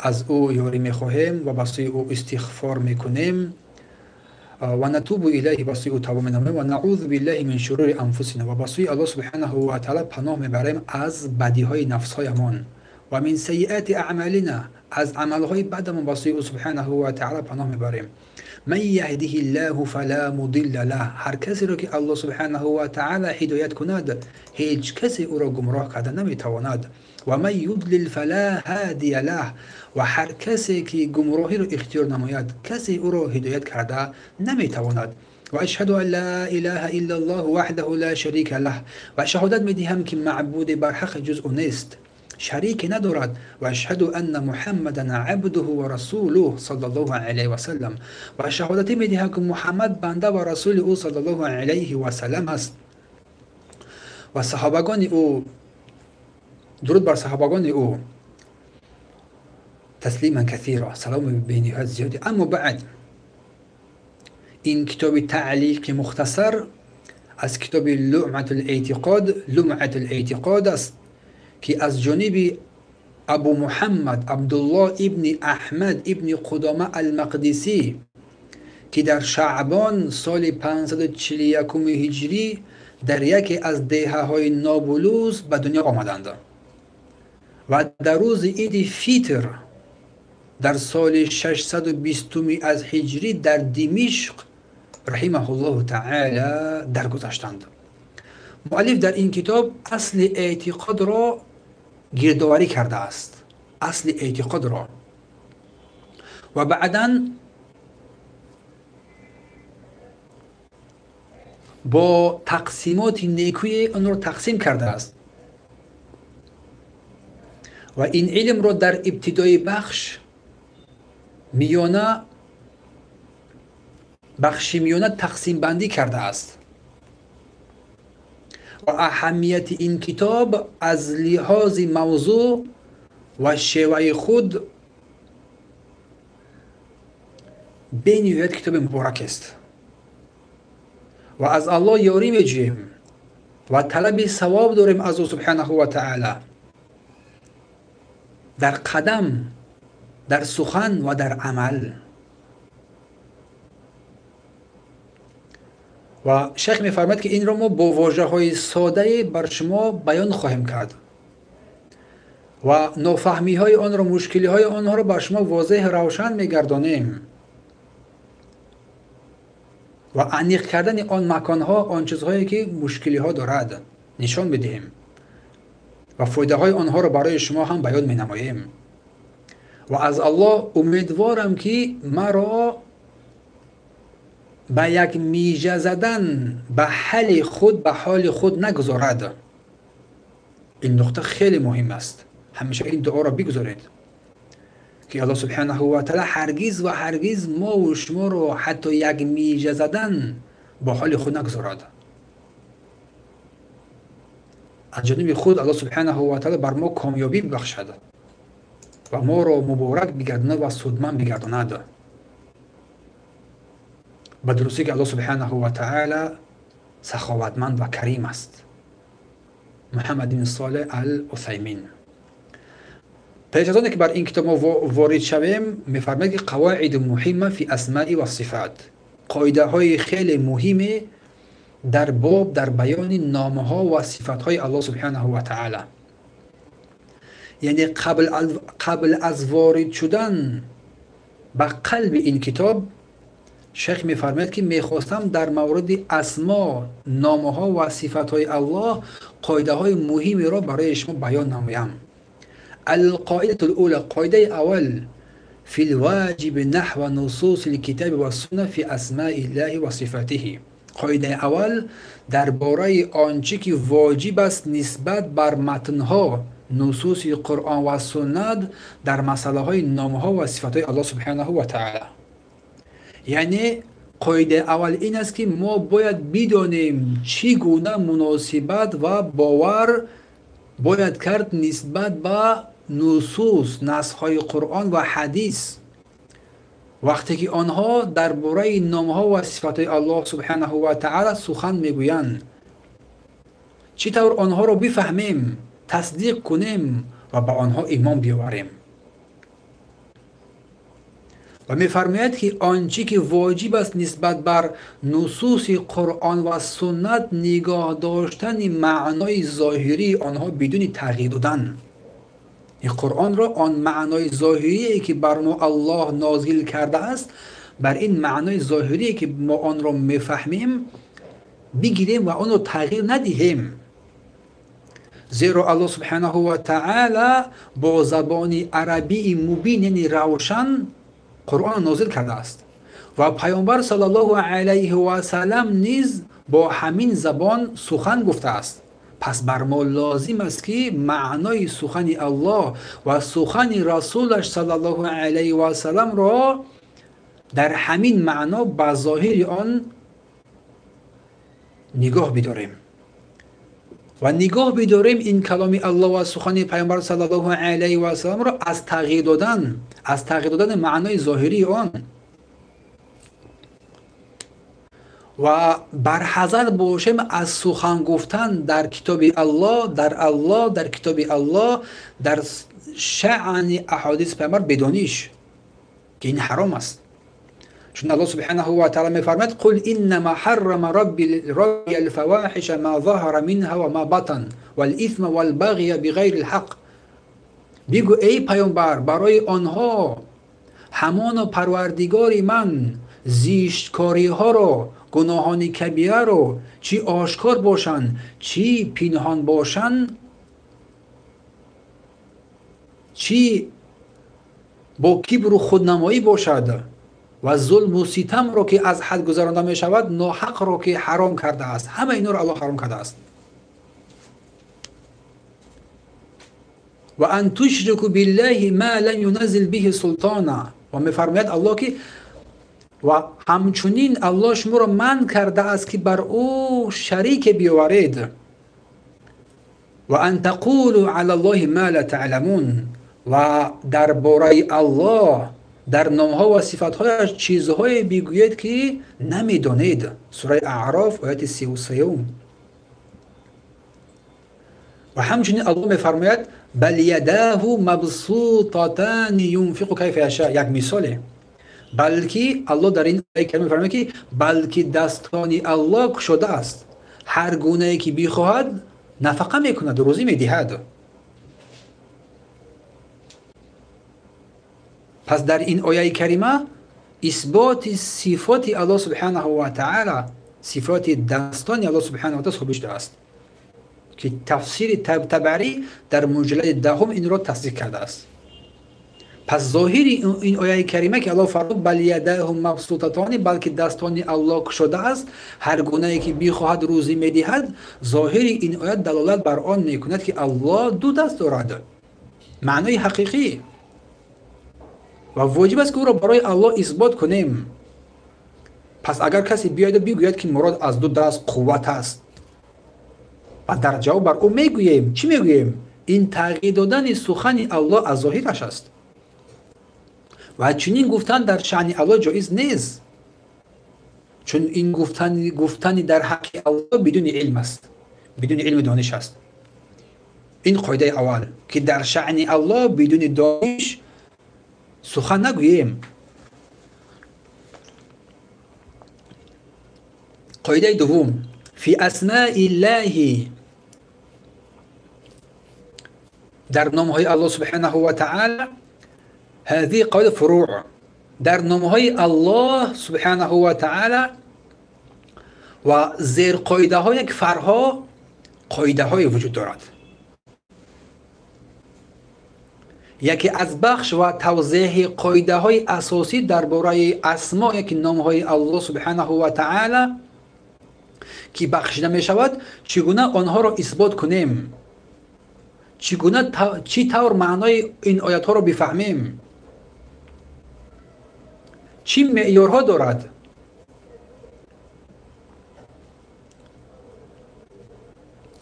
аз ӯ ёрӣ мехоҳем ва ба сӯи ӯ истиғфор мекунем, ва натубу илайҳи, ба сӯи ӯ тавба менамоем, ва наъузу биллаҳи мин шурури анфусина, ва ба сӯи Аллоҳ субҳанаҳу ва таъала паноҳ мебарем аз бадиҳои нафсҳоямон, ва мин сайиати аъмалина, аз амалҳои бадамон ба сӯи ӯ субҳанаҳу ва таъала паноҳ мебарем. Ман яҳдиҳи ллаҳу фала мудилла лаҳ, ҳар касеро ки Аллоҳ субҳанаҳу ва таъала ҳидоят кунад, ҳеҷ касе ӯро гумроҳ карда наметавонад. Ва ман юдлил фала ҳадия лаҳ, ва ҳар касе ки гумроҳиро ихтиёр намояд, касе ӯро ҳидоят карда наметавонад. Ва ашҳаду ан ла илаҳа иллаллоҳу ваҳдаҳу ла шарика лаҳ, ва шаҳодат медиҳам ки маъбуде барҳақи ҷуз ӯ нест, шарике надорад. Ва ашҳаду анна муҳаммадан абдуҳу ва расулуҳ саллаллоҳу алайҳи васаллам, ва шаҳодатӣ медиҳам ки Муҳаммад банда ва расули ӯ саллаллоҳу алайҳи васаллам аст. Ва саҳобагони ӯ, дуруд бар саҳобагони ӯ, таслиман касира, саломи бениҳоят зиёде. Аммо баъд, ин китоби таълиқи мухтасар аз китоби Лумъатул эътиқод, Лумъатул эътиқод аст ки аз ҷониби Абу Муҳаммад Абдуллоҳ ибни Аҳмад ибни Қудома ал-Мақдисӣ ки дар Шаъбон соли 541 ҳиҷрӣ дар яке аз деҳаҳои Нобулус ба дунё омаданд ва дар рӯзи иди Фитр дар соли 620 аз ҳиҷрӣ дар Димишқ раҳимаҳуллоҳу таъала даргузаштанд. Муаллиф дар ин китоб асли эътиқодро гирдоварӣ кардааст, асли эътиқодро, ва баъдан бо тақсимоти некӯе онро тақсим кардааст ва ин илмро дар ибтидои бахш миёна, бахши миёна тақсимбандӣ кардааст. Ва аҳамияти ин китоб аз лиҳози мавзӯъ ва шеваи худ бениҳоят китоби муборак аст. Ва аз Аллоҳ ёрӣ меҷӯем ва талаби савоб дорем аз ӯ субҳанаҳу ва таъала дар қадам, дар сухан ва дар амал. Ва шайх мефармояд ки инро мо бо вожаҳои содае бар шумо баён хоҳем кард ва нофаҳмиҳои онро, мушкилиҳои онҳоро бар шумо возеҳ равшан мегардонем ва аниқ кардани он маконҳо, он чизҳое ки мушкилиҳо дорад нишон медиҳем ва фоидаҳои онҳоро барои шумо ҳам баён менамоем. Ва аз Аллоҳ умедворам ки маро ба як мижа задан ба ҳали худ, ба ҳоли худ нагузорад. Ин нуқта хеле муҳим аст. Ҳамеша ин дуоро бигузоред, ки Аллоҳ субҳанаҳу ва таъала ҳаргиз ва ҳаргиз мо ва шуморо ҳатто як мижа задан бо ҳоли худ нагузорад. Аз ҷониби худ Аллоҳ субҳанаҳу ва таъала бар мо комёбӣ бибахшад ва моро муборак бигардонад ва судманд бигардонад. Ба дурустӣ ки Аллоҳ субҳанаҳу ва таъала саховатманд ва карим аст. Муҳаммад ибн Солеҳ ал-Усаймин. Пеш аз оне ки бар ин китоб мо ворид шавем, мефармояд ки қавоиду муҳимма фи асмаи ва сифат, қоидаҳои хеле муҳиме дар боб дар баёни номҳо ва сифатҳои Аллоҳ субҳанаҳу ва таъала. Яъне қабл аз ворид шудан ба қалби ин китоб шайх мефармояд ки мехостам дар мавриди асмо, номҳо ва сифатҳои Аллоҳ қоидаҳои муҳимеро барои шумо баён намоям. القاعدة الأولى، قاعدة أول، في الواجب نحو نصوص الكتاب والسنة في أسماء الله وصفاته. قاعدة أول درباره آنچه که واجب است نسبت بر متنها نصوص قرآن و سنت در مسئله های نامها و صفات های الله سبحانه و تعالی. یعنی قاعده اول این است که ما باید بدانیم چگونه مناسبت و باور باید کرد نسبت به نصوص، نصهای قرآن و حدیث وقتی که آنها درباره نامها و صفات الله سبحانه و تعالی سخن میگویند. چطور آنها را بفهمیم، تصدیق کنیم و به آنها ایمان بیاوریم. و میفرماید که آنچه که واجب است نسبت بر نصوص قرآن و سنت نگاه داشتن معنای ظاهری آنها بدون تغییر دادن. این قرآن را آن معنای ظاهری که بر ما الله نازل کرده است، بر این معنای ظاهری که ما آن را میفهمیم بگیریم و آن را تغییر ندهیم. زیرا الله سبحانه و تعالی با زبان عربی مبین یعنی روشن قرآن نازل کرده است و پیامبر صلی الله علیه و سلم نیز با همین زبان سخن گفته است. پس بر ما لازم است که معنای سخن الله و سخن رسولش صلی الله علیه و سلم را در همین معنا به ظاهر آن نگاه بداریم و نگاه بداریم این کلام الله و سخن پیامبر صلی الله علیه و سلم را از تغییر دادن معنای ظاهری آن و برحذر باشیم از سخن گفتن در کتاب الله، در کتاب الله، در شأن احادیث پیامبر بدانش که این حرام است. چون الله سبحانه و تعالی میفرماید قل انما حرم ربي الفواحش ما ظهر منها و ما بطن والاثم والبغي بغیر الحق. بگو ای پیامبر برای آنها همانا پروردگار من زیشتکاری ها را، گناهان کبیره رو، چی آشکار باشند چی پنهان باشند، چی با کبر و خودنمایی باشد و ظلم و ستم را که از حد گذرانده می شود، ناحق را که حرام کرده است، همه اینا را الله حرام کرده است. و ان تشرکوا بالله ما لم ينزل به سلطانا. و میفرماید الله که و همچنین الله شما را منع کرده است که بر او شریک بیاورید. و ان تقولوا علی الله ما لا تعلمون. و درباره الله در نامها و صفتهایش چیزهایی بگویید که نمیدانید. سوره اعراف آیت 33. و همچنین الله میفرماید بل یداه مبسوطتان ینفق کیف یشاء. یک مثاله، بلکه الله در این آیه کریمه می‌فرماید که بلکه دستان الله گشوده است، هر گونه که بخواهد نفقه میکند، روزی میدهد. پس در این آیه کریمه اثبات صفات الله سبحانه و تعالی، صفات دستان الله سبحانه و تعالی ثابت شده است که تفسیر تبری در مجلد 10 این را تصدیق کرده است. Пас зоҳири ин ояи карима ки Аллоҳ фармуд бал ядаҳу мабсутатони, балки дастони Аллоҳ кушода аст, ҳар гунае ки бихоҳад рӯзӣ медиҳад, зоҳири ин оят далолат бар он мекунад ки Аллоҳ ду даст дорад. Маънои ҳақиқӣ ва воҷиб аст ки ӯро барои Аллоҳ исбот кунем. Пас агар касе биёяду бигӯяд ки мурод аз ду даст қувват аст, ва дар ҷавоб бар ӯ мегӯем, чӣ мегӯем? Ин тағйир додани сухани Аллоҳ аз зоҳираш аст. Ва чунин гуфтан дар шаъни Аллоҳ ҷоиз нест, чун ин гуфтани дар ҳаққи Аллоҳ бидуни илм аст, бидуни илми дониш аст. Ин қоидаи аввал ки дар шаъни Аллоҳ бидуни дониш сухан нагӯем. Қоидаи дуввум фи асмаи ллаҳи, дар номҳои Аллоҳ субҳанаҳу ва таъала ҳазиҳи қоида фуруъ, дар номҳои Аллоҳ субҳанаҳу ва таъала ва зерқоидаҳо як фарҳо қоидаҳое вуҷуд дорад. Яке аз бахш ва тавзеҳи қоидаҳои асосӣ дар бораи асмо, яке номҳои Аллоҳ субҳанаҳу ва таъала ки бахшида мешавад, чӣ гуна онҳоро исбот кунем, чӣ тавр маънои ин оятҳоро бифаҳмем, чӣ меъёрҳо дорад.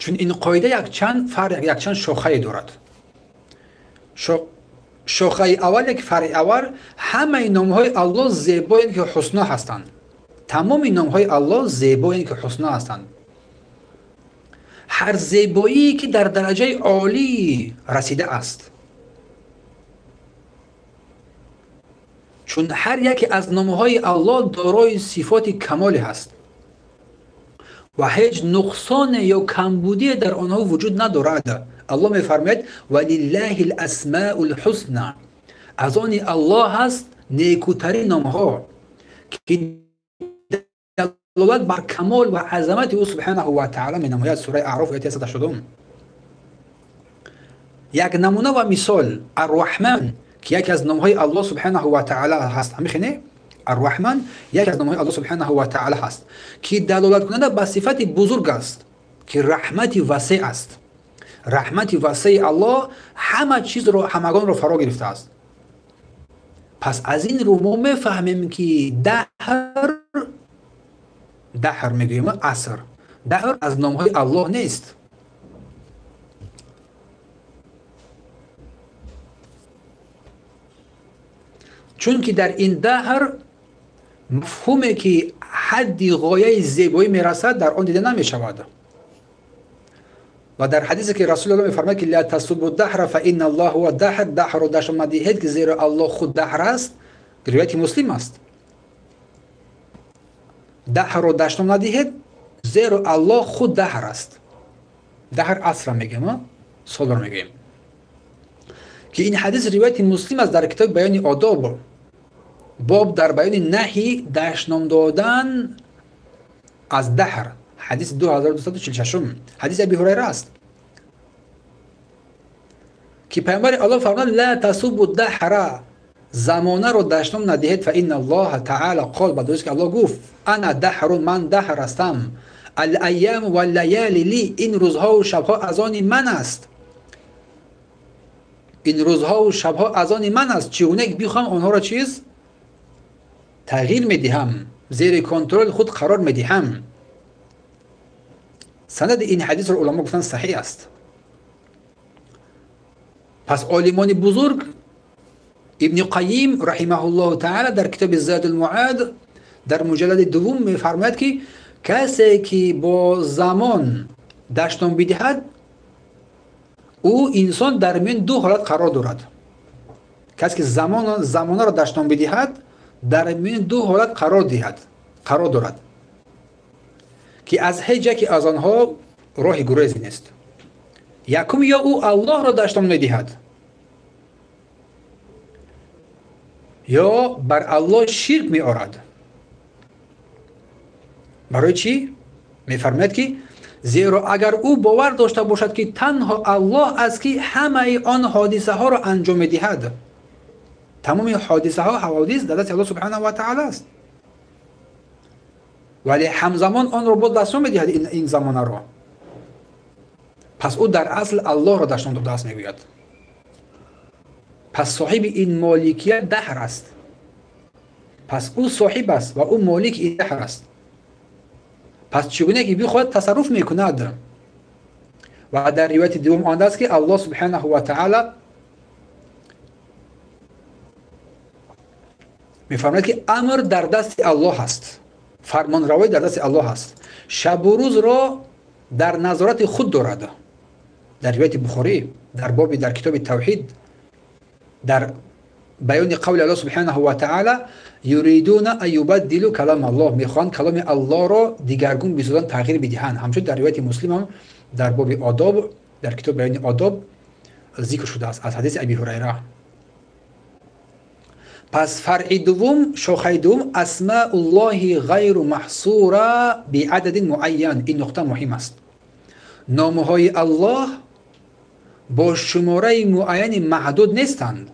Чун ин қоида якчанд фарқ, якчанд шохае дорад. Шохаи аввал, як фарқи аввал, ҳамаи номҳои Аллоҳ зебоянд ки ҳусно ҳастанд. Тамоми номҳои Аллоҳ зебоянд ки ҳусно ҳастанд. Ҳар зебоие ки дар дараҷаи олӣ расида аст. Чун ҳар яке аз номҳои Аллоҳ дорои сифоти камоле ҳаст ва ҳеҷ нуқсоне ё камбудие дар онҳо вуҷуд надорад. Аллоҳ мефармояд валиллаҳи л-асмаул ҳусна, аз они Аллоҳ ҳаст некӯтарин номҳо ки далолат бар камол ва азамати ӯ субҳанаҳу ва таъала менамояд. Сураи Аъроф ояти 180. Як намуна ва мисол Арраҳман ки яке аз номҳои Аллоҳ субҳанаҳу ва таъала ҳаст. Ҳамихине Арраҳман яке аз номҳои Аллоҳ субҳанаҳу ва таъала ҳаст ки далолаткунанда ба сифати бузург аст ки раҳмати васеъ аст. Раҳмати васеи Аллоҳ ҳама чизро, ҳамагонро фаро гирифтааст. Пас аз ин рӯ мо мефаҳмем ки даҳр мегӯем, аср, даҳр аз номҳои Аллоҳ нест. Чунки дар ин даҳр мафҳуме ки ҳадди ғояи зебоӣ мерасад дар он дида намешавад. Ва дар ҳадисе ки Расулуллоҳ мефармояд ки ла тасубу даҳра фа инна Аллоҳ ҳува даҳр, даҳрро дашном надиҳед ки зеро Аллоҳ худ даҳр аст, ривояти Муслим аст. Даҳрро дашном надиҳед зеро Аллоҳ худ даҳр аст. Даҳр асрро мегӯем, солро мегӯем. Ки ин ҳадис ривояти Муслим аст дар китоби баёни одоб, боб дар баёни наҳи дашном додан аз даҳр, ҳадис 2246, ҳадиси Аби Ҳурайра аст ки Паёмбари Аллоҳ фармуд ла тасубу даҳра, замонаро дашном надиҳед, фа инна Аллоҳа таъала қол, ба дуруст ки Аллоҳ гуфт ана даҳрун, ман даҳр ҳастам, ал-айяму вал-лаёли ли, ин рӯзҳову шабҳо аз они ман аст. Ин рӯзҳову шабҳо аз они ман аст, чӣ гуна ки бихоҳам онҳоро чиз тағйир медиҳам, зери контроли худ қарор медиҳам. Санади ин ҳадисро уламо гуфтанд саҳиҳ аст. Пас олимони бузург Ибни Қайим раҳимаҳуллоҳу таъала дар китоби Задул Муад дар муҷаллади дуввум мефармояд ки касе ки бо замон дашном бидиҳад, ӯ инсон дар миёни ду ҳолат қарор дорад. Касе ки замонаро дашном бидиҳад, дар миёни ду ҳолат қарор дорад ки аз ҳеҷ яке аз онҳо роҳи гурез нест. Якум, ё ӯ Аллоҳро дашном медиҳад, ё бар Аллоҳ ширк меорад. Барои чӣ? Мефармояд ки зеро агар ӯ бовар дошта бошад ки танҳо Аллоҳ аст ки ҳамаи он ҳодисаҳоро анҷом медиҳад, Тамоми ҳодисаҳо, ҳаводис дар дасти Аллоҳ субҳанаҳу ва таъоло аст. Вале ҳамзамон онро боз дашном медиҳад ин замонаро. Пас ӯ дар асл Аллоҳро дашном додааст, мегӯяд. Пас соҳиби ин моликият даҳр аст. Пас ӯ соҳиб аст ва ӯ молики ин даҳр аст. Пас чӣ гуна ки бихоҳад тасарруф мекунад. Ва дар ривояти дуввум омадааст ки Аллоҳ субҳанаҳу ва таъоло мефармояд ки амр дар дасти Аллоҳ аст, фармонравоӣ дар дасти Аллоҳ аст, шабу рӯзро дар назорати худ дорад. Дар ривояти Бухорӣ дар боби дар китоби тавҳид дар баёни қавли Аллоҳ субҳанаҳу ва таъоло юридуна ан юбаддилу калам Аллоҳ, мехоҳанд каломи Аллоҳро дигаргун бисозанд, тағйир бидиҳанд. Ҳамчунин дар ривояти Муслим ҳам дар боби одоб дар китоби баёни одоб зикр шудааст аз ҳадиси Аби Ҳурайра. Пас фаръи дуввум, шохаи дуввум, асмауллоҳи ғайру маҳсура биададин муайян. Ин нуқта муҳим аст. Номҳои Аллоҳ бо шумораи муайяни маҳдуд нестанд.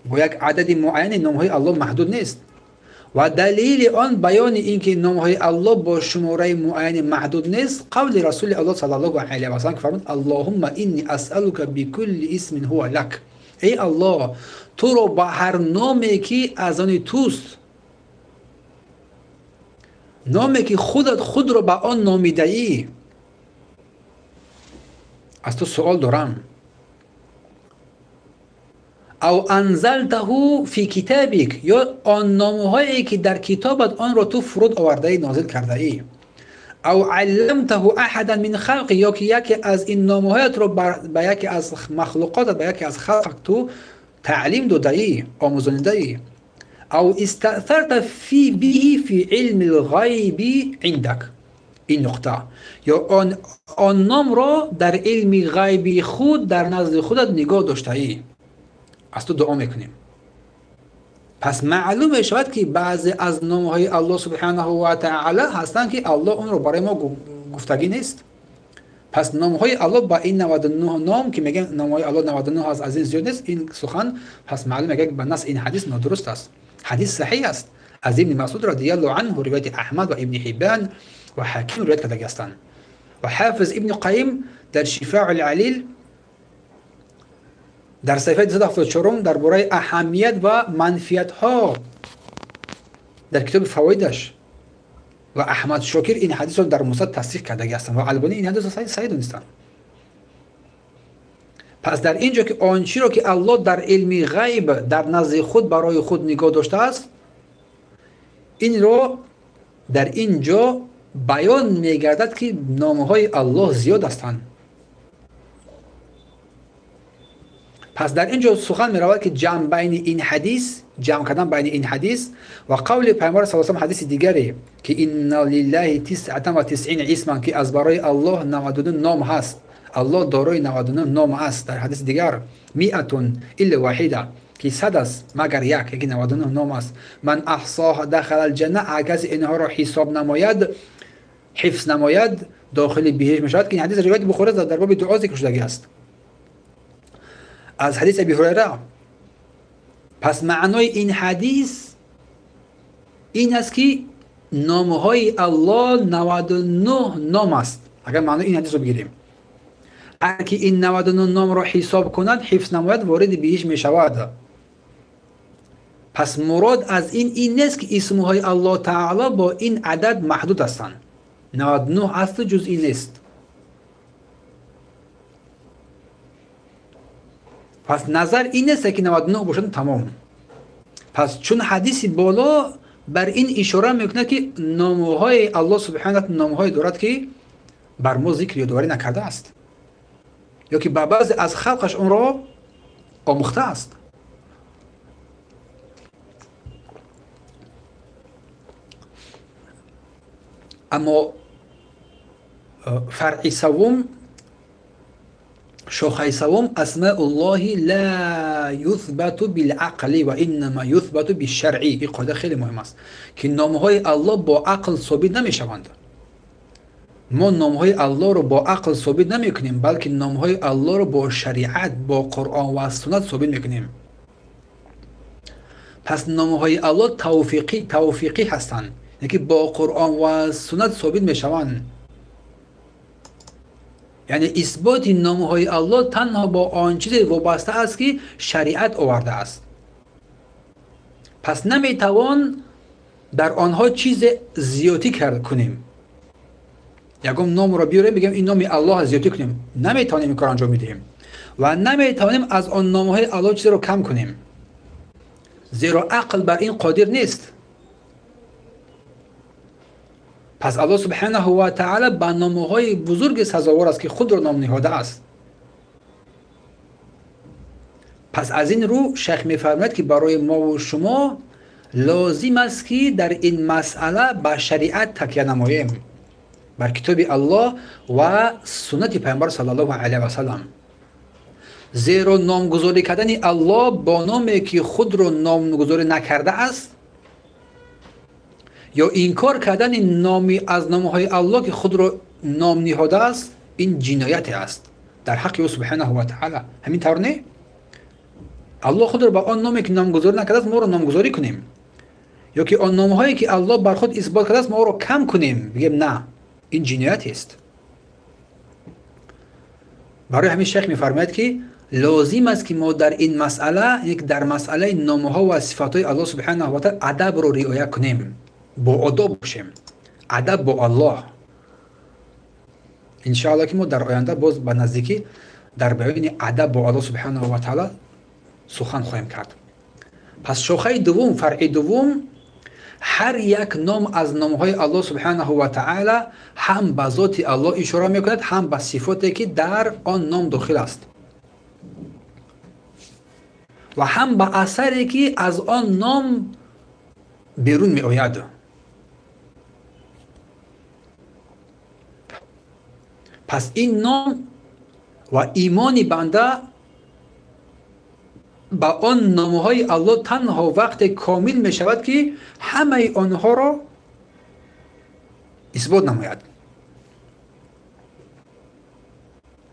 Бо як адади муайяни номҳои Аллоҳ маҳдуд нест. Ва далили он баёни ин ки номҳои Аллоҳ бо шумораи муайяни маҳдуд нест, қавли Расули Аллоҳ саллаллоҳу алайҳи васаллам ки фармуд: Аллоҳумма инни асъалука бикулли исмин ҳува лак. Эй Аллоҳ, туро ба ҳар номе ки аз они туст, номе ки худат худро ба он номидаӣ, аз ту суол дорам. Ав анзалтаҳу фи китобик, ё он номҳое ки дар китобат онро ту фуруд овардаӣ, нозил кардаӣ. Ав алламтаҳу аҳадан мин халқи, ё ки яке аз ин номҳоятро ба яке аз махлуқотат, ба яке аз халқат ту таълим додаӣ, омӯзонидаӣ. Ав истаъсарта фи биҳи фи илми лғайби индак. Ин нуқта, ё он номро дар илми ғайби худ дар назди худат нигоҳ доштаӣ, аз ту дуо мекунем. Пас маълум мешавад ки баъзе аз номҳои Аллоҳ субҳанаҳу ва таъоло ҳастанд ки Аллоҳ онро барои мо гуфтагӣ нест. Пас номҳои Аллоҳ ба ин 99 ном ки мегӯем номҳои Аллоҳ 99 аст, аз ин зиёд нест, ин сухан пас маълум мегӯяд ки ба нас ин ҳадис нодуруст аст. Ҳадис саҳиҳ аст. Аз Ибни Масъуд радияллоҳу анҳу ривояти Аҳмад ва Ибни Ҳиббон ва Ҳаким ривоят кардагӣ ҳастанд. Ва Ҳофиз Ибни Қайим дар Шифоул Алил дар саҳифаи 274 дар бораи аҳамият ва манфиатҳо дар китоби фавоидаш ва Аҳмад Шокир ин ҳадисро дар Мусад тасдиқ кардагӣ ҳастанд ва Албонӣ ин ҳадисро саҳиҳ донистанд. Пас дар ин ҷо ки он чиро ки Аллоҳ дар илми ғайб дар назди худ барои худ нигоҳ доштааст, инро дар ин ҷо баён мегардад ки номҳои Аллоҳ зиёд ҳастанд. Пас дар ин ҷо сухан меравад ки ҷамъ байни ин ҳадис, ҷамъ кардан байни ин ҳадис ва қавли Пайғамбар саллаллоҳу алайҳи васаллам ҳадиси дигаре ки инна лиллаҳи тисъатан ва тисъина исман, ки аз барои Аллоҳ 99 ном ҳаст, Аллоҳ дорои 99 ном аст. Дар ҳадиси дигар миатун илла воҳида, ки 100 аст магар як, яки 99 ном аст. Ман аҳсоҳа дахала алҷанна, агар касе инҳоро ҳисоб намояд, ҳифз намояд, дохили биҳишт мешавад, ки ин ҳадис ривояти Бухорӣ дар боби дуо зикр шудагӣ аст аз ҳадиси Аби Ҳурайра. Пас маънои ин ҳадис ин аст ки номҳои Аллоҳ 99 ном аст. Агар маънои ин ҳадисро бигирем, ҳар ки ин 99 номро ҳисоб кунад, ҳифз намояд, вориди биҳишт мешавад. Пас мурод аз ин ин нест ки исмҳои Аллоҳ таъоло бо ин адад маҳдуд ҳастанд. 99 асту ҷуз ин нест. Пас назар ин нест ки 99 бошад тамом. Пас чун ҳадиси боло бар ин ишора мекунад ки номҳои Аллоҳ субҳанаҳу номҳое дорад ки бар мо зикр ёдоварӣ накардааст, ё ки ба баъзе аз халқаш онро омӯхтааст. Аммо фаръи саввум, шохаи саввум, асмауллоҳи ла юthбату билақли ва иннама юthбату бишаръи. Ин қоида хеле муҳим аст ки номҳои Аллоҳ бо ақл собит намешаванд. Мо номҳои Аллоҳро бо ақл собит намекунем, балки номҳои Аллоҳро бо шариат, бо Қуръон ва суннат собит мекунем. Пас номҳои Аллоҳ тавфиқӣ ҳастанд, яъне ки бо Қуръон ва суннат собит мешаванд. Яъне исботи номҳои Аллоҳ танҳо бо он чизе вобаста аст, ки шариат овардааст. Пас наметавон дар онҳо чизе зиёдӣ кунем. Ягон номро биёрем, бигем ин номи Аллоҳ зиёдӣ кунем. Наметавонем ин кор анҷом медиҳем ва наметавонем аз он номҳои Аллоҳ чизеро кам кунем, зеро ақл бар ин қодир нест. Пас Аллоҳ субҳанаҳу ва таъала ба номҳои бузурги сазовор аст, ки худро ном ниҳодааст. Пас аз ин рӯ шайх мефармояд, ки барои мову шумо лозим аст, ки дар ин масъала ба шариат такя намоем, бар китоби Аллоҳ ва суннати Пайғамбар саллаллоҳу алайҳи васаллам. Зеро номгузорӣ кардани Аллоҳ бо номе, ки худро номгузорӣ накардааст, ё инкор кардани номи аз номҳои Аллоҳ, ки худро ном ниҳодааст, ин ҷинояте аст дар ҳаққи ӯ субҳанаҳу ва таъала. Ҳамин тавр не? Аллоҳ худро ба он номе, ки номгузорӣ накардааст, моро номгузорӣ кунем, ё ки он номҳое, ки Аллоҳ бар худ исбот кардааст, мо ӯро кам кунем, бигем на, ин ҷиноятест. Барои ҳамин шайх мефармояд, ки лозим аст, ки мо дар ин масъала, яъне дар масъалаи номҳо ва сифатҳои Аллоҳ субҳанаҳу ва таъала адабро риоя кунем, бо одоб бошем, адаб бо Аллоҳ. Иншоаллоҳ, ки мо дар оянда боз ба наздикӣ дар баёни адаб бо Аллоҳ субҳанаҳу ва таъала сухан хоҳем кард. Пас шохаи дуввум, фаръи дуввум, ҳар як ном аз номҳои Аллоҳ субҳанаҳу ва таъала ҳам ба зоти Аллоҳ ишора мекунад, ҳам ба сифоте, ки дар он ном дохил аст, ва ҳам ба асаре, ки аз он ном берун меояд. Пас ин ном ва имони банда ба он номҳои Аллоҳ танҳо вақте комил мешавад, ки ҳамаи онҳоро исбот намояд.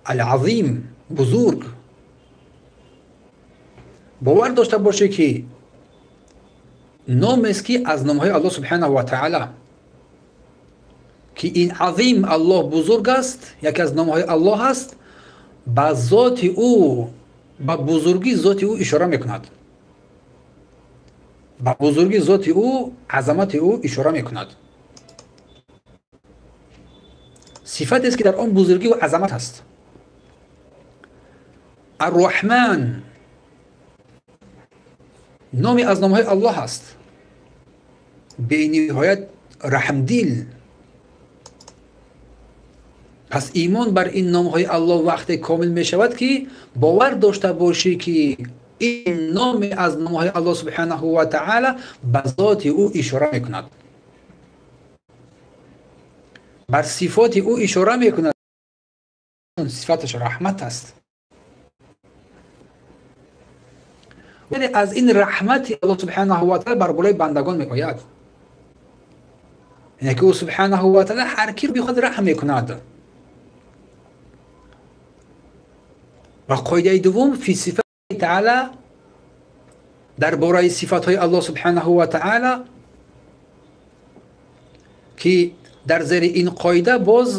Ал-Азим, бузург. Бовар дошта боше, ки номест, ки аз номҳои Аллоҳ субҳанаҳу ва таъала, ки ин Азим, Аллоҳ бузург аст, яке аз номҳои Аллоҳ аст, ба зоти ӯ, ба бузургии зоти ӯ ишора мекунад, ба бузургии зоти ӯ, азамати ӯ ишора мекунад. Сифатест, ки дар он бузургӣ ва азамат аст. Ар-Раҳман номи аз номҳои Аллоҳ аст, бениҳоят раҳмдил. Пас имон бар ин номҳои Аллоҳ вақте комил мешавад, ки бовар дошта бошӣ, ки ин номи аз номҳои Аллоҳ субҳанаҳу ва таъала ба зоти ӯ ишора мекунад, бар сифоти ӯ ишора мекунад. Сифаташ раҳмат аст. Яъне аз ин раҳмати Аллоҳ субҳанаҳу ва таъала бар болои бандагон меояд. Яъне ки ӯ субҳанаҳу ва таъала ҳар киро бихоҳад раҳм мекунад. Ва қоидаи дуввум, фи сифати таъала, дар бораи сифатҳои Аллоҳ субҳанаҳу ва таъала, ки дар зери ин қоида боз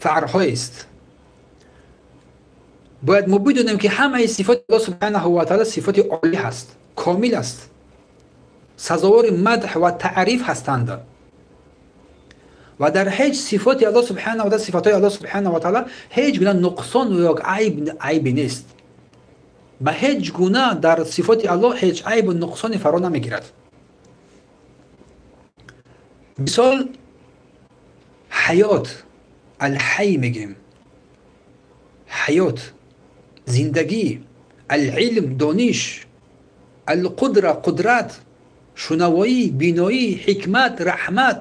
фаръҳоест. Бояд мо бидонем, ки ҳамаи сифоти Аллоҳ субҳанаҳу ва таъала сифоти олӣ ҳаст, комил аст, сазовори мадҳ ва таъриф ҳастанд. Ва дар ҳеҷ сифоти Аллоҳ субҳанаҳу ва таъала, сифатҳои Аллоҳ субҳанаҳу ва таъала ҳеҷ гуна нуқсон ё айбе нест. Ба ҳеҷ гуна дар сифоти Аллоҳ ҳеҷ айбу нуқсоне фаро намегирад. Мисол, ҳаёт, Алҳай мегӯем, ҳаёт, зиндагӣ, алилм, дониш, алқудра, қудрат, шунавоӣ, биноӣ, ҳикмат, раҳмат,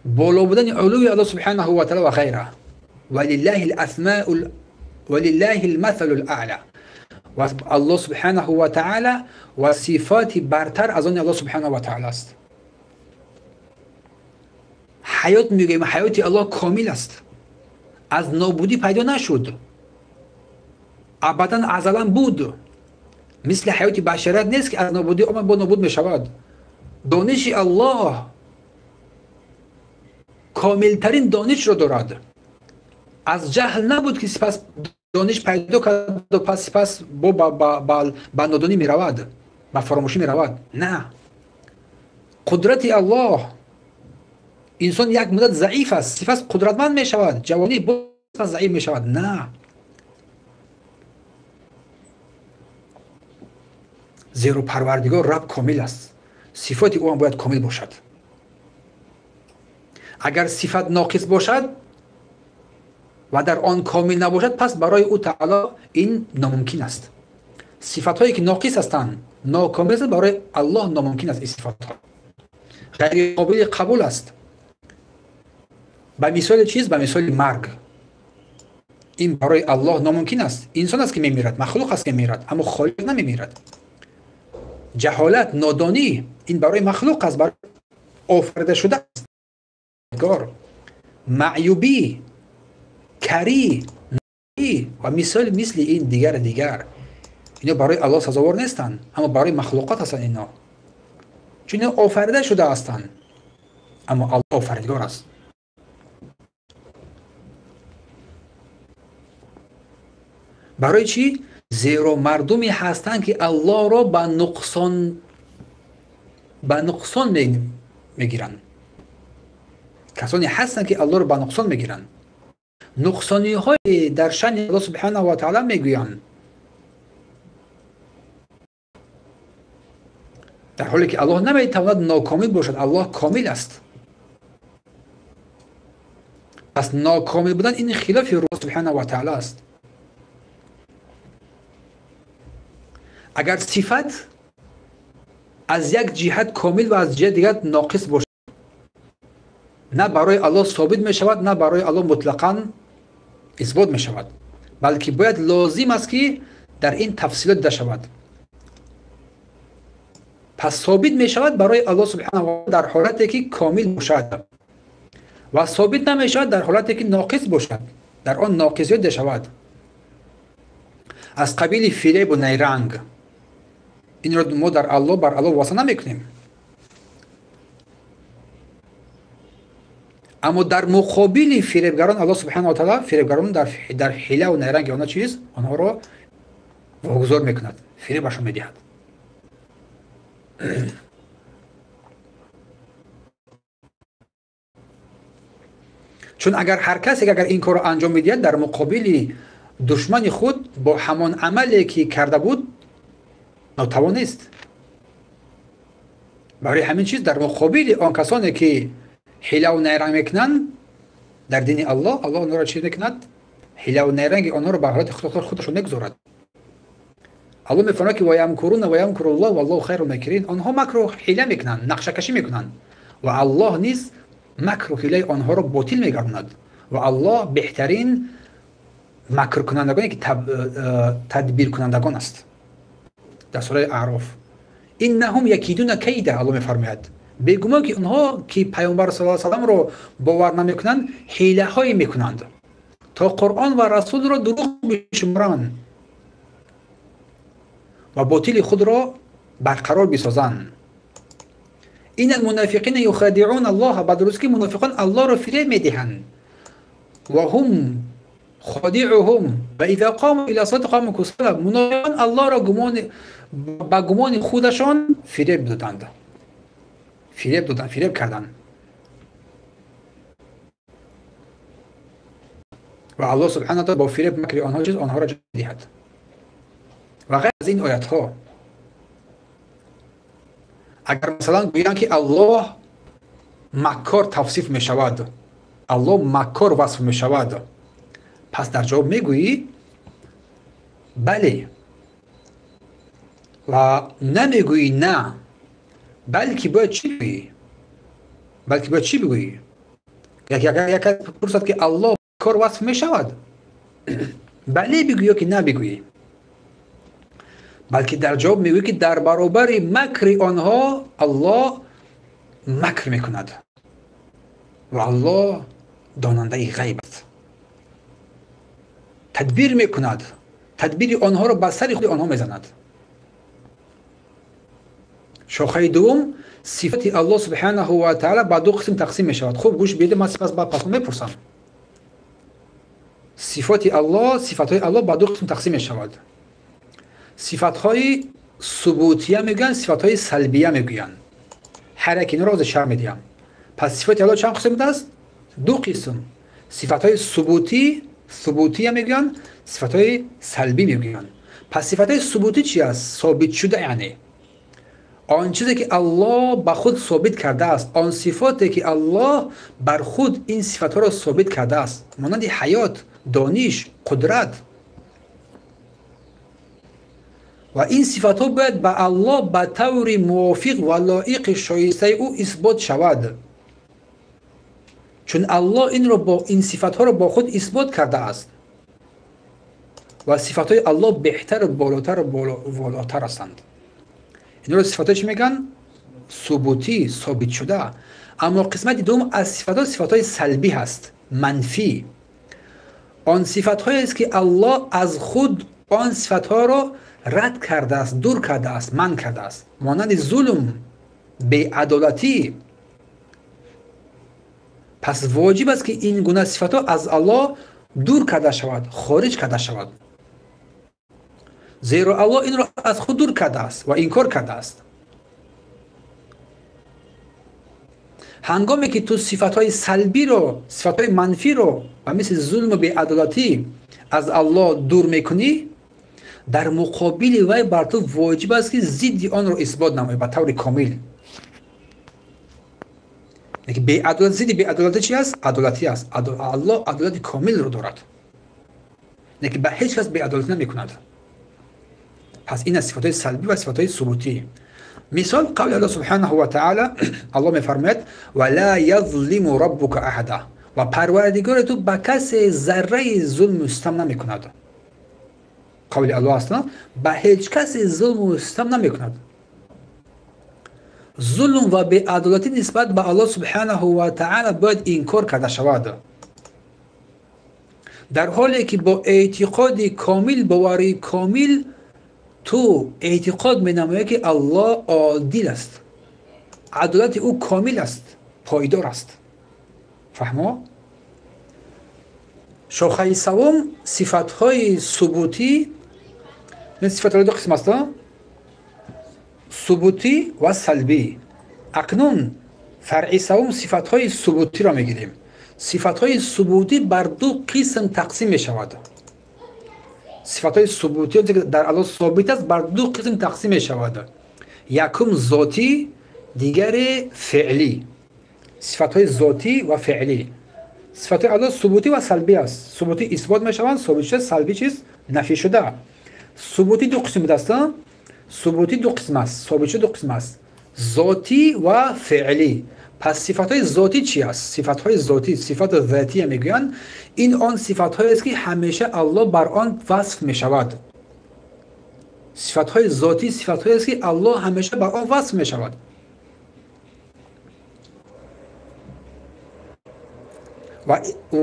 боло будани улуви Аллоҳ субҳанаҳу ва таъала ва ғайра. Валиллаҳи алмасалу лаъла. Ва Аллоҳ субҳанаҳу ва таъала ва сифати бартар аз они Аллоҳ субҳанаҳу ва таъала аст. Ҳаёт мегӯем, ҳаёти Аллоҳ комил аст, аз нобудӣ пайдо нашуд, абадан азалан буд. Мисли ҳаёти башарият нест, ки аз нобудӣ омад бо нобуд мешавад. Дониши Аллоҳ комилтарин донишро дорад. Аз ҷаҳл набуд, ки сипас дониш пайдо кард ва пас сипас бо ба нодонӣ меравад, ба фаромӯшӣ меравад. На, қудрати Аллоҳ, инсон як муддат заиф аст, сипас қудратманд мешавад, ҷавонӣ боз заиф мешавад. На, зеро Парвардигор Раб комил аст, сифати ӯ ҳам бояд комил бошад. Агар сифат ноқис бошад ва дар он комил набошад, пас барои ӯ таъоло ин номумкин аст. Сифатҳое ки ноқис ҳастанд, нокомил ҳастанд, барои Аллоҳ номумкин аст. Ин сифатҳо ғайриқобили қабул аст. Ба мисоли чиз, ба мисоли марг, ин барои Аллоҳ номумкин аст. Инсон аст ки мемирад, махлуқ аст ки мемирад, аммо Холиқ намемирад. Ҷаҳолат, нодонӣ, ин барои махлуқ аст, барои офарида шуда аст. Маъюбӣ, карӣ ва мисол мисли ин дигар дигар, ино барои Аллоҳ сазовор нестанд, аммо барои махлуқот ҳастанд ино, чун ино офарида шуда ҳастанд, аммо Аллоҳ офаридгор аст. Барои чӣ? Зеро мардуме ҳастанд, ки Аллоҳро ба нуқсон мегиранд. Касоне ҳастанд, ки Аллоҳро ба нуқсон мегиранд, нуқсониҳои дар шани Аллоҳ субҳанаҳу ва таъоло мегӯянд, дар ҳоле ки Аллоҳ наметавонад нокомил бошад. Аллоҳ комил аст. Пас нокомил будан ин хилофи Аллоҳ субҳанаҳу ва таъоло аст. Агар сифат аз як ҷиҳат комил ва аз ҷиҳат дигар ноқис бошад, на барои Аллоҳ собит мешавад, на барои Аллоҳ мутлақан исбот мешавад, балки бояд лозим аст, ки дар ин тафсилот дида шавад. Пас собит мешавад барои Аллоҳ субҳанаҳу ва таъоло дар ҳолате ки комил бошад ва собит намешавад дар ҳолате ки ноқис бошад, дар он ноқисиёт дида шавад. Аз қабили фиребу найранг, инро мо дар Аллоҳ бар Аллоҳ васа намекунем, аммо дар муқобили фиребгарон Аллоҳ субҳанаҳу ва таъоло фиребгарон дар ҳилаву найранги онҳо чиз онҳоро вогузор мекунад, фиребашон медиҳад. Чун агар ҳар касе агар ин корро анҷом медиҳад, дар муқобили душмани худ бо ҳамон амале ки карда буд нотавон нест. Барои ҳамин чиз дар муқобили он касоне ки ҳилаву найранг мекунанд дар дини Аллоҳ, Аллоҳ онҳоро чиз мекунад? Ҳилаву найранги онҳоро ба ҳолати худашон мегузорад. Аллоҳ мефармояд, ки ваямкуруна ваямкуруллоҳ валлоҳу хайрул макирин. Онҳо макру ҳила мекунанд, нақшакашӣ мекунанд ва Аллоҳ низ макру ҳилаи онҳоро ботил мегардонад ва Аллоҳ беҳтарин макркунандагоне ки тадбиркунандагон аст. Дар сураи Аъроф иннаҳум якидуна кайда, Аллоҳ мефармояд, бегумон ки онҳо ки Пайғамбар саллаллоҳу алайҳи васалламро бовар намекунанд, ҳилаҳое мекунанд то Қуръон ва Расулро дурӯғ бишуморанд ва ботили худро барқарор бисозанд. Ин алмунофиқина юхадиъуна Аллоҳа, ба дурустӣ мунофиқон Аллоҳро фиреб медиҳанд. Ва ҳум خادعهم و اذا قاموا الى الصلاه قاموا كسالى. منافقان الله را ба гумони худашон фиреб доданд, фиреб карданд ва Аллоҳ субҳанаҳу ва таъала бо фиреб макри онҳо чиз онҳоро ҷазо диҳад. Ва ғайр аз ин оятҳо, агар масалан гӯянд ки Аллоҳ маккор тавсиф мешавад, Аллоҳ маккор васф мешавад, пас дар ҷавоб мегӯӣ бале ва намегӯӣ на, балки бояд чӣ бигӯӣ? Балки бояд чӣ бигӯӣ? Як кас пурсад ки Аллоҳ маккор васф мешавад, бале бигӯӣ ё ки на бигӯӣ? Балки дар ҷавоб мегӯӣ ки дар баробари макри онҳо Аллоҳ макр мекунад ва Аллоҳ донандаи ғайб аст, тадбир мекунад, тадбири онҳоро ба сари худи онҳо мезанад. Шохаи дуввум сифати Аллоҳ субҳанаҳу ва таъала ба ду қисм тақсим мешавад. Хуб гӯш биёед, ман сипас баъд пас мепурсам. Сифати Аллоҳ, сифатҳои Аллоҳ ба ду қисм тақсим мешавад. Сифатҳои субутия мегӯянд, сифатҳои салбия мегӯянд. Ҳар як инро ҳозир шарҳ медиҳам. Пас сифати Аллоҳ чанд қисм будааст? Ду қисм. Сифатҳои субутӣ, субутия мегӯянд, сифатҳои салбӣ мегӯянд. Пас сифатҳои субутӣ чи аст? Собит шуда, яъне он чизе ки Аллоҳ ба худ собит кардааст, он сифоте ки Аллоҳ бар худ ин сифатҳоро собит кардааст, монанди ҳаёт, дониш, қудрат. Ва ин сифатҳо бояд ба Аллоҳ ба таври мувофиқ ва лоиқи шоистаи ӯ исбот шавад, чун Аллоҳ инро бо ин сифатҳоро бо худ исбот кардааст ва сифатҳои Аллоҳ беҳтару болотару волотар ҳастанд. Инро сифатҳо чӣ мегӯянд? Субутӣ, собитшуда. Аммо қисмати дуввум аз сифатҳо сифатҳои салбӣ ҳаст, манфӣ. Он сифатҳоест ки Аллоҳ аз худ он сифатҳоро рад кардааст, дур кардааст, манъ кардааст, монанди зулм, беадолатӣ. Пас воҷиб аст ки ин гуна сифатҳо аз Аллоҳ дур карда шавад, хориҷ карда шавад, зеро Аллоҳ инро аз худ дур кардааст ва инкор кардааст. Ҳангоме ки ту сифатҳои салбиро, сифатҳои манфиро ба мисли зулму беадолатӣ аз Аллоҳ дур мекунӣ, дар муқобили вай бар ту воҷиб аст ки зидди онро исбот намоӣ ба таври комил. Беадолат, зидди беадолатӣ чи аст? Адолатӣ аст. Аллоҳ адолати комилро дорад, лекин ба ҳеҷ кас беадолатӣ намекунад. Пас ин аз сифатҳои салбӣ ва сифатҳои субутӣ. Мисол қавли Аллоҳ субҳанаҳу ва таъала, Аллоҳ мефармояд: ва ла язлиму раббука аҳада, ва парвардигори ту ба касе зарраи зулму ситам намекунад. Қавли Аллоҳ аст, ба ҳеҷ касе зулму ситам намекунад. Зулм ва беадолатӣ нисбат ба Аллоҳ субҳанаҳу ва таъала бояд инкор карда шавад, дар ҳоле ки бо эътиқоди комил, боварии комил ту эътиқод менамояд ки Аллоҳ одил аст, адолати ӯ комил аст, пойдор аст. Фаҳмо? Шохаи савум сифатҳои субутӣ. Сифатҳои ду қисм аст, субутӣ ва салбӣ. Акнун фаръи савум сифатҳои субутиро мегирем. Сифатҳои субутӣ бар ду қисм тақсим мешавад. Сифатҳои субутӣ дар Аллоҳ собит аст, бар ду қисм тақсим мешавад. Якум зотӣ, дигаре феълӣ. Сифатҳои зотӣ ва феълӣ. Сифатҳои Аллоҳ субутӣ ва салбӣ аст. Субутӣ исбот мешаванд, собит шуда, салбӣ чиз нафӣ шуда. Субутӣ ду қисм будаст, субутӣ ду қисм аст, собит шуда ду қисм аст, зотӣ ва феълӣ. Пас сифатҳои зотӣ чи аст? Сифатҳои зотӣ, сифати зотия мегӯянд, ин он сифатҳоест ки ҳамеша Аллоҳ бар он васф мешавад. Сифатҳои зотӣ сифатҳоест ки Аллоҳ ҳамеша бар он васф мешавад.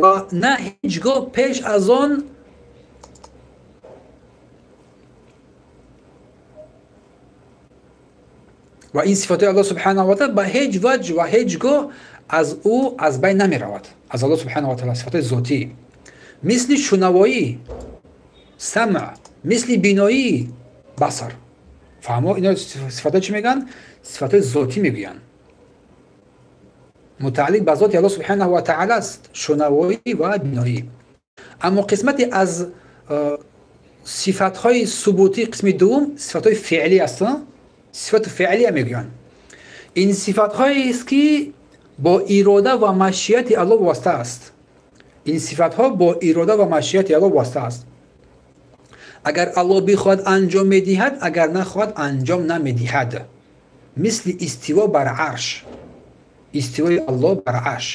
Ва на ҳеҷ гоҳ пеш аз он ва ин сифатҳои Аллоҳ субҳанаҳу ва таъала ба ҳеҷ ваҷ ва ҳеҷ гоҳ аз ӯ аз байн намеравад. Аз Аллоҳ субҳанаҳу ва таъала сифатҳои зотӣ, мисли шунавоӣ, самъ, мисли биноӣ, басар. Фаҳмо? Ино сифатҳои чӣ мегӯянд? Сифатҳои зотӣ мегӯянд. Мутааллиқ ба зоти Аллоҳ субҳанаҳу ва таъала аст шунавоӣ ва биноӣ. Аммо қисмати аз сифатҳои субутӣ, қисми дуввум сифатҳои феълӣ аст. Сифати феълия мегӯянд. Ин сифатҳоест ки бо ирода ва машияти Аллоҳ вобаста аст. Ин сифатҳо бо ирода ва машияти Аллоҳ вобаста аст. Агар Аллоҳ бихоҳад анҷом медиҳад, агар нахоҳад анҷом намедиҳад. Мисли истиво бар арш, истивои Аллоҳ бар арш,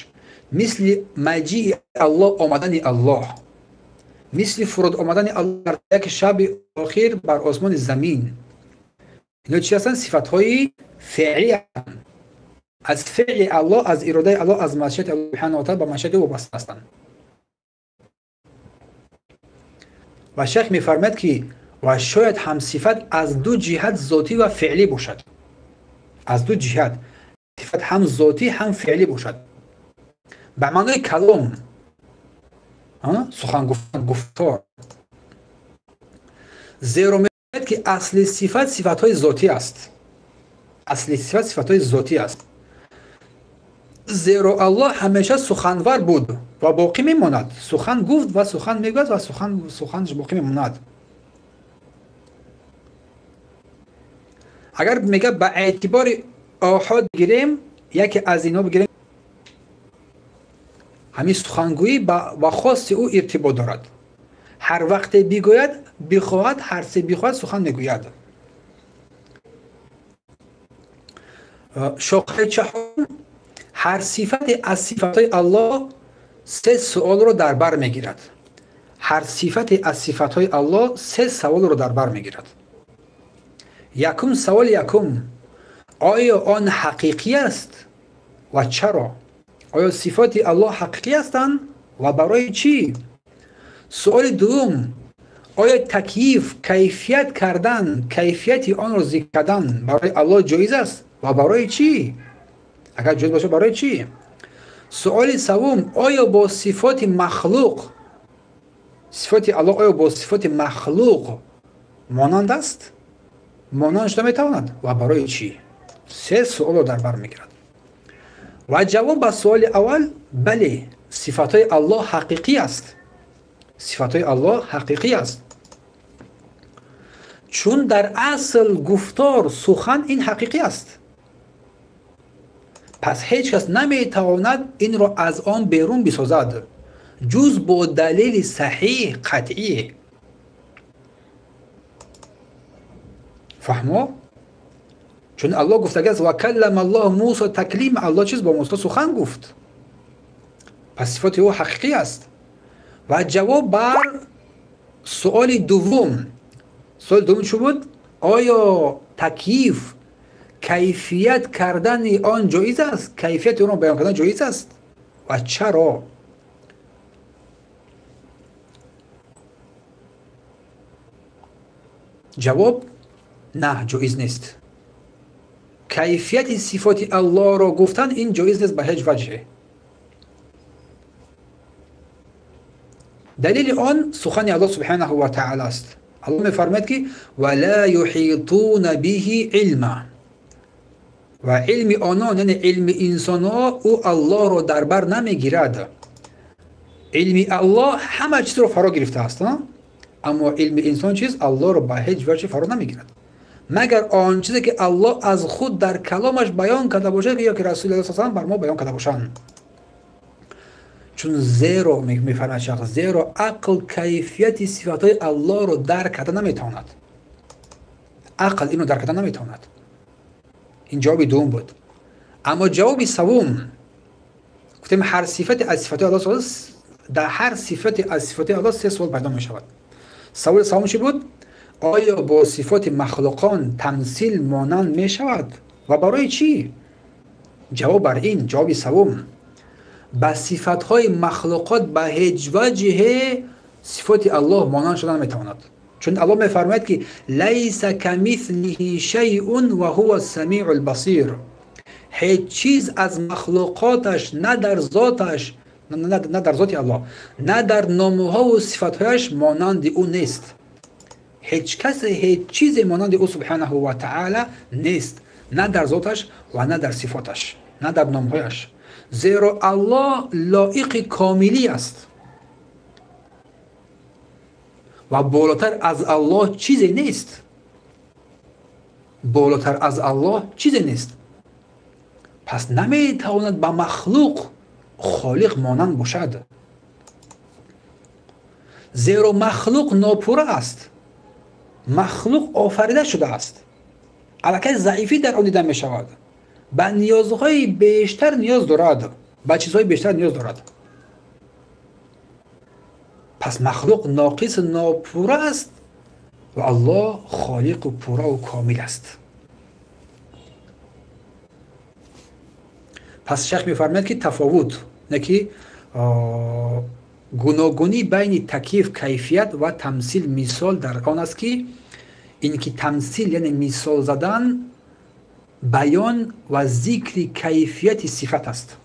мисли маҷии Аллоҳ, омадани Аллоҳ, мисли фуруд омадани Аллоҳ дар як шаби охир бар осмони замин. Ино чи ҳастанд? Сифатҳои феълӣ ҳастанд. Аз феъли Аллоҳ, аз иродаи Аллоҳ, аз машияти Аллоҳ субҳанаҳу ва таъала ба машияти ӯ вобаста ҳастанд. Ва шайх мефармояд ки ва шояд ҳамсифат аз ду ҷиҳат зотӣ ва феълӣ бошад. Аз ду ҷиҳат сифат ҳам зотӣ, ҳам феълӣ бошад. Ба маънои калом, сухан гуфтан, гуфтор. Зеро мегӯяд, ки асли сифат сифатҳои зотӣ аст. Асли сифат сифатҳои зотӣ аст. Зеро Аллоҳ ҳамеша суханвар буд ва боқӣ мемонад. Сухан гуфт ва сухан мегӯяд ва суханаш боқӣ мемонад. Агар мега ба эътибори оҳод бигирем, яке аз инҳо бигирем, ҳамин сухангӯӣ ба хоси ӯ иртибот дорад. Ҳар вақте бигӯяд, бихоҳад, ҳар се бихоҳад сухан мегӯяд. Шохаи чаҳорум, ҳар сифате аз сифатҳои Аллоҳ се суолро дар бар мегирад. Ҳар сифате аз сифатҳои Аллоҳ се саволро дар бар мегирад. Якум, саволи якум: оё он ҳақиқӣ аст ва чаро? Оё сифоти Аллоҳ ҳақиқӣ ҳастанд ва барои чӣ? Суоли дуввум: оё такйиф, кайфият кардан, кайфияти онро зикр кардан барои Аллоҳ ҷоиз аст ва барои чӣ? Агар ҷоиз бошад, барои чӣ? Суоли севум: оё бо сифоти махлуқ, сифоти Аллоҳ оё бо сифоти махлуқ монанд аст? Монанд шуда метавонад ва барои чӣ? Се суолро дар бар мегирад. Ва ҷавоб ба суоли аввал: бале, сифатҳои Аллоҳ ҳақиқӣ аст. Сифатҳои Аллоҳ ҳақиқӣ аст. Чун дар асл гуфтор, сухан ин ҳақиқӣ аст. Пас ҳеҷ кас наметавонад инро аз он берун бисозад, ҷуз бо далели саҳиҳ, қатъӣ. Фаҳмо? Чун Аллоҳ гуфтагиаст: ва каллама Аллоҳ Мусо таклима, Аллоҳ чиз бо Мусо сухан гуфт. Пас сифоти ӯ ҳақиқӣ аст. Ва ҷавоб бар суоли дуввум. Суоли дуввум чӣ буд? Оё такйиф, кайфият кардани он ҷоиз аст? Кайфияти онро баён кардан ҷоиз аст? Ва чаро? Ҷавоб: на, ҷоиз нест. Кайфияти сифоти Аллоҳро гуфтан ин ҷоиз нест ба ҳеҷ ваҷҳе. Далели он сухани Аллоҳ субҳанаҳу ва таъала аст. Аллоҳ мефармояд, ки ва ла юҳитуна биҳи илма. Ва илми онон, яъне илми инсонҳо, ӯ Аллоҳро дар бар намегирад. Илми Аллоҳ ҳама чизро фаро гирифтааст, аммо илми инсон чиз Аллоҳро ба ҳеҷ ваҷҳе фаро намегирад. Магар он чизе ки Аллоҳ аз худ дар каломаш баён карда бошад ё ки Расули Аллоҳ саллаллоҳу алайҳи васаллам бар мо баён карда бошанд. Чун зеро мефармояд шахс, зеро ақл кайфияти сифатҳои Аллоҳро дарк карда наметавонад. Ақл инро дарк карда наметавонад. Ин ҷавоби дуввум буд. Аммо ҷавоби севум, гуфтем ҳар сифате аз сифатҳои Аллоҳ, дар ҳар сифате аз сифатҳои Аллоҳ се суол пайдо мешавад. Саволи севум чӣ буд? Оё бо сифоти махлуқон тамсил монанд мешавад ва барои чӣ? Ҷавоб бар ин, ҷавоби севум: ба сифатҳои махлуқот ба ҳеҷ ваҷҳе сифоти Аллоҳ монанд шуда наметавонад. Чун Аллоҳ мефармояд, ки лайса камислиҳи шайъун ва ҳува самиъул басир. Ҳеҷ чиз аз махлуқоташ на дар зоташ, на дар зоти Аллоҳ, на дар номҳову сифатҳояш монанди ӯ нест. Ҳеҷ касе, ҳеҷ чизе монанди ӯ субҳанаҳу ва таъала нест, на дар зоташ ва на дар сифоташ, на дар номҳояш. Зеро Аллоҳ лоиқи комилӣ аст ва болотар аз Аллоҳ чизе нест. Болотар аз Аллоҳ чизе нест. Пас наметавонад ба махлуқ холиқ монанд бошад. Зеро махлуқ нопурра аст. Махлуқ офарида шудааст. Аллакай заифӣ дар он дида мешавад. Ба ниёзҳои бештар ниёз дорад, ба чизҳои бештар ниёз дорад. Пас махлуқ ноқис, нопурра аст ва Аллоҳ холиқу пурраву комил аст. Пас шайх мефармояд, ки тафовут, не ки гуногунӣ байни такйиф, кайфият ва тамсил, мисол дар он аст, ки ин ки тамсил, яъне мисол задан, Баён ва зикри кайфияти сифат аст.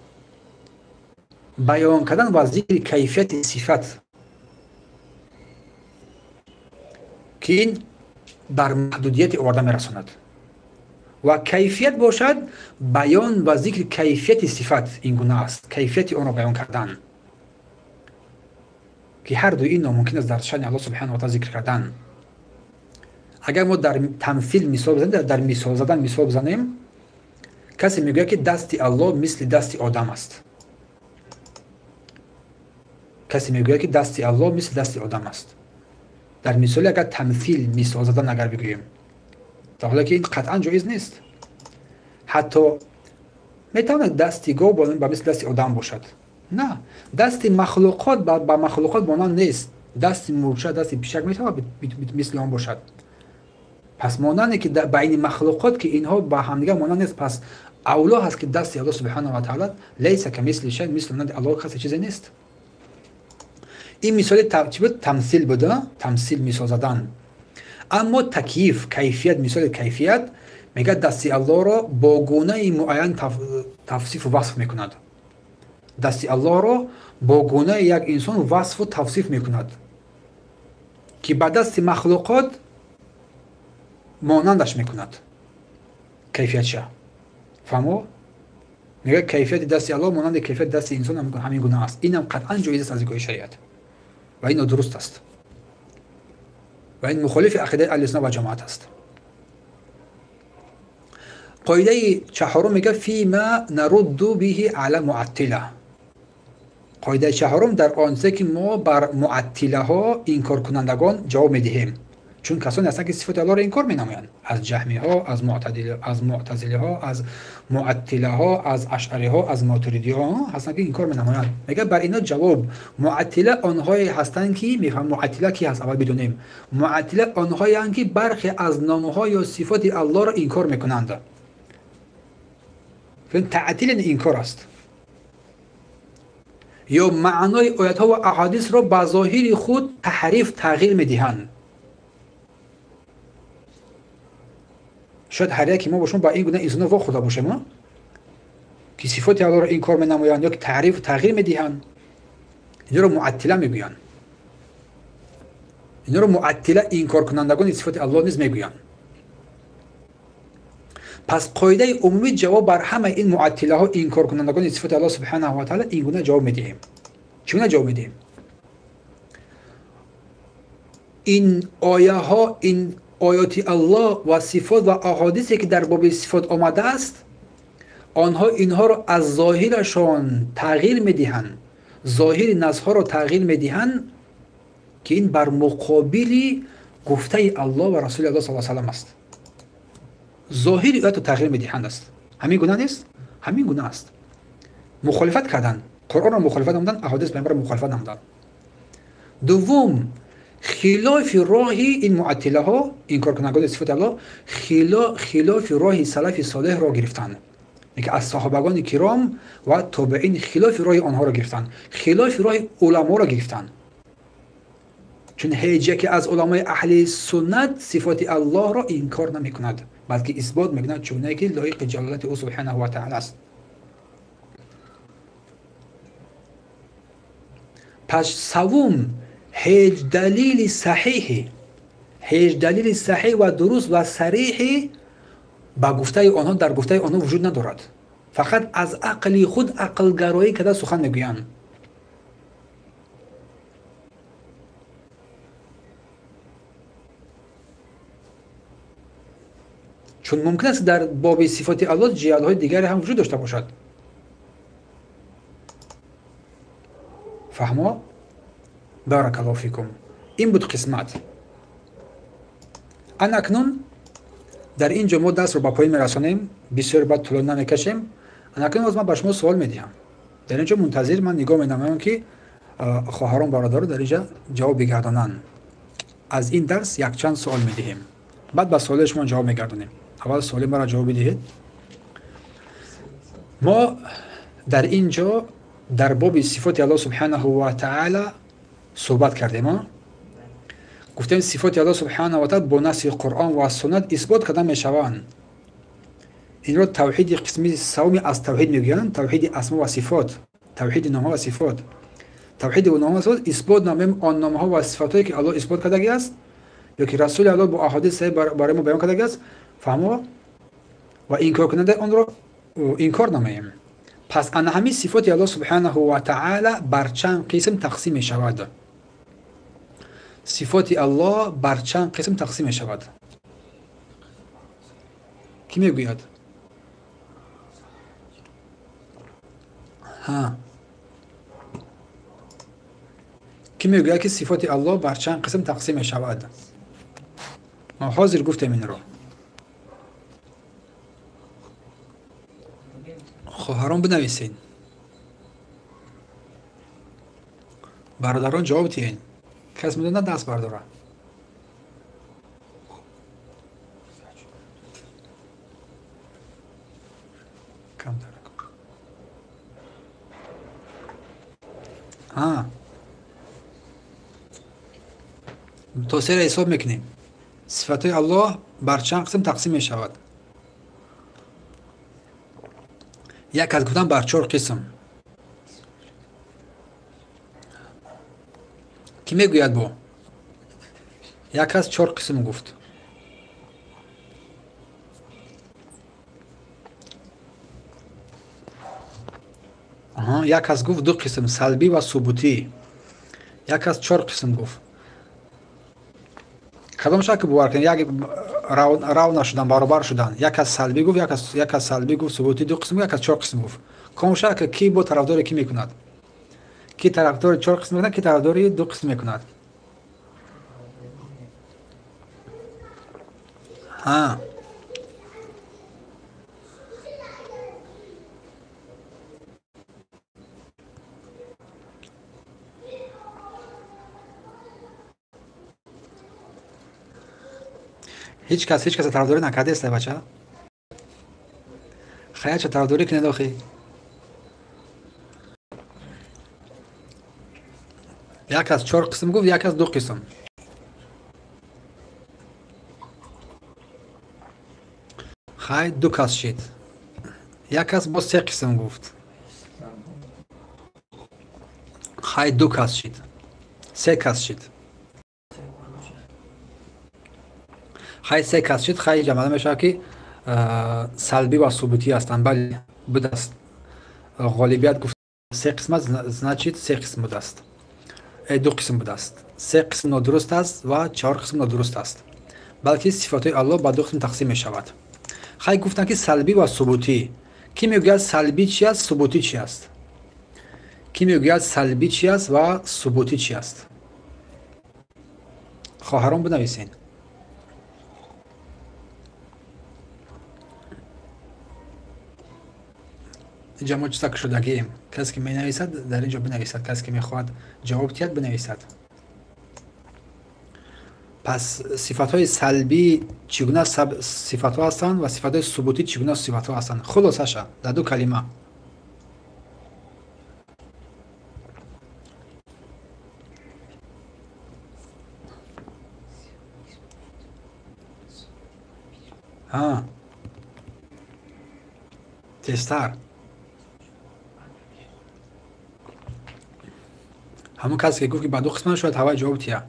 Баён кардан ва зикри кайфияти сифат, ки ин бар маҳдудияти оварда мерасонад. Ва кайфият бошад, баён ва зикри кайфияти сифат ин гуна аст, кайфияти онро баён кардан, ки ҳар дуи ин номумкин аст дар шаъни Аллоҳ субҳанаҳу ва таъала зикр кардан. Агар мо дар тамсил мисол бизанем, дар мисол задан мисол бизанем, касе мегӯяд, ки дасти Аллоҳ мисли дасти одам аст. Касе мегӯяд, ки дасти Аллоҳ мисли дасти одам аст. Дар мисоле агар тамсил мисол задан агар бигӯем, дар ҳоле ки ин қатъан ҷоиз нест. Ҳатто метавонад дасти гов ба мисли дасти одам бошад. На, дасти махлуқот ба махлуқот монанд нест. Дасти мурча, дасти пишак метавонад мисли он бошад. Пас монанде ки байни махлуқот, ки инҳо ба ҳамдигар монанд нест, пас авло ҳаст, ки дасти Аллоҳ субҳанаҳу ва таъала лайса камисли шай, мисли монанди Аллоҳ касе чизе нест. Ин мисоли чӣ буд? Тамсил буда, тамсил мисол задан. Аммо такйиф, кайфият, мисоли кайфият мегӯяд дасти Аллоҳро бо гунаи муайян тавсифу васф мекунад. Дасти Аллоҳро бо гунаи як инсон васфу тавсиф мекунад, ки ба дасти махлуқот монандаш мекунад кайфиятша. Фаҳмо? Мегӯяд кайфияти дасти Аллоҳ монанди кайфияти дасти инсон ҳамин гуна аст. Инам қатъан ҷоиз аст аз нигоҳи шариат ва ин нодуруст аст ва ин мухолифи ақидаи аҳли суннат ва ҷамоат аст. Қоидаи чаҳорум мегӯяд фима нарудду биҳи ала муаттила. Қоидаи чаҳорум дар он чизе ки мо бар муаттилаҳо, инкоркунандагон ҷавоб медиҳем, чун касоне ҳастанд, ки сифоти Аллоҳро инкор менамоянд, аз ҷаҳмиҳо, аз муътазилиҳо, аз муаттилаҳо, аз ашъариҳо, аз мотуридиҳо ҳастанд, ки инкор менамоянд. Мегӯяд бар ино ҷавоб. Муаттила онҳое ҳастанд, ки мефаҳмем муаттила ки ҳаст, аввал бидонем. Муаттила онҳоеанд, ки бархе аз номҳо ё сифоти Аллоҳро инкор мекунанд. Таътил инкор аст. Ё маънои оятҳо ва аҳодисро ба зоҳири худ таҳриф, тағйир медиҳанд. Шояд ҳар яке мо бо шумо ба ин гуна инсонҳо вохӯрда бошем, ки сифоти Аллоҳро инкор менамоянд ё ки таъриф тағйир медиҳанд. Инро муаттила мегӯянд. Инро муаттила, инкоркунандагони сифоти Аллоҳ низ мегӯянд. Пас қоидаи умумӣ ҷавоб бар ҳамаи ин муаттилаҳо, инкоркунандагони сифоти Аллоҳ субҳанаҳу ва таъала ин гуна ҷавоб медиҳем. Чӣ гуна ҷавоб медиҳем? Ин ояҳо, ин оёти Аллоҳ ва сифот ва аҳодисе ки дар боби сифот омадааст, онҳо инҳоро аз зоҳирашон тағйир медиҳанд, зоҳири насҳоро тағйир медиҳанд, ки ин бар муқобили гуфтаи Аллоҳ ва Расули Аллоҳ саллаллоҳу алайҳи васаллам аст. Зоҳири оятро тағйир медиҳанд аст. Ҳамин гуна нест? Ҳамин гуна аст. Мухолифат кардан, Қуръонро мухолифат намудан, аҳодис пайғамбарро мухолифат намудан. Дуввум, хилофи роҳи ин муаттилаҳо, инкоркунандагони сифоти Аллоҳ, хилофи роҳи салафи солеҳро гирифтанд, ки аз саҳобагони киром ва тобеин хилофи роҳи онҳоро гирифтанд, хилофи роҳи уламоро гирифтанд. Чун ҳеҷ яке аз уламои аҳли суннат сифоти Аллоҳро инкор намекунад, балки исбот мекунад чунае ки лоиқи ҷалолати ӯ субҳанаҳу ва таъала аст. Пас савум, ҳеҷ далели саҳиҳе, ҳеҷ далели саҳиҳ ва дуруст ва сариҳе ба гуфтаи онҳо, дар гуфтаи онҳо вуҷуд надорад. Фақат аз ақли худ ақлгароӣ карда сухан мегӯянд. Чун мумкин аст дар боби сифоти Аллоҳ ҷиҳатҳои дигаре ҳам вуҷуд дошта бошад. Фаҳмо? Баракаллоҳу фикум. Ин буд қисмат. Анакнун дар ин ҷо мо дарсро ба поён мерасонем, бисёр баъд тӯлонӣ намекашем. Анакнун боз ман ба шумо суол медиҳам. Дар ин ҷо мунтазир ман нигоҳ менамоям, ки хоҳарон бародаро дар ин ҷо ҷавоб бигардонанд. Аз ин дарс якчанд суол медиҳем, баъд ба суоли шумо ҷавоб мегардонем. Аввал суоли маро ҷавоб бидиҳед. Мо дар ин ҷо дар боби сифоти Аллоҳ субҳанаҳу ва таъала суҳбат кардем. Гуфтем сифоти Аллоҳ субҳанаҳу ва таъала бо наси Қуръон ва суннат исбот карда мешаванд. Инро тавҳиди қисми савми аз тавҳид мегӯянд, тавҳиди асмо ва сифот, тавҳиди номҳо ва сифот. Тавҳиди номҳо ва сифот исбот намоем он номҳо ва сифатҳое ки Аллоҳ исбот кардаги аст ё ки Расули Аллоҳ бо аҳодис саҳеҳ барои мо баён кардаги аст, фаҳмо ва инкор кунандаи онро инкор намоем. Пас ана ҳамин сифоти Аллоҳ субҳанаҳу ва таъала бар чанд қисм тақсим мешавад? Сифоти Аллоҳ бар чанд қисм тақсим мешавад? Кӣ мегӯяд? Ҳа, кӣ мегӯяд ки сифоти Аллоҳ бар чанд қисм тақсим мешавад? Мо ҳозир гуфтем инро. Хоҳарон бинависед, бародарон ҷавоб диҳед. Кас медонад даст бардора. Ҳа, то сера ҳисоб мекунем. Сифатҳои Аллоҳ бар чанд қисм тақсим мешавад? Як аз гуфтан бар чор қисм. Кӣ мегӯяд бо? Як аз чор қисм гуфт. Аҳа, як аз гуфт ду қисм, салбӣ ва субутӣ. Як аз чор қисм гуфт. Кадом шакл бовар кунед? Як рав нашудан, баробар шудан. Як аз салбӣ гуфт, як аз салбӣ гуфт, субутӣ ду қисм, як аз чор қисм гуфт. Кадом шакл ки бо тарафдори кӣ мекунад? Ки тарафдори чор қисм мекунад, ки тарафдори ду қисм мекунад? Ҳа, ҳеҷ кас ҳеҷ каса тарафдорӣ накардааст, бача. Хаяча тарафдорӣ кунед охи. Як аз чор қисм гуфт, як аз ду қисм. Хай, ду кас шид. Як кас боз се қисм гуфт. Хай, ду кас шид. Се кас шид. Хай, се кас шид. Хай, ҷамъ мешавад ки салбӣ ва субутӣ ҳастанд. Бале, будаст. Ғолибият гуфт се қисм аст, значит се қисм будаст. Ду қисм будаст. Се қисм нодуруст аст ва чор қисм нодуруст аст. Балки сифатҳои Аллоҳ ба ду қисм тақсим мешавад. Хай, гуфтанд ки салбӣ ва субутӣ. Кӣ мегӯяд салбӣ чи аст, субутӣ чи аст? Кӣ мегӯяд салбӣ чи аст ва субутӣ чи аст? Хоҳарон бинависед. Инҷа мо чиза кушодагием. Касе ки менависад, дар инҷо бинависад. Касе ки мехоҳад ҷавоб диҳад, бинависад. Пас сифатҳои салбӣ чӣ гуна сифатҳо ҳастанд ва сифатҳои субутӣ чӣ гуна сифатҳо ҳастанд? Хулосаша дар ду калима. Ҳа, тезтар. Ҳамон касе ки гуфт ки ба ду қисмат, шояд ҳавай ҷавоб диҳад.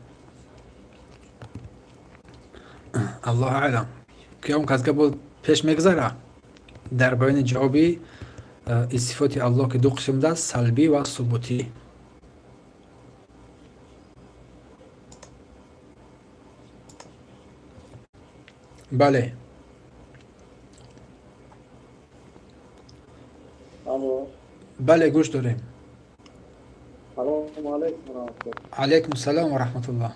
Аллоҳу аълам. Ки он кас гап пеш мегузара дар баёни ҷавоби сифоти Аллоҳ ки ду қисм аст, салбӣ ва субутӣ. Бале. Бале, гӯш дорем. Салому алайкум ва раҳматуллоҳ. Алайкум салом ва раҳматуллоҳ.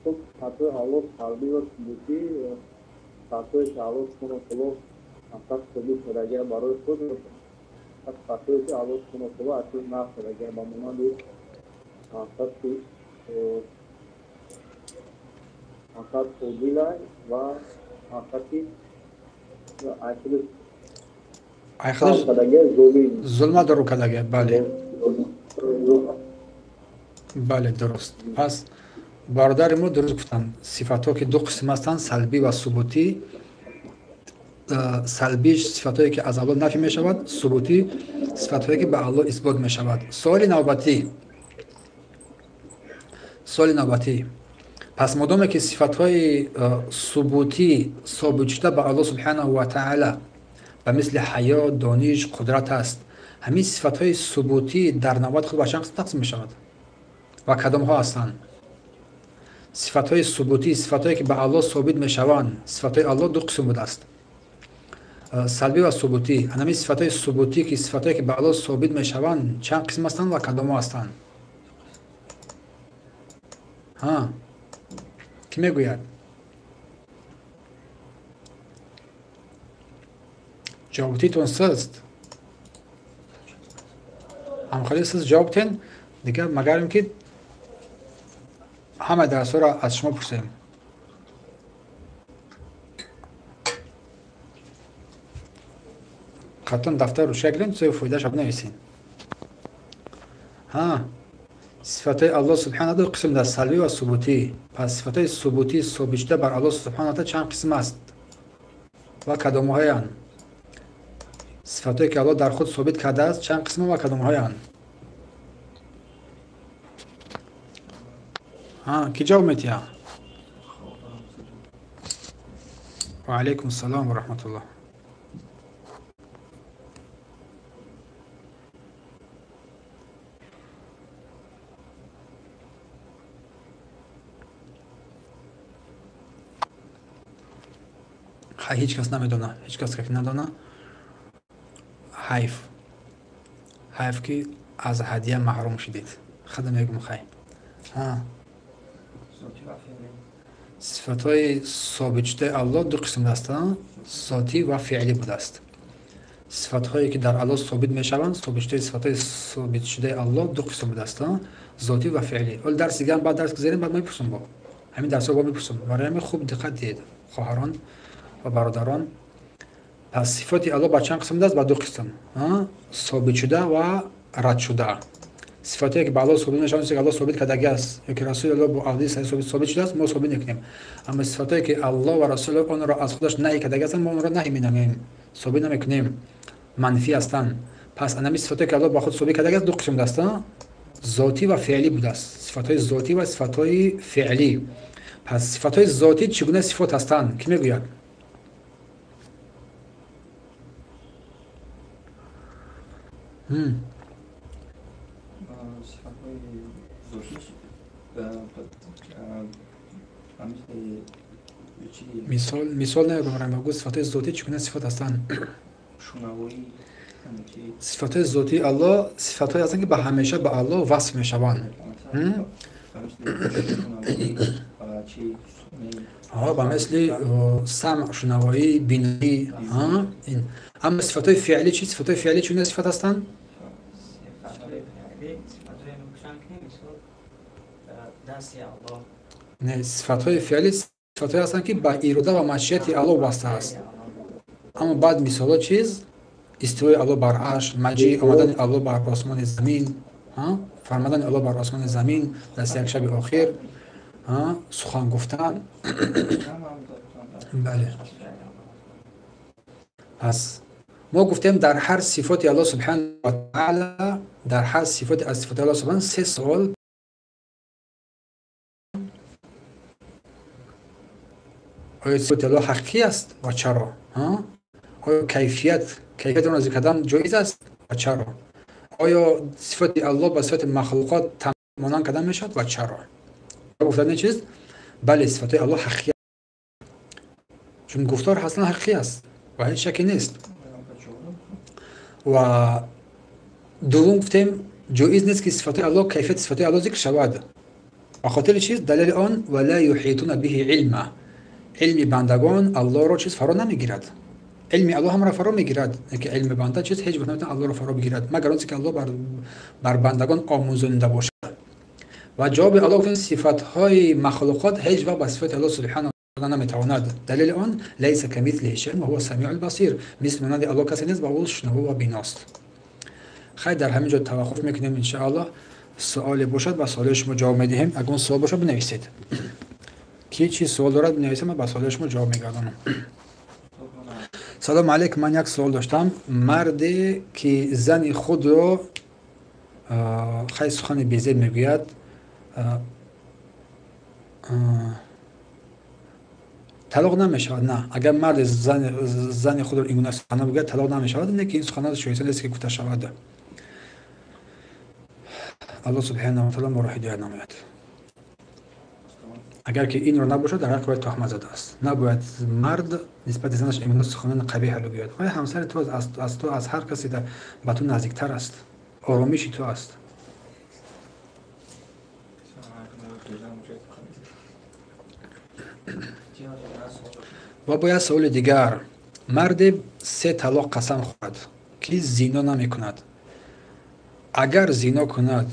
Сифатҳои Аллоҳ салбӣ ва субутӣ, сифатҳое ки Аллоҳ субҳонаҳу ва таъоло фақат собит кардагиа барои худ, сифатҳое ки Аллоҳ субҳонаҳу ва таъоло аз худ нафй кардагиа, ба монанди мақсад одила ва мақсади зулма дару кардагиа. Бале, бале, дуруст. Пас бародари мо дуруст гуфтанд, сифатҳо ки ду қисм ҳастанд, салбӣ ва субутӣ. Салбиш сифатҳое ки аз Аллоҳ нафй мешавад, субутӣ сифатҳое ки ба Аллоҳ исбот мешавад. Суоли навбатӣ. Суоли навбатӣ. Пас модоме ки сифатҳои субутӣ собит шуда ба Аллоҳ субҳанаҳу ва таъала ба мисли ҳаёт, дониш, қудрат аст, ҳамин сифатҳои субутӣ дар навбати худ ба чанд қисм тақсим мешавад ва кадомҳо ҳастанд? Сифатҳои субутӣ, сифатҳое ки ба Аллоҳ собит мешаванд, сифатҳои Аллоҳ ду қисм будааст: салбӣ ва субутӣ. Ҳамин сифатҳои субутӣ ки сифатҳое ки ба Аллоҳ собит мешаванд, чанд қисм ҳастанд ва кадомҳо ҳастанд? Ҳа, кӣ мегӯяд? Ҷавобтитон сист. Ҳамхеле сист ҷавобтен, дигар магарим ки ҳама дарсҳоро аз шумо пурсем. Қатон дафтар ручка гирем, чизои фоидаашро бинависен. Ҳа, сифатҳои Аллоҳ субҳанаҳу ду қисм аст: салбӣ ва субутӣ. Пас сифатҳои субутӣ собитшуда бар Аллоҳ субҳанаҳу таъала чанд қисм аст ва кадомҳоянд? Сифатҳое ки Аллоҳ дар худ собит кардааст чанд қисм ва кадомҳоянд? Ҳа, кӣ ҷавоб медиҳад? Ва алайкум ассалом ва раҳматуллоҳ. Ҳеҷ кас намедона, ҳеҷ кас ки надона. Ҳайф, ҳайф ки аз ҳадия маҳрум шудед. Худо мегӯм хай. Ҳа, сифатҳои собитшудаи Аллоҳ ду қисм ҳастанд: зотӣ ва феълӣ будааст. Сифатҳое ки дар Аллоҳ собит мешаванд, собитшудаи сифатҳои собитшудаи Аллоҳ ду қисм будааст: зотӣ ва феълӣ. Ҳол дарси дигар баъд дарс гузарем, баъд мепурсам, бо ҳамин дарсҳо бо мепурсам. Барои ҳамин хуб диққат диҳед, хоҳарон ва бародарон. Пас сифати Аллоҳ ба чанд қисм будааст? Ба ду қисм: собитшуда ва радшуда. Сифатҳое ки ба Аллоҳ собит мешаванд, ки Аллоҳ собит кардагӣ аст ё ки Расули Аллоҳ бо аҳодиси саҳеҳ собит шудааст, мо собит мекунем. Аммо сифатҳое ки Аллоҳ ва Расули онро аз худаш наҳй кардагӣ ҳастанд, мо онро наҳй менамоем, собит намекунем, манфӣ ҳастанд. Пас ҳамин сифатҳое ки Аллоҳ ба худ собит кардагӣ аст ду қисм будааст: зотӣ ва феълӣ будааст. Сифатҳои зотӣ ва сифатҳои феълӣ. Пас сифатҳои зотӣ чӣ гуна сифот ҳастанд? Кӣ мегӯяд? Мисол намегӯям, мегӯ сифатҳои зотӣ чӣ гуна сифот ҳастанд? Сифатҳои зотии Аллоҳ сифатҳое ҳастанд ки ба ҳамеша ба Аллоҳ васф мешаванд. Ба мисли самъ, шунавоӣ, биноӣ. Аммо сифатҳои феълӣ чӣ? Сифатҳои феълӣ чӣ гуна сифат ҳастанд? Не, сифатҳои феълӣ сифатҳое ҳастанд ки ба ирода ва машиати Аллоҳ вобаста аст. Аммо баъд мисолҳо чиз? Истивои Аллоҳ бар арш, маҷӣ омадани Аллоҳ бар осмони замин, фармадани Аллоҳ бар осмони замин дар як шаби охир, сухан гуфтан. Бале. Пас мо гуфтем дар ҳар сифоти Аллоҳ субҳанаҳу ва таъала, дар ҳар сифоти аз сифоти Аллоҳ субҳанаҳу се суол. Оё сифоти Аллоҳ ҳақиқӣ аст ва чаро? Оё кайфият онро зикр кардан ҷоиз аст ва чаро? Оё сифоти Аллоҳ ба сифоти махлуқот монанд кардан мешавад ва чаро? Гуфтани чиз? Бале, сифатҳои Аллоҳ ҳақиқӣ, чун гуфтор аслан ҳақиқӣ аст ва ҳеҷ шаке нест. Ва дуввум гуфтем ҷоиз нест ки сифатҳои Аллоҳ, кайфияти сифатҳои Аллоҳ зикр шавад. Ба хотири чиз? Далели он ва ла юҳитуна биҳи илма, илми бандагон Аллоҳро чиз фаро намегирад. Илми Аллоҳ ҳамаро фаро мегирад, лекин илми банда чиз ҳеҷ вақт наметавонад Аллоҳро фаро бигирад, магар он чизе ки Аллоҳ бар бандагон омӯзонида бошад. Ва ҷавоби Аллоҳ гуфтем сифатҳои махлуқот ҳеҷ вақт ба сифати Аллоҳ субҳанаҳу ва таъала наметавонад. Далели он лайса камислиҳи шайъун ва ҳува самиул басир, мисли монанди Аллоҳ касе нест ва ӯ шунаво ва биност. Хайр, дар ҳамин ҷо таваққуф мекунем иншааллоҳ. Суоле бошад ба суоли шумо ҷавоб медиҳем. Агар суол бошад бинависед. Ки чӣ суол дорад бинависед, ман ба суоли шумо ҷавоб мегардонам. Салом алейкум, ман як суол доштам. Марде ки зани худро хай сухани безеб мегӯяд, талоқ намешавад? На, агар марде зани худро ин гуна сухана бигӯяд, талоқ намешавад, не ки ин сухана шоиста нест ки гуфта шавад. Аллоҳ субҳанаҳу ва таъоло моро ҳидоят намояд. Агар ки инро набошад, дар ҳаққи бояд туҳмат задааст. Набояд мард нисбати занаш ин гуна суханони қабеҳ бигӯяд. Вай ҳамсари ту аз ту аз ҳар касе ба ту наздиктар аст, оромиши ту аст. Ва бояд саволи дигар. Марде се талоқ қасам хӯрад, ки зино намекунад. Агар зино кунад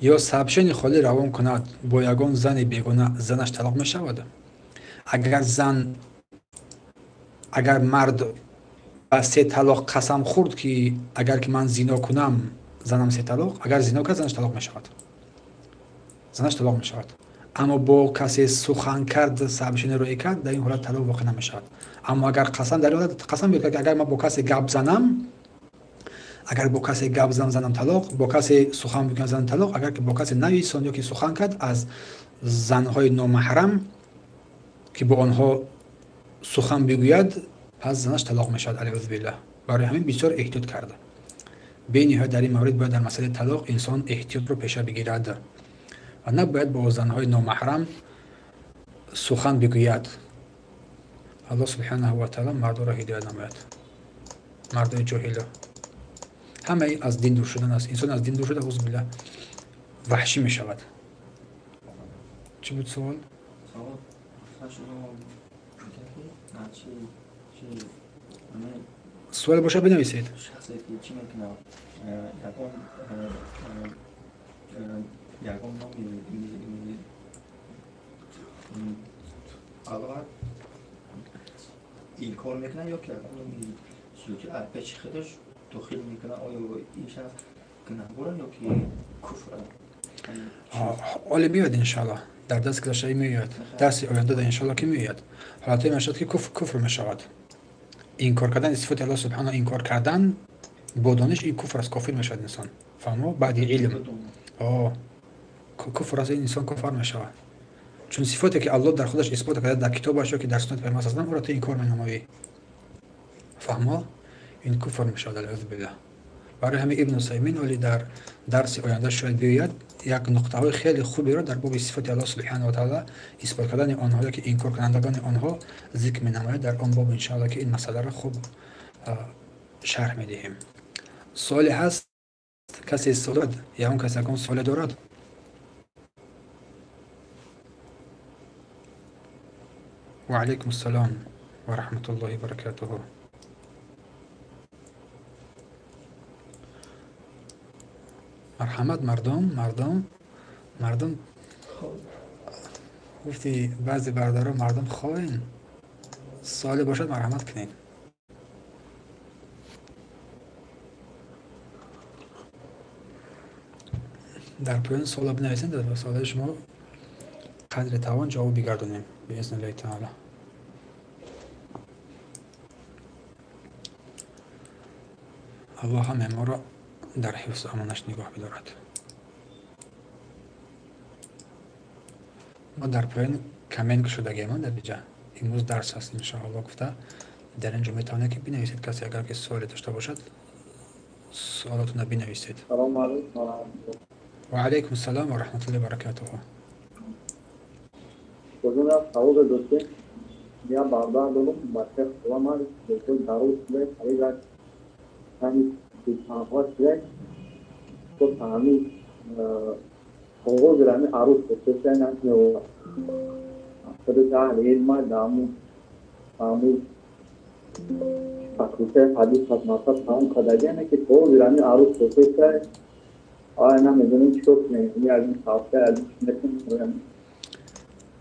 ё сабшени холӣ равон кунад бо ягон зани бегона, занаш талоқ мешавад? Агар мард ба се талоқ қасам хӯрд, ки агар ки ман зино кунам, занам се талоқ, агар зино кард, занаш талоқ мешавад. Занаш талоқ мешавад. Аммо бо касе сухан кард, сабшени рӯй кард, дар ин ҳолат талоқ воқеъ намешавад. Аммо агар қасам дар ин ҳолат қасам биёд, ки агар ман бо касе гап занам, агар бо касе гап занам, занам талоқ, бо касе сухан бигӯям, занам талоқ, агар ки бо касе нависон ё ки сухан кард аз занҳои номаҳрам, ки бо онҳо сухан бигӯяд, пас занаш талоқ мешавад, алиузу биллаҳ. Барои ҳамин бисёр эҳтиёт карда. Бениҳоят дар ин маврид бояд дар масъалаи талоқ инсон эҳтиётро пеша бигирад ва набояд бо занҳои номаҳрам сухан бигӯяд. Аллоҳ субҳанаҳу ва таъоло мардоро ҳидоят намояд. Мардои ҷоҳило. Ҳамаи аз дин дур шудан аст. Инсон аз дин дур шуда, аузу биллаҳ, ваҳшӣ мешавад. Чӣ буд суол? Суоле бошад бинависед. Ягон номи Аллоҳ инкор мекунад ё ки ягон номи сулуки пеши худаш дохил мекунад, оё ин шахс гунаҳгор ё ки куфр? Оле меояд иншоаллоҳ, дар дарси гузаштагӣ меояд, дарси оянда иншоаллоҳ ки меояд. Ҳолатҳое мешавад ки куфр мешавад. Инкор кардани сифоти Аллоҳ субҳанаҳу, инкор кардан бо дониш ин куфр аст, кофир мешавад инсон. Фаҳмо? Баъди илм куфр аст, ин инсон кофир мешавад. Чун сифоте ки Аллоҳ дар худаш исбот карда дар китобаш ё ки дар суннати Паёмбар саллаллоҳу алайҳи васаллам, ӯро ту инкор менамоӣ. Фаҳмо? Ин куфр мешавад, алиузу биллаҳ. Барои ҳамин Ибн Усаймин оли дар дарси оянда шояд биёяд, як нуқтаҳои хеле хуберо дар боби сифоти Аллоҳ субҳанаҳу ва таъоло исбот кардани онҳо ки инкор кунандагони онҳо зикр менамояд. Дар он боб иншоаллоҳ ки ин масъаларо хуб шарҳ медиҳем. Суоле ҳаст? Касе суол дорад? Ягон кас ягон суоле дорад? Ва алайкум ассалом ва раҳматуллоҳи ва баракатуҳу. Марҳамат, мардум, мардум, мардум. Гуфти баъзе бародаро мардум хоин. Суоле бошад марҳамат кунед. Дар поён суоло бинависед, дар суолаи шумо қадри тавон ҷавоб бигардонем биизниллаҳи таъоло. Аллоҳ ҳамаи моро дар ҳифзу амонаш нигоҳ бидорад. Мо дар поён коммент кушодагием дар иҷа. Имрӯз дарс аст иншоаллоҳ гуфта. Дар ин ҷо метавонед ки бинависед, касе агар ки суоле дошта бошад, суолотонро бинависед. Салому алайкум ва раҳматуллоҳ. Ва алайкум ассалом ва раҳматуллоҳи ва баракатуҳу. Бозум як саволе доштем. Я бардар дорум, бачаи холама дароз шуда, қариб як тани панҷоҳ шуда, то ҳамин оғози ҳамин арӯс хостааст, намеовард. Худаш аҳли илм аст, ҳамун факултаи ҳадис хатмаса тамом кардагиам, ки то ҳозир ҳамин арӯс хостааст, ая намедонем чӣ кор кунем. Аз ин тавсия аз ин чӣ мекунем?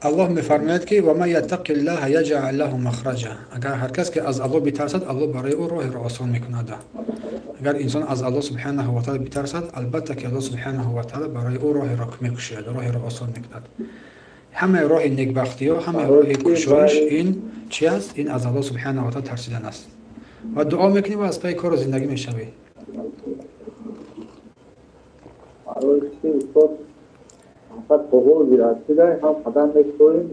Аллоҳ мефармояд ки ва ман яттақиллаҳа яҷъал лаҳу махраҷа. Агар ҳар кас ки аз Аллоҳ битарсад, Аллоҳ барои ӯ роҳеро осон мекунад. Агар инсон аз Аллоҳ субҳанаҳу ва таъоло битарсад, албатта ки Аллоҳ субҳанаҳу ва таъоло барои ӯ роҳеро мекушояд, роҳеро осон мекунад. Ҳамаи роҳи некбахтиҳо, ҳамаи роҳи кушоиш ин чи аст? Ин аз Аллоҳ субҳанаҳу ва таъала тарсидан аст. Ва дуо мекунӣ ва аз пайи кору зиндагӣ мешавӣ. Мақсад оғози расида ҳам қадам мекунем,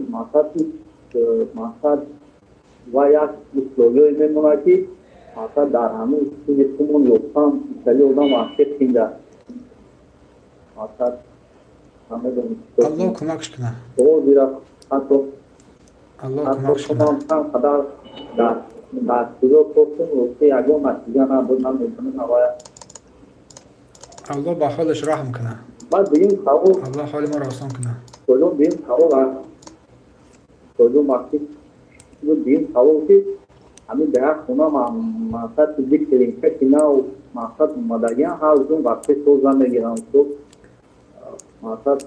мақсад ва як условиё мемонад, ки мақсад дар ҳамин чизи хумон ёфтан итали одам ваҳши қинда. Мақсад Аллоҳ кӯмакш кунад. Оғози ҳатто Аллоҳ кӯмакш кунад. Чанд қадар дар куҷо кофтем, рости ягон натиҷа набуд, намедонем авая. Аллоҳ ба ҳолаш раҳм кунад. Баъд дуюм савол. Аллоҳ ҳоли моро осон кунад. Соҷон, дуюм савол аст. Соҷон, вақти дуюм савол, ки ҳамин дар як хона мақсад зикр ки нав мақсад омадагиам, ҳар рӯзон вақти соза мегирам. Мақсад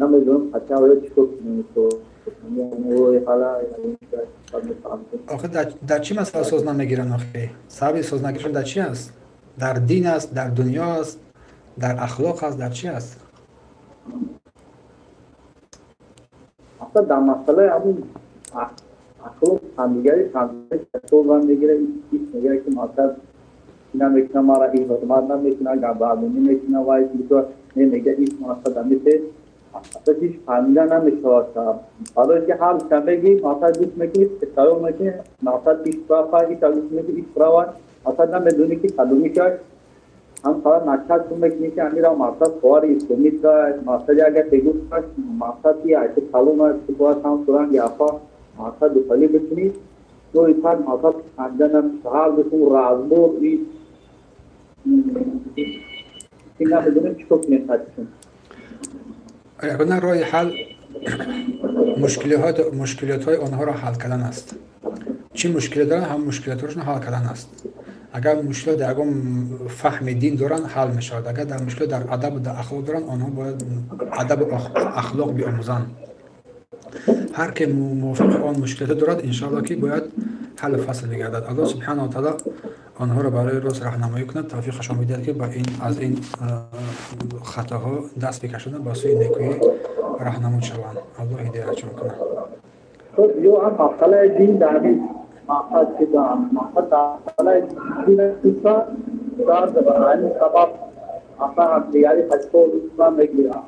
намедонам ҳатто чӣ кор кунем. Охир дар чӣ масъала соз намегиранд? Охир сабаби соз нагирифтан дар чӣ аст? Дар дин аст, дар дунё аст, дар ахлоқ аст, дар чӣ аст? Аслан дар масъалаи ҳамун ахлоқ ҳамдигари соза мегирад, ҳис мегирад, ки мақсад намекунад, мара ин ҳурмат намекунад, гапбардонӣ мекунад, вай не мегӯяд, ҳис мақсад ҳамисе аслан ҳеҷ фаҳмида намешавад. Барои ки ҳар шанбеги мақсад гӯш мекунӣ, хаёл мекунӣ, мақсад иш права, иш гӯш мекунӣ, иш права, мақсад намедонӣ, ки кадомиша. Ҳам фақат мақсад ту мекунӣ, ки амира мақсад хоҳари исломӣ мақсад агар тегӯш мақсад ки айти калон аст, ки бояд ҳам суранги афа мақсад духалӣ бикунӣ, то итак мақсад фаҳмида намешавад. Ҳар дусун разбор и намедонем чӣ кор кунем ҳатчун. Ягона роҳи ҳал мушкилотҳои онҳоро ҳал кардан аст. Чӣ мушкиле доранд, ҳам мушкилотҳояшонро ҳал кардан аст. Агар мушкилот дар ягон фаҳми дин доранд, ҳал мешавад. Агар дар мушкилот дар адабу дар ахлоқ доранд, онҳо бояд адабу ахлоқ биомӯзанд. Ҳар ки мувофиқи он мушкилото дорад, иншоалло, ки бояд ҳаллу фасл бигардад. Аллоҳ субҳанаҳу ва таъала онҳоро барои рост раҳнамоӣ кунад, тавфиқашон бидиҳад, ки ба ин аз ин хатоҳо даст бикашанд, ба сӯи некӯӣ раҳнамуд шаванд. Аллоҳ ҳидоятшон кунад. Ё ҳам масъалаи дин дар ҳамин мақсад ки мақсад дар масъалаи дин аст, дар ҳамин сабаб аслан ҳамдигари хатоҳо мегиранд.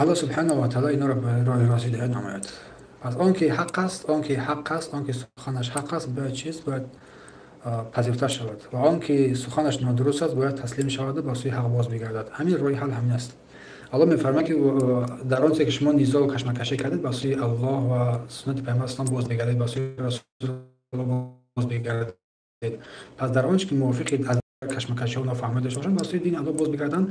Аллоҳ субҳанаҳу ва таъала инҳоро ба роҳи рост ҳидоят намояд. Пас он ки ҳақ аст, он ки ҳақ аст, он ки суханаш ҳақ аст, бояд чиз бояд пазируфта шавад, ва он ки суханаш нодуруст аст, бояд таслим шаваду ба сӯи ҳақ боз бигардад. Ҳамин роҳи ҳал ҳамин аст. Аллоҳ мефармояд, ки дар он чизе ки шумо низову кашмакашӣ кардед, ба сӯи Аллоҳ ва суннати Пайғамбар ислом боз бигардед, ба сӯи Расулуллоҳ боз бигардед. Пас дар он чи ки мувофиқи аз кашмакашиҳо нофаҳмӣ дошта бошанд, ба сӯи дини Аллоҳ боз бигарданд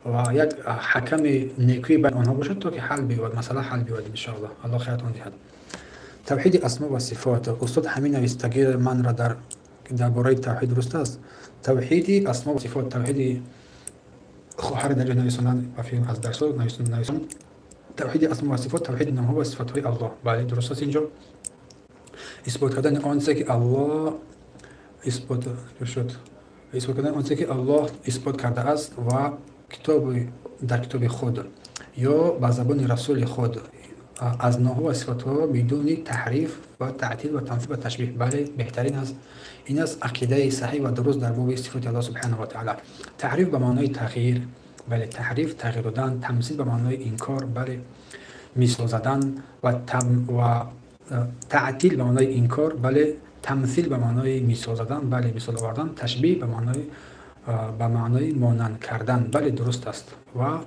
ва як ҳаками некӯи байни онҳо бошад, то ки ҳал биёбад, масъала ҳал биёбад, иншоаллоҳ. Аллоҳ хайратон диҳад. Тавҳиди асмо ва сифот. Устод, ҳамин навистагии манро дар бораи тавҳид дуруст аст? Тавҳиди асмо ва сифот, тавҳиди хоҳари дар ҷо нависонанд ба филм аз дарсҳо нависон. Тавҳиди асмо ва сифот, тавҳиди номҳо ва сифатҳои Аллоҳ. Бале, дуруст аст. Инҷо исбот кардани он чизе ки Аллоҳ исбот шуд, исбот кардани он чизе ки Аллоҳ исбот кардааст ва китоби дар китоби худ ё ба забони расули худ аз номҳо ва сифатҳо бидуни таҳриф ва таътил ва тамсил ва ташбиҳ. Бале, беҳтарин аст. Ин аст ақидаи саҳиҳ ва дуруст дар боби сифоти Аллоҳ субҳанаҳу ва таъала. Таҳриф ба маънои тағйир, бале, таҳриф тағйир додан, тамсил ба маънои инкор, бале, мисол задан ва таътил ба маънои инкор, бале, тамсил ба маънои мисол задан, бале, мисол овардан, ташбиҳ ба маънои монанд кардан, бале, дуруст аст. Ва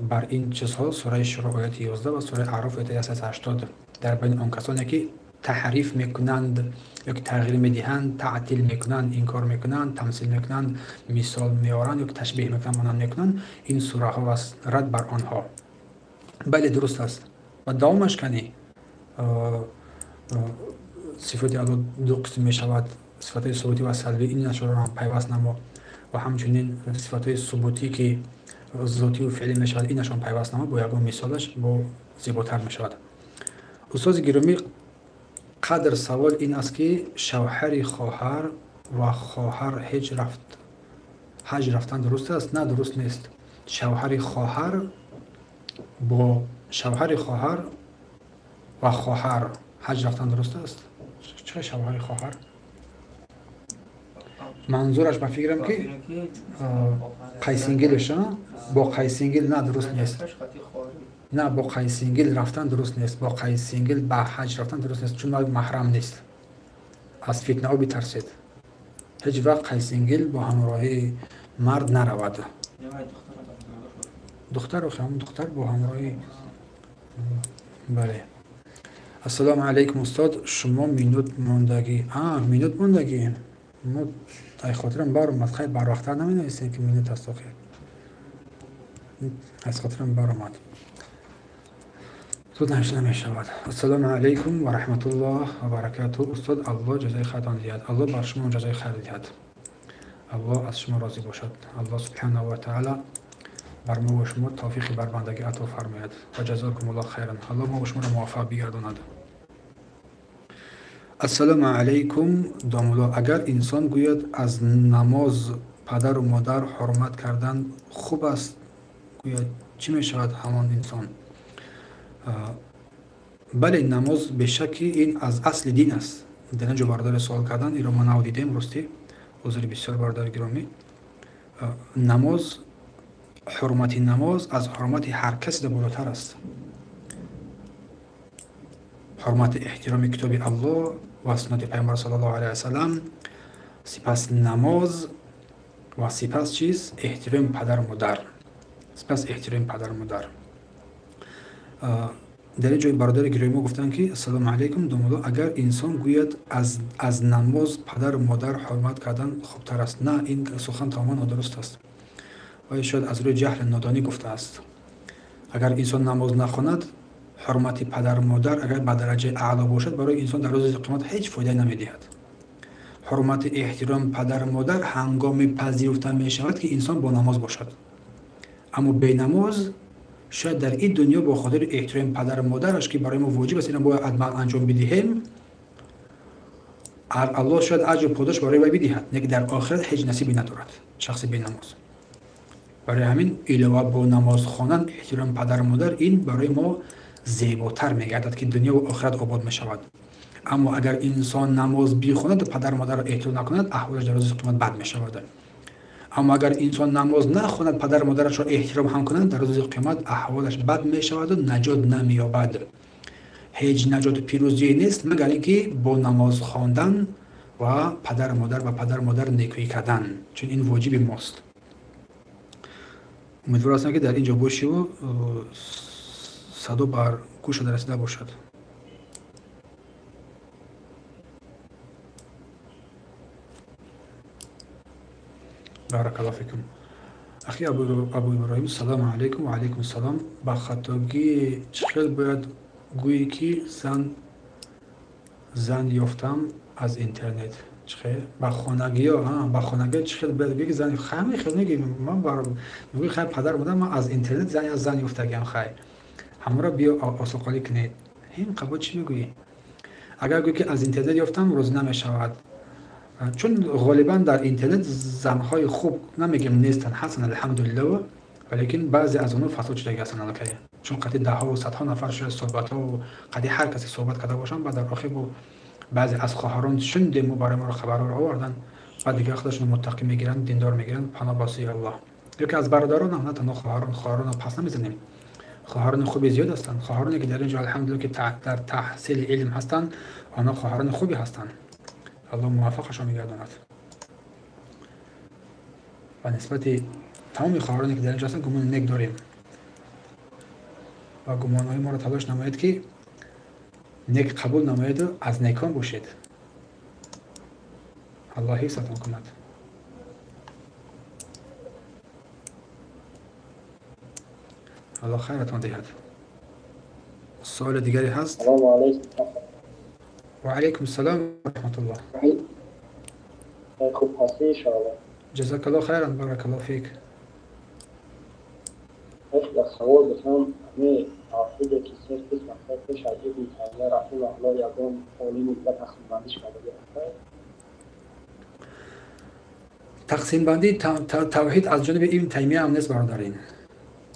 бар ин чизҳо сураи Шуро ояти 11 ва сураи Аъроф ояти 180 дар байни он касоне ки таҳриф мекунанд ё ки тағйир медиҳанд, таътил мекунанд, инкор мекунанд, тамсил мекунанд, мисол меоранд ё ки ташбиҳ мекунанд, монанд мекунанд, ин сураҳо аст рад бар онҳо. Бале, дуруст аст. Ва давомаш кани сифоти Аллоҳ ду қисм мешавад: сифатҳои субутӣ ва салбӣ. Ин нашоро ҳам пайваст намо ва ҳамчунин сифатҳои субутӣ, ки зотиву феълӣ мешавад, инашон пайваст намо бо ягон мисолаш бо зеботар мешавад. Устози гиромӣ, қадр савол ин аст, ки шавҳари хоҳар ва хоҳар ҳеҷ рафт ҳаҷ рафтан дуруст аст? На, дуруст нест. Шавҳари хоҳар Бо шавҳари хоҳар ва хоҳар ҳаҷ рафтан дуруст аст? Чаро шавҳари хоҳар? Манзураш ба фикрам ки қайсингилаш, бо қайсингил на, дуруст нест. На, бо қайсингил рафтан дуруст нест. Бо қайсингил ба ҳаҷ рафтан дуруст нест, чун маҳрам нест. Аз фитнаҳо битарсед. Ҳеҷ вақт қайсингил бо ҳамроҳии мард наравад. Духтар, охи, ҳамон духтар бо ҳамроҳии. Бале. Ассалому алайкум устод, шумо минут мондагӣ. Минут мондагӣ. Мо ай хотирам баромад, хай барвақттар наменависем ки минут аст охи. Аз хотирам баромад. Суд навишта намешавад. Ассалому алайкум ва раҳматуллоҳ ва баракатуҳ. Устод, Аллоҳ ҷазои хайртон диҳад. Аллоҳ бар шумо ҷазои хайр диҳад. Аллоҳ аз шумо розӣ бошад. Аллоҳ субҳанаҳу ва таъала бар мо ва шумо тавфиқи барбандагӣ ато фармояд. Ва ҷазокумуллоҳ хайран. Аллоҳ мо ва шуморо муваффақ бигардонад. Ассалому алайкум домулло, агар инсон гӯяд аз намоз падару модар ҳурмат кардан хуб аст, гӯяд чӣ мешавад ҳамон инсон? Бале, намоз бешакки ин аз асли дин аст. Дар ин ҷо бародаре суол кардан, инро мо нав дидем, ростӣ узри бисёр бародари гиромӣ. Намоз, ҳурмати намоз аз ҳурмати ҳар касе болотар аст. Ҳурмати эҳтироми китоби Аллоҳ ва суннати Пайғамбар саллаллоҳу алайҳи васаллам, сипас намоз ва сипас чиз эҳтироми падару модар. Сипас эҳтироми падару модар. Дар ин ҷои бародари гиромӣ мо гуфтанд ки ассалому алайкум домулло, агар инсон гӯяд аз намоз падару модар ҳурмат кардан хубтар аст, на, ин сухан тамоман нодуруст аст. Ва шояд аз рӯи ҷаҳли нодонӣ гуфтааст. Агар инсон намоз нахонад, ҳурмати падару модар агар ба дараҷаи аъло бошад, барои инсон дар рӯзи қиёмат ҳеҷ фоидае намедиҳад. Ҳурмати эҳтиром падару модар ҳангоми пазируфта мешавад ки инсон бо намоз бошад. Аммо бенамоз шояд дар ин дунё бо хотири эҳтироми падару модараш, ки барои мо воҷиб аст, инро бояд ҳатман анҷом бидиҳем, Аллоҳ шояд аҷру подош барои вай бидиҳад, лекин дар охират ҳеҷ насибе надорад шахси бенамоз. Барои ҳамин илова бо намоз хондан эҳтироми падару модар ин барои мо зеботар мегардад, ки дунё ва охират обод мешавад. Аммо агар инсон намоз бихонад ва падару модарро эҳтиром накунад, аҳволаш дар рӯзи қиёмат бад мешавад. Аммо агар инсон намоз нахонад, падару модарашро эҳтиром ҳам кунад, дар рӯзи қиёмат аҳволаш бад мешаваду наҷот намеёбад. Ҳеҷ наҷоту пирӯзие нест, магар ин ки бо намоз хондан ва падару модар ба падару модар некӯӣ кардан, чун ин воҷиби мост. Умедвор ҳастам ки дар ин ҷо бошиву садо бар гӯшат расида бошад. Баракаллоҳу фикум. Ахи Абу Иброҳим, салому алайкум. Ва алайкум салом. Ба хатогӣ чӣ хел бояд гӯӣ ки зан ёфтам аз интернет? Чӣ хел? Ба хонагиё, ба хонагиё чӣ хел бояд гӯӣ ки зан ёфт? Хай, хел мегӯӣ, ман мегӯӣ хай падар будам, ман аз интернет зан ёфтагиам, хай. Ҳамаро биё осоқолӣ кунед. Ҳин қабо чӣ мегӯӣ? Агар гӯӣ ки аз интернет ёфтам, розӣ намешавад. Чун ғолибан дар интернет занҳои хуб намегем нестанд, ҳастанд алҳамдулиллоҳ, валекин баъзе аз онҳо фасод шудагӣ ҳастанд аллакай. Чун қати даҳҳо садҳо нафар шояд суҳбатҳо қади ҳар касе суҳбат карда бошанд, баъд дар охир бо баъзе аз хоҳарон шунидем мо барои моро хабарҳоро оварданд, баъд дигар худашонро муттақӣ мегиранд, диндор мегиранд, паноҳ ба сӯи Аллоҳ. Ё ки аз бародарон ҳам, на танҳо хоҳарон, хоҳаронро пас намезанем. Хоҳарони хуби зиёд ҳастанд, хоҳароне ки дар ин ҷо алҳамдулиллоҳ ки дар таҳсили илм ҳастанд, онҳо хоҳарони хубе ҳастанд. Аллоҳ муваффақашон мегардонад. Ва нисбати тамоми хоҳароне ки дар ин ҷо ҳастанд гумони нек дорем ва гумонҳои моро талош намоед ки нек қабул намоеду аз некон бошед. Аллоҳ ҳифзатон кунад. Аллоҳ хайратон диҳад. Суоли дигаре ҳаст? Салому алайкум. Ва алайкум салом ва раҳматуллоҳ. Хуб ҳастӣ иншоаллоҳ. Ҷазакаллоҳ хайран, баракаллоҳ фик. Як савол бутам, ҳамин тавҳиде ки се қисм аст, пеш аз Ибни Таймия раҳимаҳуллоҳ ягон олими дигар тақсимбандиш кардаги ҳаст? Тақсимбандии тавҳид аз ҷониби Ибни Таймия ҳам нест, бародарин.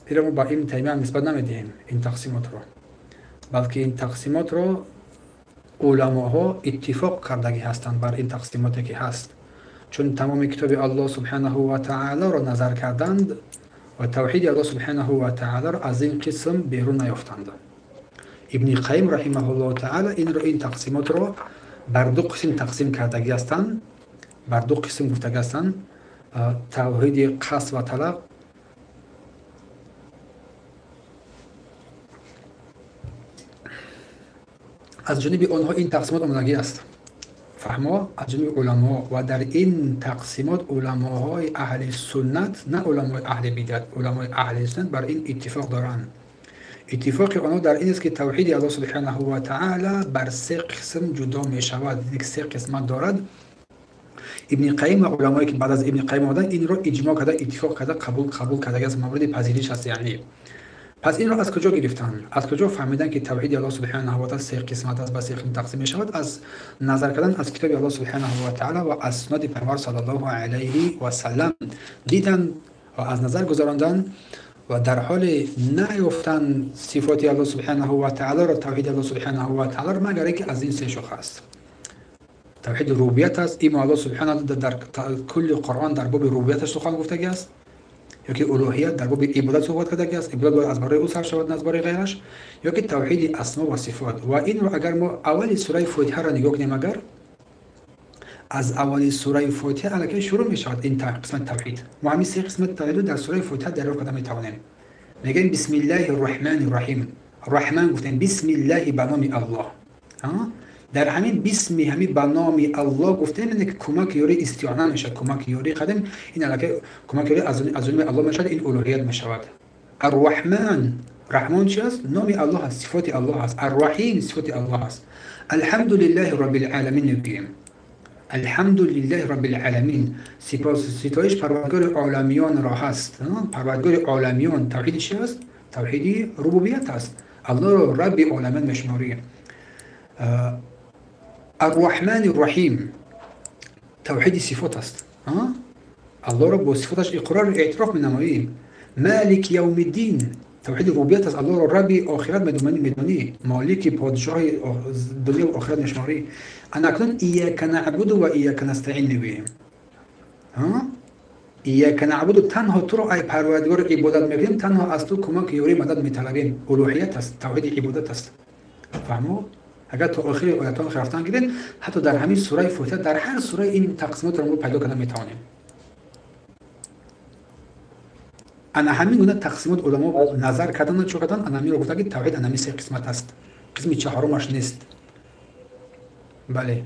Инро мо ба Ибн Таймия нисбат намедиҳем, ин тақсимотро, балки ин тақсимотро уламоҳо иттифоқ кардагӣ ҳастанд бар ин тақсимоте ки ҳаст, чун тамоми китоби Аллоҳ субҳанаҳу ва таолоро назар карданд ва тавҳиди Аллоҳ субҳанаҳу ва таолоро аз ин қисм берун наёфтанд. Ибни Қайим раҳимаҳуллоҳу таоло инро, ин тақсимотро бар ду қисм тақсим кардагӣ ҳастанд, бар ду қисм гуфтагӣ ҳастанд: тавҳиди қасд ва талаб аз ҷониби онҳо ин тақсимот омодагӣ аст, фаҳмо, аз ҷониби уламо. Ва дар ин тақсимот уламоҳои аҳли суннат, на уламои аҳли бидат, уламои аҳли суннат бар ин иттифоқ доранд. Иттифоқи онҳо дар ин аст ки тавҳиди Аллоҳ субҳанаҳу ва таъала бар се қисм ҷудо мешавад, яъне се қисмат дорад. Ибни Қайим ва уламое ки баъд аз Ибни Қайим омаданд инро иҷмоъ карда, иттифоқ карда, қабул карда аст, мавриди пазириш аст. Яъне пас инро аз куҷо гирифтанд? Аз куҷо фаҳмиданд ки тавҳиди Аллоҳ субҳанаҳу ва таъала се қисмат аст, ба се қисм тақсим мешавад? Аз назар кардан аз китоби Аллоҳ субҳанаҳу ва таъала ва аз суннати Паёмбар саллаллоҳу алайҳи васаллам дидан ва аз назар гузаронданд ва дар ҳоле наёфтан сифоти Аллоҳ субҳанаҳу ва таъаларо, тавҳиди Аллоҳ субҳанаҳу ва таъаларо, магар ин ки аз ин се шоха аст. Тавҳиди рубубият аст. Имо Аллоҳ субҳанаҳу дар кулли Қуръон дар боби рубубияташ сухан гуфтагӣ аст, ё ки улуҳият дар боби ибодат суҳбат кардагӣ аст, ибодат бояд аз барои ӯ сар шавад, на аз барои ғайраш, ё ки тавҳиди асмо ва сифот. Ва инро агар мо аввали сураи Фотиҳаро нигоҳ кунем, агар аз аввали сураи Фотиҳа аллакай шурӯъ мешавад ин қисмати тавҳид. Мо ҳамин се қисмати тавҳидро дар сураи Фотиҳа дарёфт карда метавонем. Мегӯем бисмиллаҳи рраҳмани рраҳим. Раҳман гуфтем, бисмиллаҳи ба номи Аллоҳ. Дар ҳамин бисми, ҳамин ба номи Аллоҳ гуфтем, ин ки кӯмак ёрӣ истиона мешавад, кӯмак ёрӣ қадим, ин аллакай кӯмак ёрӣ аз ҷониби Аллоҳ мешавад, ин улуҳият мешавад. Арраҳман, Раҳмон чи аст? Номи Аллоҳ аст, сифоти Аллоҳ аст. Арраҳим сифоти Аллоҳ аст. Алҳамдулиллаҳи роббил оламин мегӯем. Алҳамдулиллаҳи роббил оламин, сипос ситоиш Парвардигори оламиёнро ҳаст. Парвардигори оламиён тавҳиди чи аст? Тавҳиди рубубият аст. Аллоҳро Рабби оламиён мешуморӣ. Арраҳмани рраҳим тавҳиди сифот аст. Аллоҳро бо сифоташ иқрору эътироф менамоӣ. Малики явмиддин тавҳиди рубубият аст. Аллоҳро Рабби охират медонӣ, молики подшоҳи дунё ва охират мешуморӣ. Ана акнун ияка наъбуду ва ияка настаин мегӯем. Ияка наъбуду, танҳо туро ай Парвардигор ибодат мекунем, танҳо аз ту кӯмак ёрӣ мадад металабем. Улуҳият аст, тавҳиди ибодат аст. Фаҳмо? Агар то охири оятон рафтан гиред, ҳатто дар ҳамин сураи Фотиҳа, дар ҳар сура ин тақсимотро мо пайдо карда метавонем. Ана ҳамин гуна тақсимот уламо назар кардан, чо кардан, ана ҳаминро гуфтанд ки тавҳид ана ҳамин се қисмат аст, қисми чаҳорумаш нест. Бале.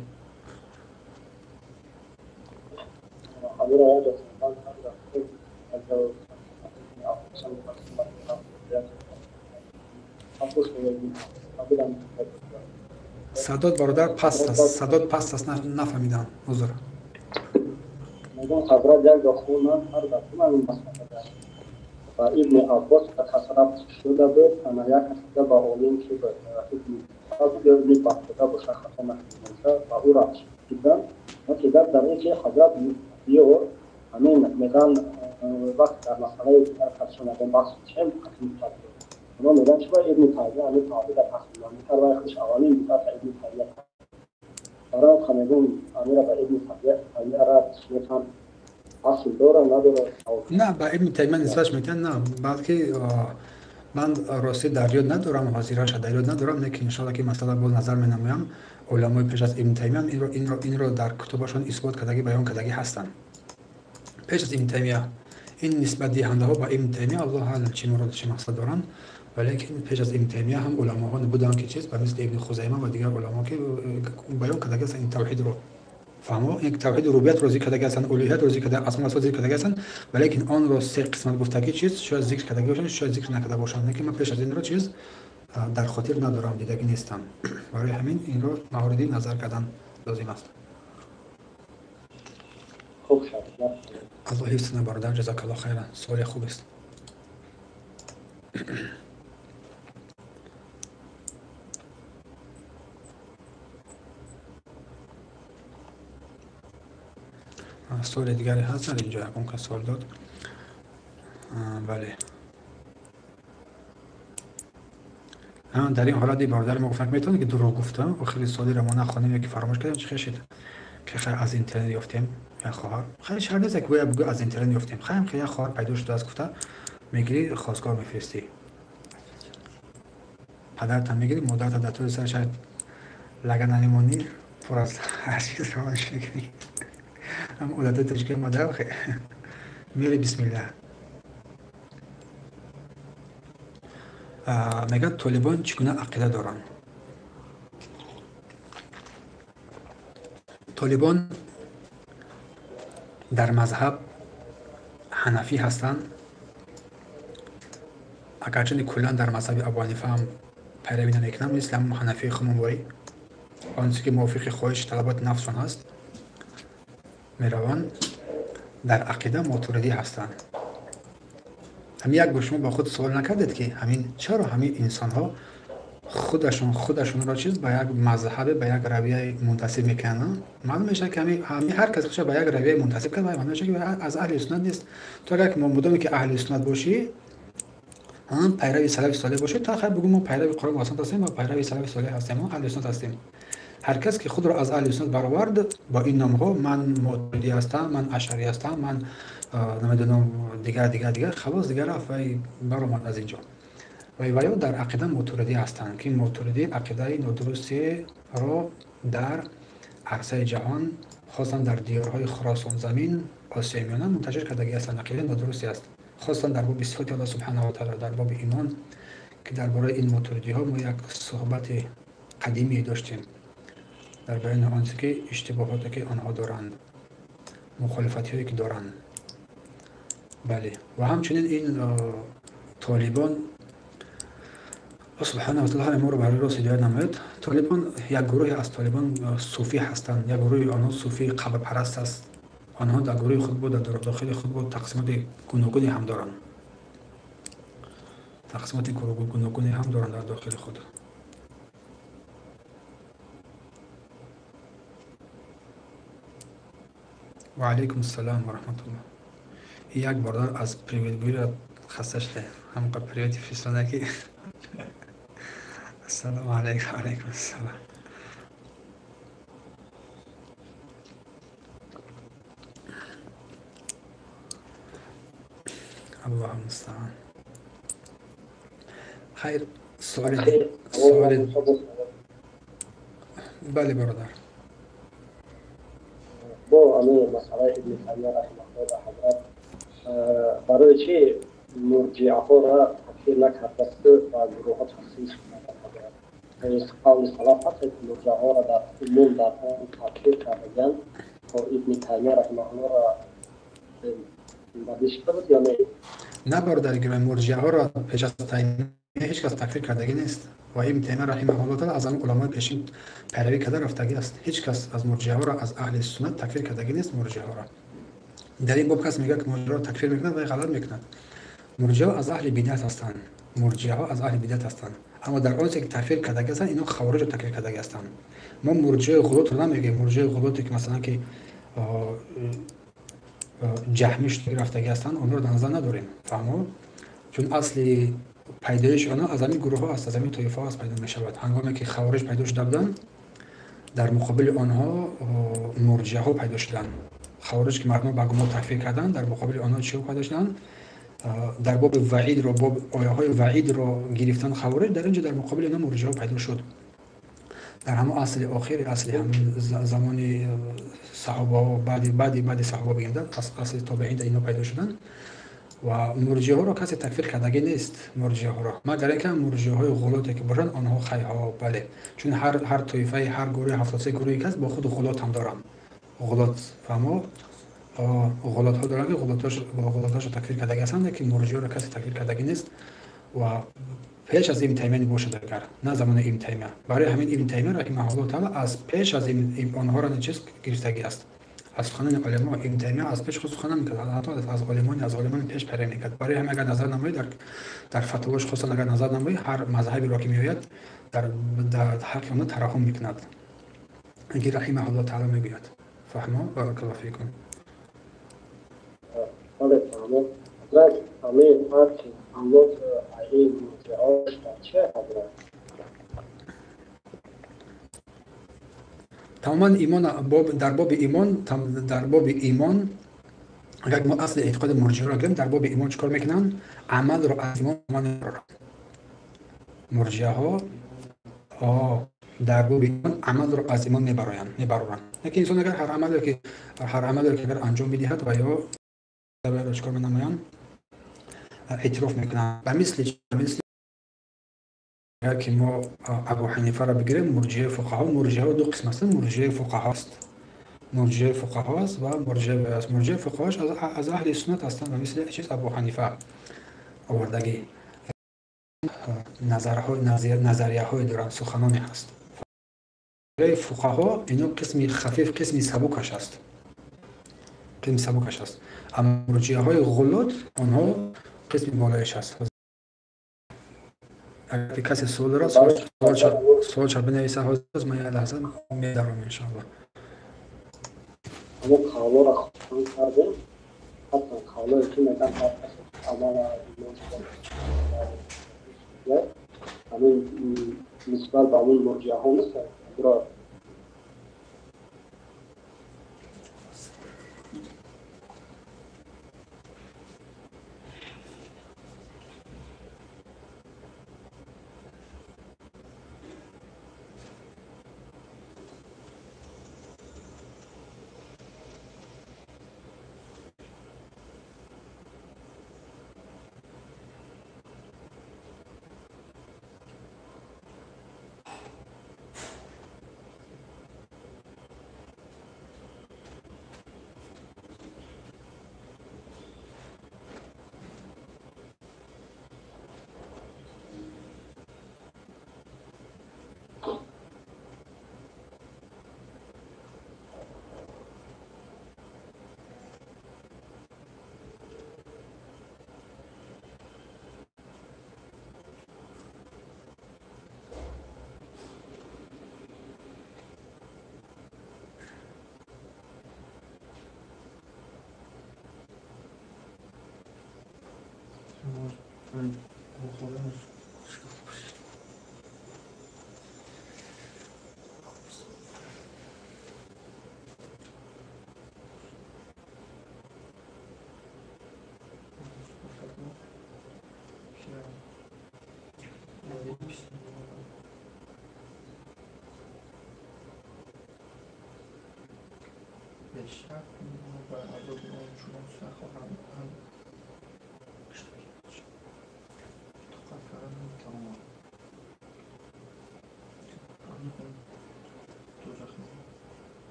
Садот бародар паст аст, садот паст аст, нафаҳмидам, узр. Мегӯям ҳазрат як дохулан ҳар дафъа ин масъала ва Ибни Аббос ба касрат шуда буд, ана як касида ба олим ки ба Ибни Ибни Баттута боша, хато накарда, ба ӯ рафт дидан. Ки гап дар ин ки ҳазрат ё ҳамин мегӯянд, вақт дар масъалаи касшонагон баҳс мешавем, қасм кард. Онҳо мегӯянд, чӣ ба Ибни Таймия ҳамин тавҳида тақсимбандӣ кард ва худаш аввалин бидъата Ибни Таймия кард. Барои ҳам мегӯям, амира ба Ибни Таймия рад метавон асл дорад, надорад? На, ба Ибни Таймия нисбатш метавон, на, балки ман ростӣ дар ёд надорам, ҳозираша дар ёд надорам, лекин иншоалло ки масъала боз назар менамоям. Уламои пеш аз Ибни Таймия инро дар кутобашон исбот кардагӣ, баён кардагӣ ҳастанд. Пеш аз Ибни Таймия ин нисбатдиҳандаҳо ба Ибни Таймия, Аллоҳ аълам чӣ мурод, чӣ мақсад доранд, валекин пеш аз Ибни Таймия ҳам уламоҳо буданд ки чиз ба мисли Ибни Хузайма ва дигар уламо ки баён кардагӣ ҳастанд ин тавҳидро. Фаҳмо, як тавҳиди рубубиятро зикр кардагӣ ҳастанд, улуҳиятро зикр карда, асмо ва сифот зикр кардагӣ ҳастанд, валекин онро се қисмат гуфтагӣ чиз шояд зикр кардагӣ бошанд, шояд зикр накарда бошанд, лекин ман пеш аз инро чиз дар хотир надорам, дидагӣ нестам. Барои ҳамин инро мавриди назар кардан лозим аст. Хуб шуд. Аллоҳ ҳифз кунад бародар, ҷазакаллоҳ хайран, суоли хуб аст. Суоли дигаре ҳаст дар инҷо? Ягон кас суол дод? Бале. Дар ин ҳолат бародари мо гуфтанд, метавонед ки дурӯғ гуфтам, охири соли ро мо нахонем ё ки фаромӯш кардем, чӣ хешид ки хайр аз интернет ёфтем як хоҳар. Хайр шарт нест ки бояд бигӯ аз интернет ёфтем. Хайр ки як хоҳар пайдо шудааст гуфта мегирӣ хостгор мефиристӣ. Падарта мегирӣ, модарта дар тӯли сар шояд лаган намемонӣ, пур аз ҳар чиз ромаш мекунӣ. Ҳам одатҳои тоҷикои модар мери бисмиллаҳ. Мегӯяд толибон чӣ гуна ақида доранд? Толибон дар мазҳаб ҳанафӣ ҳастанд, агарчанде куллан дар мазҳаби Абу Ҳанифа ҳам пайравӣ намекунанд, мисли ҳамон ҳанафии хумонворӣ, он чизе ки мувофиқи хоҳиши талаботи нафсшон ҳаст мераванд, дар ақида мотуридӣ ҳастанд. Ҳамин як бор шумо ба худ суол накардед ки ҳамин чаро ҳамин инсонҳо худашонро чиз ба як мазҳабе, ба як равияе мунтасиб мекунанд? Маълум мешавад ки ҳамин ҳар кас худша ба як равияе мунтасиб кард, маълум мешавад ки аз аҳли суннат нест. То агар мудоме ки аҳли суннат бошӣ, пайрави салафи солеҳ бошӣ, то хайр бигӯ мо пайрави Қуръон ва суннат ҳастем ва пайрави салафи солеҳ ҳастем, мо аҳли суннат ҳастем. Ҳар кас ки худро аз аҳли суннат баровард бо ин номҳо, ман мотуридӣ ҳастам, ман ашарӣ ҳастам, ман намедонам дигар дигар дигар, халос дигар рафт вай баромад аз инҷо. Вай ваё дар ақида мотуридӣ ҳастанд, ки мотуридӣ ақидаи нодурустиро дар арсаи ҷаҳон, хостан дар диёрҳои Хуросон замин, Осиёи Миёна мунташир кардагӣ ҳастанд. Ақидаи нодурустӣ аст, хостан дар боби сифоти Аллоҳ субҳанаҳу ва таъоло, дар боби имон, ки дар бораи ин мотуридиҳо мо як суҳбати қадимие доштем дар баёни он чизе ки иштибоҳоте ки онҳо доранд, мухолифатҳое ки доранд. Бале, ва ҳамчунин ин толибон, субҳанаҳу ва таъоло ҳамаи моро бар рост ҳидоят намояд. Толибон як гурӯҳе аз толибон суфӣ ҳастанд, як гурӯҳи онҳо суфии қабрпараст аст. Онҳо дар гурӯҳи худ буд, дар дохили худ буд тақсимоти гуногуне ҳам доранд, тақсимоти гуногуне ҳам доранд дар дохили худ. Ва алайкум ассалом ва раҳматуллоҳ. Як бародар аз приветгӯиро хаста шуда, ҳамқа привети фиристода ки ассалому алайкум. Алайкум ассалом. Аллоҳу мустаъан. Хайр, суоли бале бародар. Бо ҳамин масъалаи Ибни Таймия раҳимаҳуллоҳ дар ҳазрат барои чӣ мурҷиаҳоро такфир накардааст ва гурӯҳҳо тақсим шуданд? Қавли салаф ҳаст ки мурҷиаҳоро дар умум дар он такфир кардагианд, то Ибни Таймия раҳимаҳуллоҳро бадиш кард ё не? На бародари гиромӣ, мурҷиаҳоро пеш аз Таймия ҳеҷ кас такфир кардагӣ нест ва Ибни Таймия раҳимаҳуллоҳ таъоло аз он уламои пешин пайравӣ карда рафтагӣ аст. Ҳеҷ кас аз мурҷиаҳоро аз аҳли суннат такфир кардагӣ нест. Мурҷиаҳоро дар ин боб кас мегӯяд ки мурҷиаҳоро такфир мекунад, вай ғалат мекунад. Мурҷиаҳо аз аҳли бидъат ҳастанд, мурҷиаҳо аз аҳли бидъат ҳастанд, аммо дар он чизе ки такфир кардагӣ ҳастанд, инҳо хавориҷро такфир кардагӣ ҳастанд. Мо мурҷиаи ғулотро намегӯем, мурҷиаи ғулоте ки масалан ки ҷаҳмӣ шуда рафтагӣ ҳастанд, онҳоро дар назар надорем. Фаҳмо? Чун асли пайдоиши онҳо аз ҳамин гурӯҳҳо аст, аз ҳамин тоифаҳо аст пайдо мешавад. Ҳангоме ки хавориҷ пайдо шуда буданд, дар муқобили онҳо мурҷиаҳо пайдо шуданд. Хавориҷ ки мардумро ба гумоҳ такфир карданд, дар муқобили онҳо чиҳо пайдо шуданд? Дар боби ваъидро, боб ояҳои ваъидро гирифтан хавориҷ, дар инҷо дар муқобили онҳо мурҷиаҳо пайдо шуд. Дар ҳамон асли охири асли ҳамин замони саҳобаҳо, баъди саҳоба бигем, асли тобеин дар инҳо пайдо шуданд ва мурҷиаҳоро касе такфир кардагӣ нест. Мурҷиаҳоро магар инки мурҷиаҳои ғулоте ки бошанд, онҳо хайҳо бале, чун ҳар тоифаи, ҳар гурӯҳи 73 гурӯҳе ки ҳаст бо худ ғулот ҳам доранд. Ғулот фаҳмо, ғулотҳо доранд ки ғулотҳошро такфир кардагӣ ҳастанд, лекин мурҷиаҳоро касе такфир кардагӣ нест ва пеш аз Ибни Таймия бошад агар, на замони Ибни Таймия. Барои ҳамин Ибни Таймия раҳимаҳуллоҳ таъоло аз пеш аз онҳоро чиз гирифтагӣ аст. Аз суханони уламо Ибни Таймия аз пеш худ сухан намекард, ҳатто аз олимони пеш пайравӣ мекард. Барои ҳамин агар назар намоӣ дар фатвош хусусан агар назар намоӣ, ҳар мазҳаберо ки меояд дар ҳаққи онҳо тараҳум мекунад. Инки раҳимаҳуллоҳ таъоло мегӯяд. Фаҳмо? Баракаллоҳу фикум. Бале, фаҳмо. Ҳазрат, ҳамин фарқи авлод ин мурҷиаҳо дар чӣ ҳазрат? Тамоман имон дар боби имон, дар боби имон агар мо асли эътиқоди мурҷиаро гирем, дар боби имон чӣ кор мекунанд? Амалро аз имон мебароранд. Мурҷиаҳо дар боби имон амалро аз имон мебароранд. Лекин инсон агар ҳар амалеро ки агар анҷом бидиҳад ва ё чӣ кор менамоянд? Эътироф мекунанд. Ба мисли агар ки мо Абу Ҳанифаро бигирем, мурҷиаи фуқаҳо, мурҷиаҳо ду қисм ҳастанд. Мурҷиаи фуқаҳо аст, мурҷиаи фуқаҳо аст ва мурҷиа аст. Мурҷиаи фуқаҳош аз аҳли суннат ҳастанд, ба мисли чиз Абу Ҳанифа овардагӣ назарияҳое доранд, суханоне ҳаст. Фуқаҳо ино қисми хафиф, қисми сабукаш аст, қисми сабукаш аст. Аммо мурҷиаҳои ғулот онҳо қисми болояш аст. Агар касе суол дорад, суолша бинависа ҳозир, ман як лаҳза медаром иншоаллоҳ. Ҳамон қавлоро хон кардем, ҳатто қавлое ки мегӯянд ҳар касе амала ҳамин нисбат ба ҳамон мурҷиаҳо нест.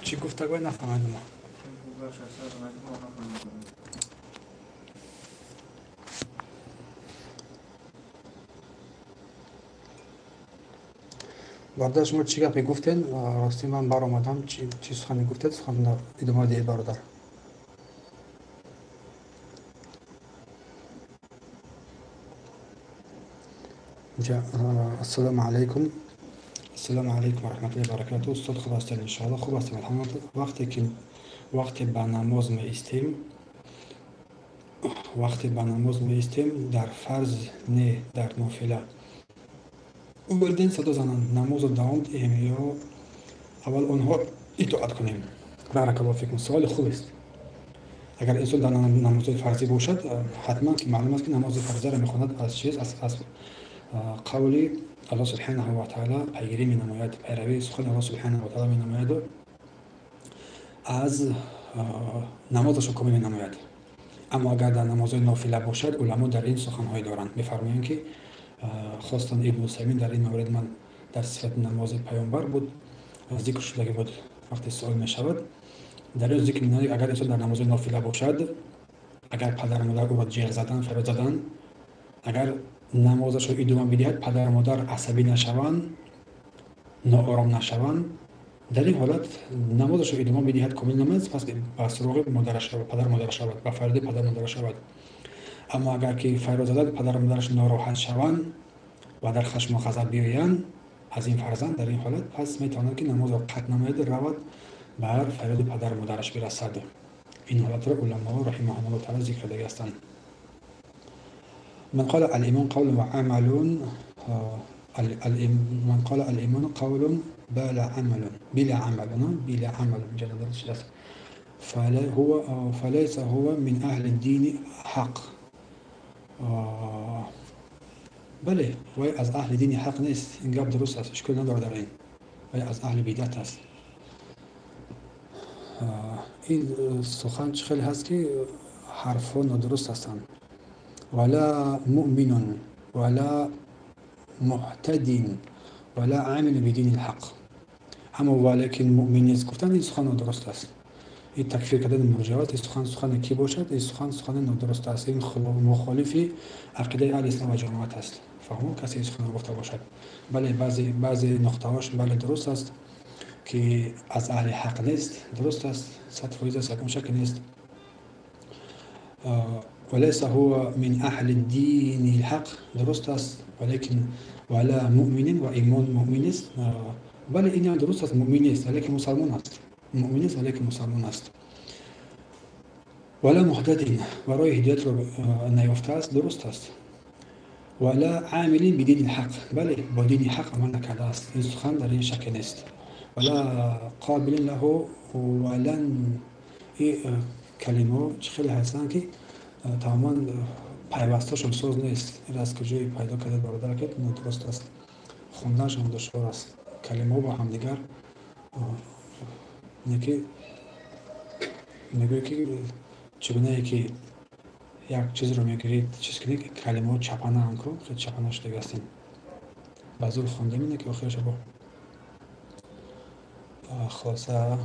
Чӣ гуфтагӯй нафаҳмидам. Бародар, шумо чӣ гапе гуфтед? Ростӣ ман баромадам. Чӣ сухане гуфтед? Сухан идома диҳед, бародар. Ассалому алайкум. Ассалому алайкум ва раҳматуллоҳи ва баракатуҳ. Устод, хуб ҳастед иншоаллоҳ? Хуб ҳастем, алҳамдулиллоҳ. Вақте ба намоз меистем, вақте ба намоз меистем, дар фарз не, дар нофила волидайн садо зананд, намозро давом диҳем ё аввал онҳо итоат кунем? Баракаллоҳу фикум. Суоли хубест. Агар инсон дар намозҳои фарзӣ бошад, ҳатман ки маълум аст ки намози фарзиро мехонад аз чиз, аз қавли Аллоҳ субҳанаҳу ва таъала пайгирӣ менамояд, пайравии сухани Аллоҳ субҳанаҳу ва таъала менамояду аз намозашро комил менамояд. Аммо агар дар намозҳои нофила бошад, уламо дар ин суханҳое доранд. Мефармоянд ки хостан Ибну Усаймин дар ин маврид ман дар сифати намози паёмбар буд, зикр шудагӣ буд, вақте суол мешавад дар ин зикр менамояд, агар инсон дар намозҳои нофила бошад, агар падару модар ӯро ҷеғ задан, фарёд задан, агар намозашро идома бидиҳад, падару модар асабӣ нашаванд, ноором нашаванд, дар ин ҳолат намозашро идома бидиҳад, комил намояд, пас ба суроғи модараш равад, падару модараш равад, ба фарёди падару модараш равад. Аммо агар ки фарёд задад, падару модараш нороҳат шаванд ва дар хашму ғазаб биёянд аз ин фарзанд, дар ин ҳолат пас метавонад ки намозро қатъ намояд, равад бар фарёди падару модараш бирасад. Ин ҳолатро уламоҳо раҳимаҳумуллоҳ таъала зикр кардаги ҳастанд. من قال الإيمان قول وعمل، من قال الإيمان قول بلا عمل، بلا عمل، بلا عمل فلا هو فليس هو من أهل الدين حق. بله، وی از اهل دین حق نیست. این گپ درست است، اشکال نداره در این. وی از اهل بدعت است. این سخن خیلی هست که حرفا نادرست هستند. ولا مؤمن ولا محتد ولا عامل بدین الحق. اما ولیکن مؤمن نیست گفتن این سخن نادرست است. این تکفیر کردن مرجعات، این سخن سخن کی باشد؟ این سخن سخن نادرست است. این مخالف عقیده اهل اسلام و جماعت است. فهمو کسی این سخن گفته باشد. بله، بعضی نقطه‌هاش بله درست است که از اهل حق نیست، درست است، 100% است، یکم شک نیست. وليس هو من أهل الدين الحق، درست است، ولكن ولا مؤمن و ایمان مؤمن است. بله، این درست است، مؤمن است ولیکن مسلمان است، مؤمن است ولیکن مسلمان است. ولا مهتد، برای هدایت را نیافته است، درست است. ولا عامل بدین الحق، بله با دین حق عمل نکرده است، این سخن در این شک نیست. ولا قابل له ولن، این کلمه خیلی هستند که تماما پیوسته‌شون ساز نیست. این از کجای پیدا کرده برادر که نادرست است، خوندنش هم دشوار است. کلمه با همدیگر اینکه میگوید که چگونه که یک چیز رو میگیرید چیز کنید که کلمه چپانه هم کو خیلی چپانه شده هستیم. به زور خوندیم اینه که آخرش با خلاصه.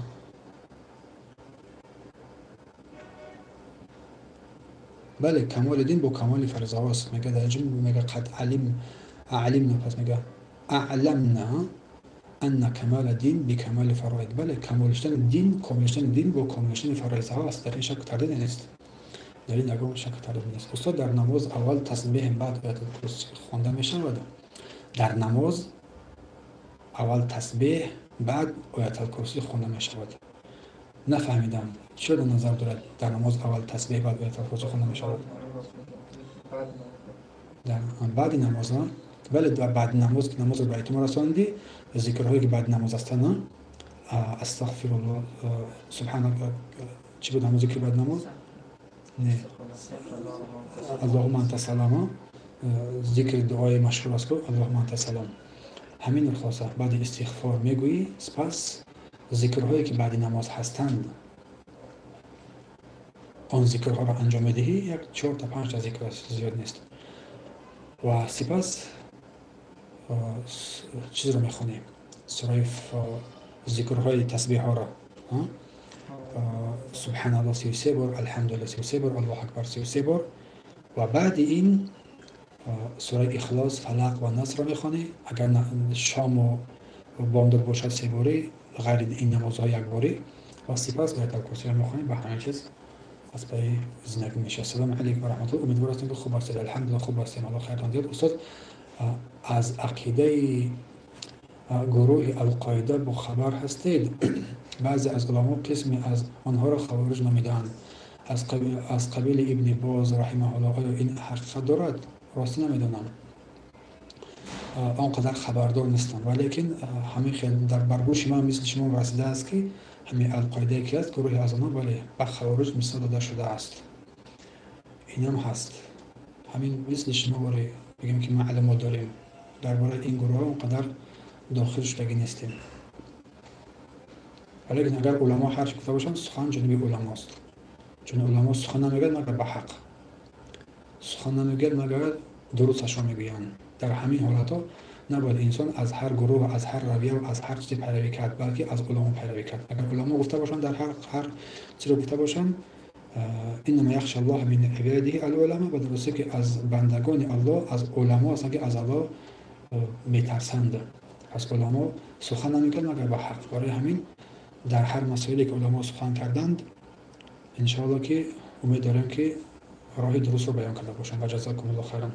بله، کمال دین با کمال فرض هاست. میگه در اینجا میگه قد علم علمنا، پس میگه اعلمنا ان کمال دین بکمال فرائض. بله، کمال شدن دین، کامل شدن دین با کامل شدن فرایض هاست. در این شک تردید نیست، در این یگان شک تردید نیست. استاد در نماز اول تسبیح بعد آیت الکرسی خوانده میشود. در نماز اول تسبیح بعد آیت الکرسی خوانده میشود. نفهمیدم چرا نظر دارد در نماز اول تسبیح بعد آیت الکرسی خوانده میشود؟ در بعد نماز ها؟ بله، در بعد نماز که نماز رو به اتمام رساندی، ذکرهایی که بعد نماز هستند، استغفر الله، سبحان الله، چی بود همون ذکر بعد نماز؟ نه، اللهم انت سلام، ذکر دعای مشهور است که اللهم انت سلام. همین خلاصه بعد استغفار میگویی، سپس ذکرهایی که بعد نماز هستند آن ذکرها را انجام میدهی، یک 4 تا 5 تا ذکر است، زیاد نیست. و سپس چیز رو میخونیم، سوره ذکرهای تسبیح ها را، سبحان الله 33 بار، الحمدلله 33 بار، الله اکبر 33 بار. و بعد این سوره اخلاص، فلق و نصر را میخوانی. اگر شام و بامداد باشد 3 باری، غیر این نمازها 1 باری. و سپس آیت الکرسی را میخوانی. به همین چیز از پای زندگی میشه. السلام علیکم و رحمت الله. امیدوار هستم که خوب هستید. الحمدلله خوب هستیم، الله خیرتان دهد. استاد از عقیده گروه القاعده با خبر هستید؟ بعضی از علما قسمی از آنها را خوارج نامیدند، از قبیل ابن باز رحمه الله. آیا این حقیقت دارد؟ راستی نمیدانم، آنقدر خبردار نیستم، ولیکن همین خیلی در برگوش من مثل شما رسیده است که همین القاعده که است گروه از آنها بله به خوارج مثال داده شده است. این هم هست. همین مثل شما برای بگیم که معلومات داریم درباره این گروه ها اونقدر داخل شدگی نیستیم، ولیکن اگر علما هر چی گفته باشند سخن جانب علماست، چون علما سخن نمیگن مگر به حق، سخن نمیگن مگر درستش را میگویند. در همین حالتها نباید انسان از هر گروه و از هر رویه و از هر چیزی پیروی کرد، بلکه از علما پیروی کرد. اگر علما گفته باشند در هر چیزی رو گفته باشند، انما یخشى الله من عباده العلماء، و درسته که از بندگان الله از علما هستند که از الله میترسند. پس علما سخن نمیگن مگر به حق. برای همین در هر مسائلی که علما سخن کردند انشاءالله که امید داریم که راه درست رو بیان کرده باشند. و جزاکم الله خیرا.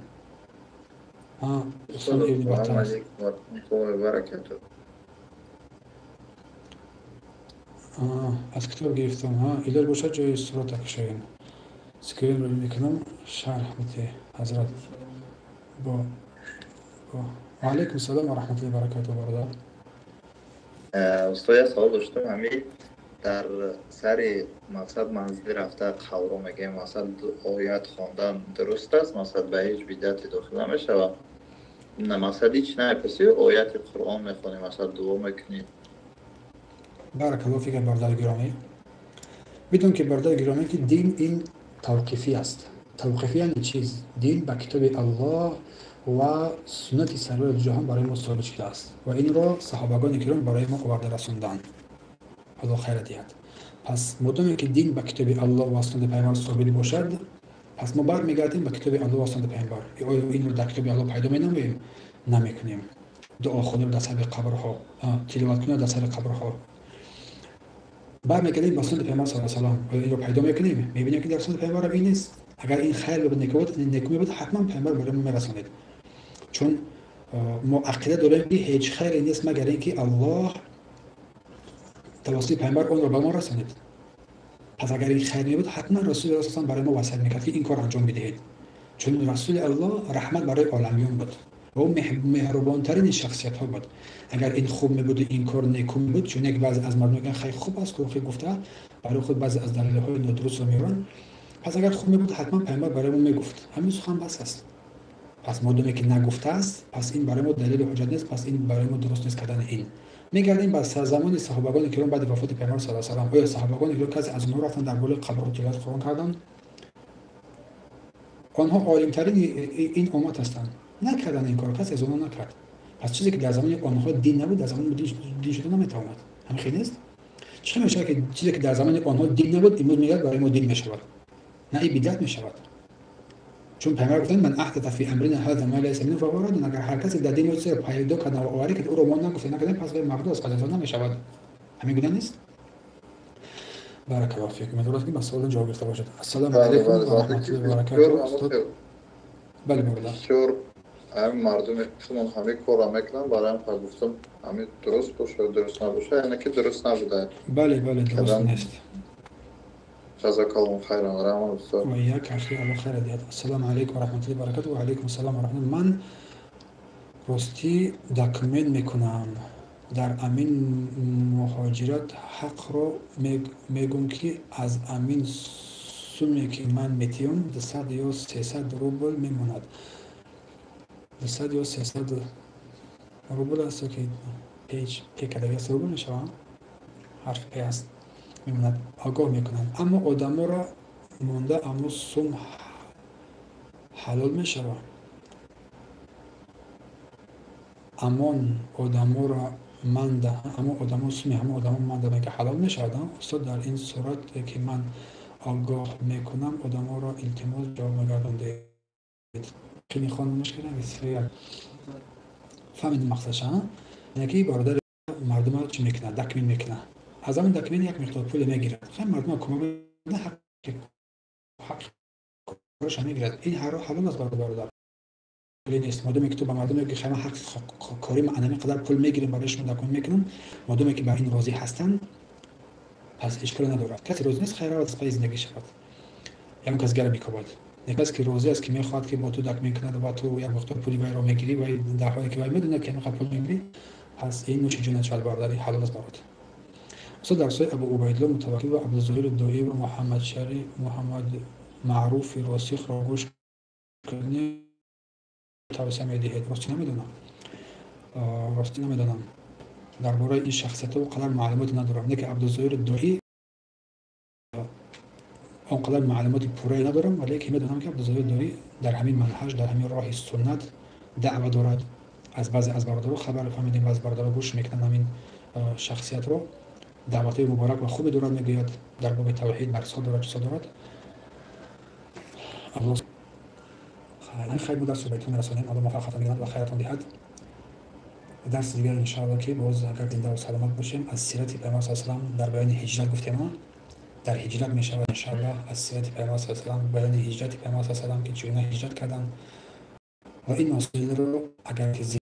استاد ابن بطال. Аз китоб гирифтам. Илоҷ бошад ҷои сурата кушоем. Скринро мекунам, шарҳ бите ҳазрат. Бо алайкум салом ва раҳматуллоҳи ва баракатуҳ бародар. Устод, як савол доштам. Ҳамин дар сари мақсад манзил рафта қавро мегӯем, мақсад оят хондан дуруст аст? Мақсад ба ҳеҷ бидъате дохил намешавад? На, мақсад ҳеҷ намепурсӣ, ояти Қуръон мехонӣ, мақсад дуо мекунӣ. Баракаллоҳу фика бародари гиромӣ. Бидон ки бародари гиромӣ, ки дин ин тавқифӣ аст. Тавқифӣ яъне чиз? Дин ба китоби Аллоҳ ва суннати сарвари ҷаҳон барои мо собит шудааст ва инро саҳобагони киром барои мо оварда расонданд. Аллоҳ хайра диҳад. Пас модоме ки дин ба китоби Аллоҳ ва суннати пайғамбар собит бошад, пас мо бармегардем ба китоби Аллоҳ ва суннати пайғамбар. Оё инро дар китоби Аллоҳ пайдо менамоем? Намекунем. Дуохонӣ дар сари қабрҳо, тиловаткунӣ дар сари қабрҳо. Бармегардем ба суннати пайғамбар саллаллоҳу алайҳи васаллам. Оё инро пайдо мекунем? Мебинем ки дар суннати пайғамбар ин нест. Агар ин хайр мебуд, неку мебуд, ҳатман пайғамбар барои мо мерасонид. Чун мо ақида дорем ки ҳеҷ хайре нест магар ин ки Аллоҳ тавассути пайғамбар онро ба мо расонид. Пас агар ин хайр мебуд, ҳатман Расули Аллоҳ саллаллоҳу алайҳи васаллам барои мо васият мекард ки ин кор анҷом бидиҳед. Чун Расули Аллоҳ раҳмат барои оламиён буд ва ӯ меҳрубонтарини шахсиятҳо буд. Агар ин хуб мебуд, ин кор неку мебуд, чун як баъзе аз мардум мегӯянд хайр хуб аст, хуб гуфта, барои худ баъзе аз далелҳои нодурустро меоранд. Пас агар хуб мебуд, ҳатман пайғамбар барои мо мегуфт. Ҳамин сухан бас аст. Пас модоме ки нагуфтааст, пас ин барои мо далели ҳуҷҷат нест, пас ин барои мо дуруст нест кардани ин. Мегардем ба замони саҳобагони киром баъди вафоти пайғамбар саллаллоҳу алайҳи васаллам. Оё саҳобагони киром касе аз онҳо рафтанд дар болои қабрҳо тиловати Қуръон карданд? Онҳо олимтарини ин уммат ҳастанд. Накарданд ин корро, касе аз онҳо накард. Пас чизе ки дар замони онҳо дин набуд, дар замони дин шуда наметавонад. Ҳамин хел нест? Чӣ мешавад ки чизе ки дар замони онҳо дин набуд, имрӯз мегӯяд барои мо дин мешавад? На, ин бидъат мешавад. Чун пайғамбар гуфтанд ман аҳдата фи амрина ҳаза ма лайса минҳу фаҳува раддун. Агар ҳар касе дар дини мо чизеро пайдо кард ва оварӣ кард, ӯро мо нагуфтем, накардем, пас вай мардуд аст, қадр намешавад. Ҳамин гуна нест? Баракаллоҳу фикум. Умедворам ки ба саволон ҷавоб гирифта бошад. Ассалому алайкум ва раҳматуллоҳи ва баракатуҳ. Устод, бале бародар. Бисёр ҳамин мардуми худмон ҳамин корро мекунанд, барои ҳам гуфтам ҳамин дуруст бошад, дуруст набошад, яъне ки дуруст набуда. Бале, бале, дуруст нест. Ҷазакаллоҳу хайран, раҳмат устод. Ва як ахи, Аллоҳ хайра диҳад. Ассалому алайкум ва раҳматуллоҳи ва баракатуҳ. Ва алайкум ассалом ва раҳматуллоҳ. Ман ростӣ документ мекунам. Дар амин муҳоҷират ҳақро мегӯм ки аз амин суме ки ман метиём 200 ё 300 рубл мемонад. 200 ё 300 рубл аст ё ки п кадаги аст, рубл мешавад, ҳарфи п аст, мемонад. Огоҳ мекунанд. Аммо одаморо монда аммо сум ҳалол мешавад. Амон одаморо манда, аммо одамо суми ҳама одамо манда мега ҳалол мешавад. Устод, дар ин сурате ки ман огоҳ мекунам одаморо, илтимос ҷавоб мегардондед. Хеле хонумаш кардам, фаҳмидем мақсадша? Яъне ки бародари мардума чӣ мекунад? Документ мекунад. Аз ҳамин документ як миқдор пуле мегирад. Хеле мардума кӯмак мекунад, ҳаққи кораша мегирад. Ин ҳалол аст бародар. Пуле нест. Модоме ки ту ба мардум мегӯӣ хай ман ҳаққи кори ман ана қадар пул мегирем, барои шумо документ мекунам, модоме ки ба ин розӣ ҳастанд, пас ишколе надорад. Касе розӣ нест, хайр равад, аз пайи зиндагӣ шавад. Ягон кас гара мекобад. Як кас ки розӣ аст, ки мехоҳад ки бо ту документ кунад ва ту як миқдор пули вайро мегирӣ, вай дар ҳоле ки вай медонад ки ҳамин пул мегирӣ, пас ин нӯши ҷонат шавад бародари, ҳалол аст барот. Устод, дарсҳои Абу Убайдулло Мутаваккил ва Абдузоҳир Доӣ ва Муҳаммад Шари Муҳаммад Маъруфи Росихро гӯш кунед, тавсия медиҳед? Ростӣ намедонам. Ростӣ намедонам. Дар бораи ин шахсиятҳо қадар маълумоте надорам. Не ки Абдузоҳир Доӣ он қадар маълумоти пуррае надорам, валекин медонам ки Абдузоҳир Доӣ дар ҳамин манҳаҷ, дар ҳамин роҳи суннат даъва дорад. Аз баъзе аз бародаро хабар фаҳмидем, баъзе бародаро гӯш мекунанд ҳамин шахсиятро. Даъватҳои муборак ва хубе дорад, мегӯяд, дар боби тавҳид дарсҳо дорад, чизҳо дорад. Аллоҳ хайр буда, суҳбатон расонем. Аллоҳ муваффақатон диҳад ва хайратон диҳад. Дарси дигар иншоаллоҳ ки боз агар зинда ва саломат бошем, аз сирати пайғамбар саллаллоҳу алайҳи васаллам дар баёни ҳиҷрат гуфтем, дар ҳиҷрат мешавад иншоаллоҳ аз сирати пайғамбар саллаллоҳу алайҳи васаллам, баёни ҳиҷрати пайғамбар саллаллоҳу алайҳи васаллам ки чӣ гуна ҳиҷрат карданд ва ин масоилро агар ки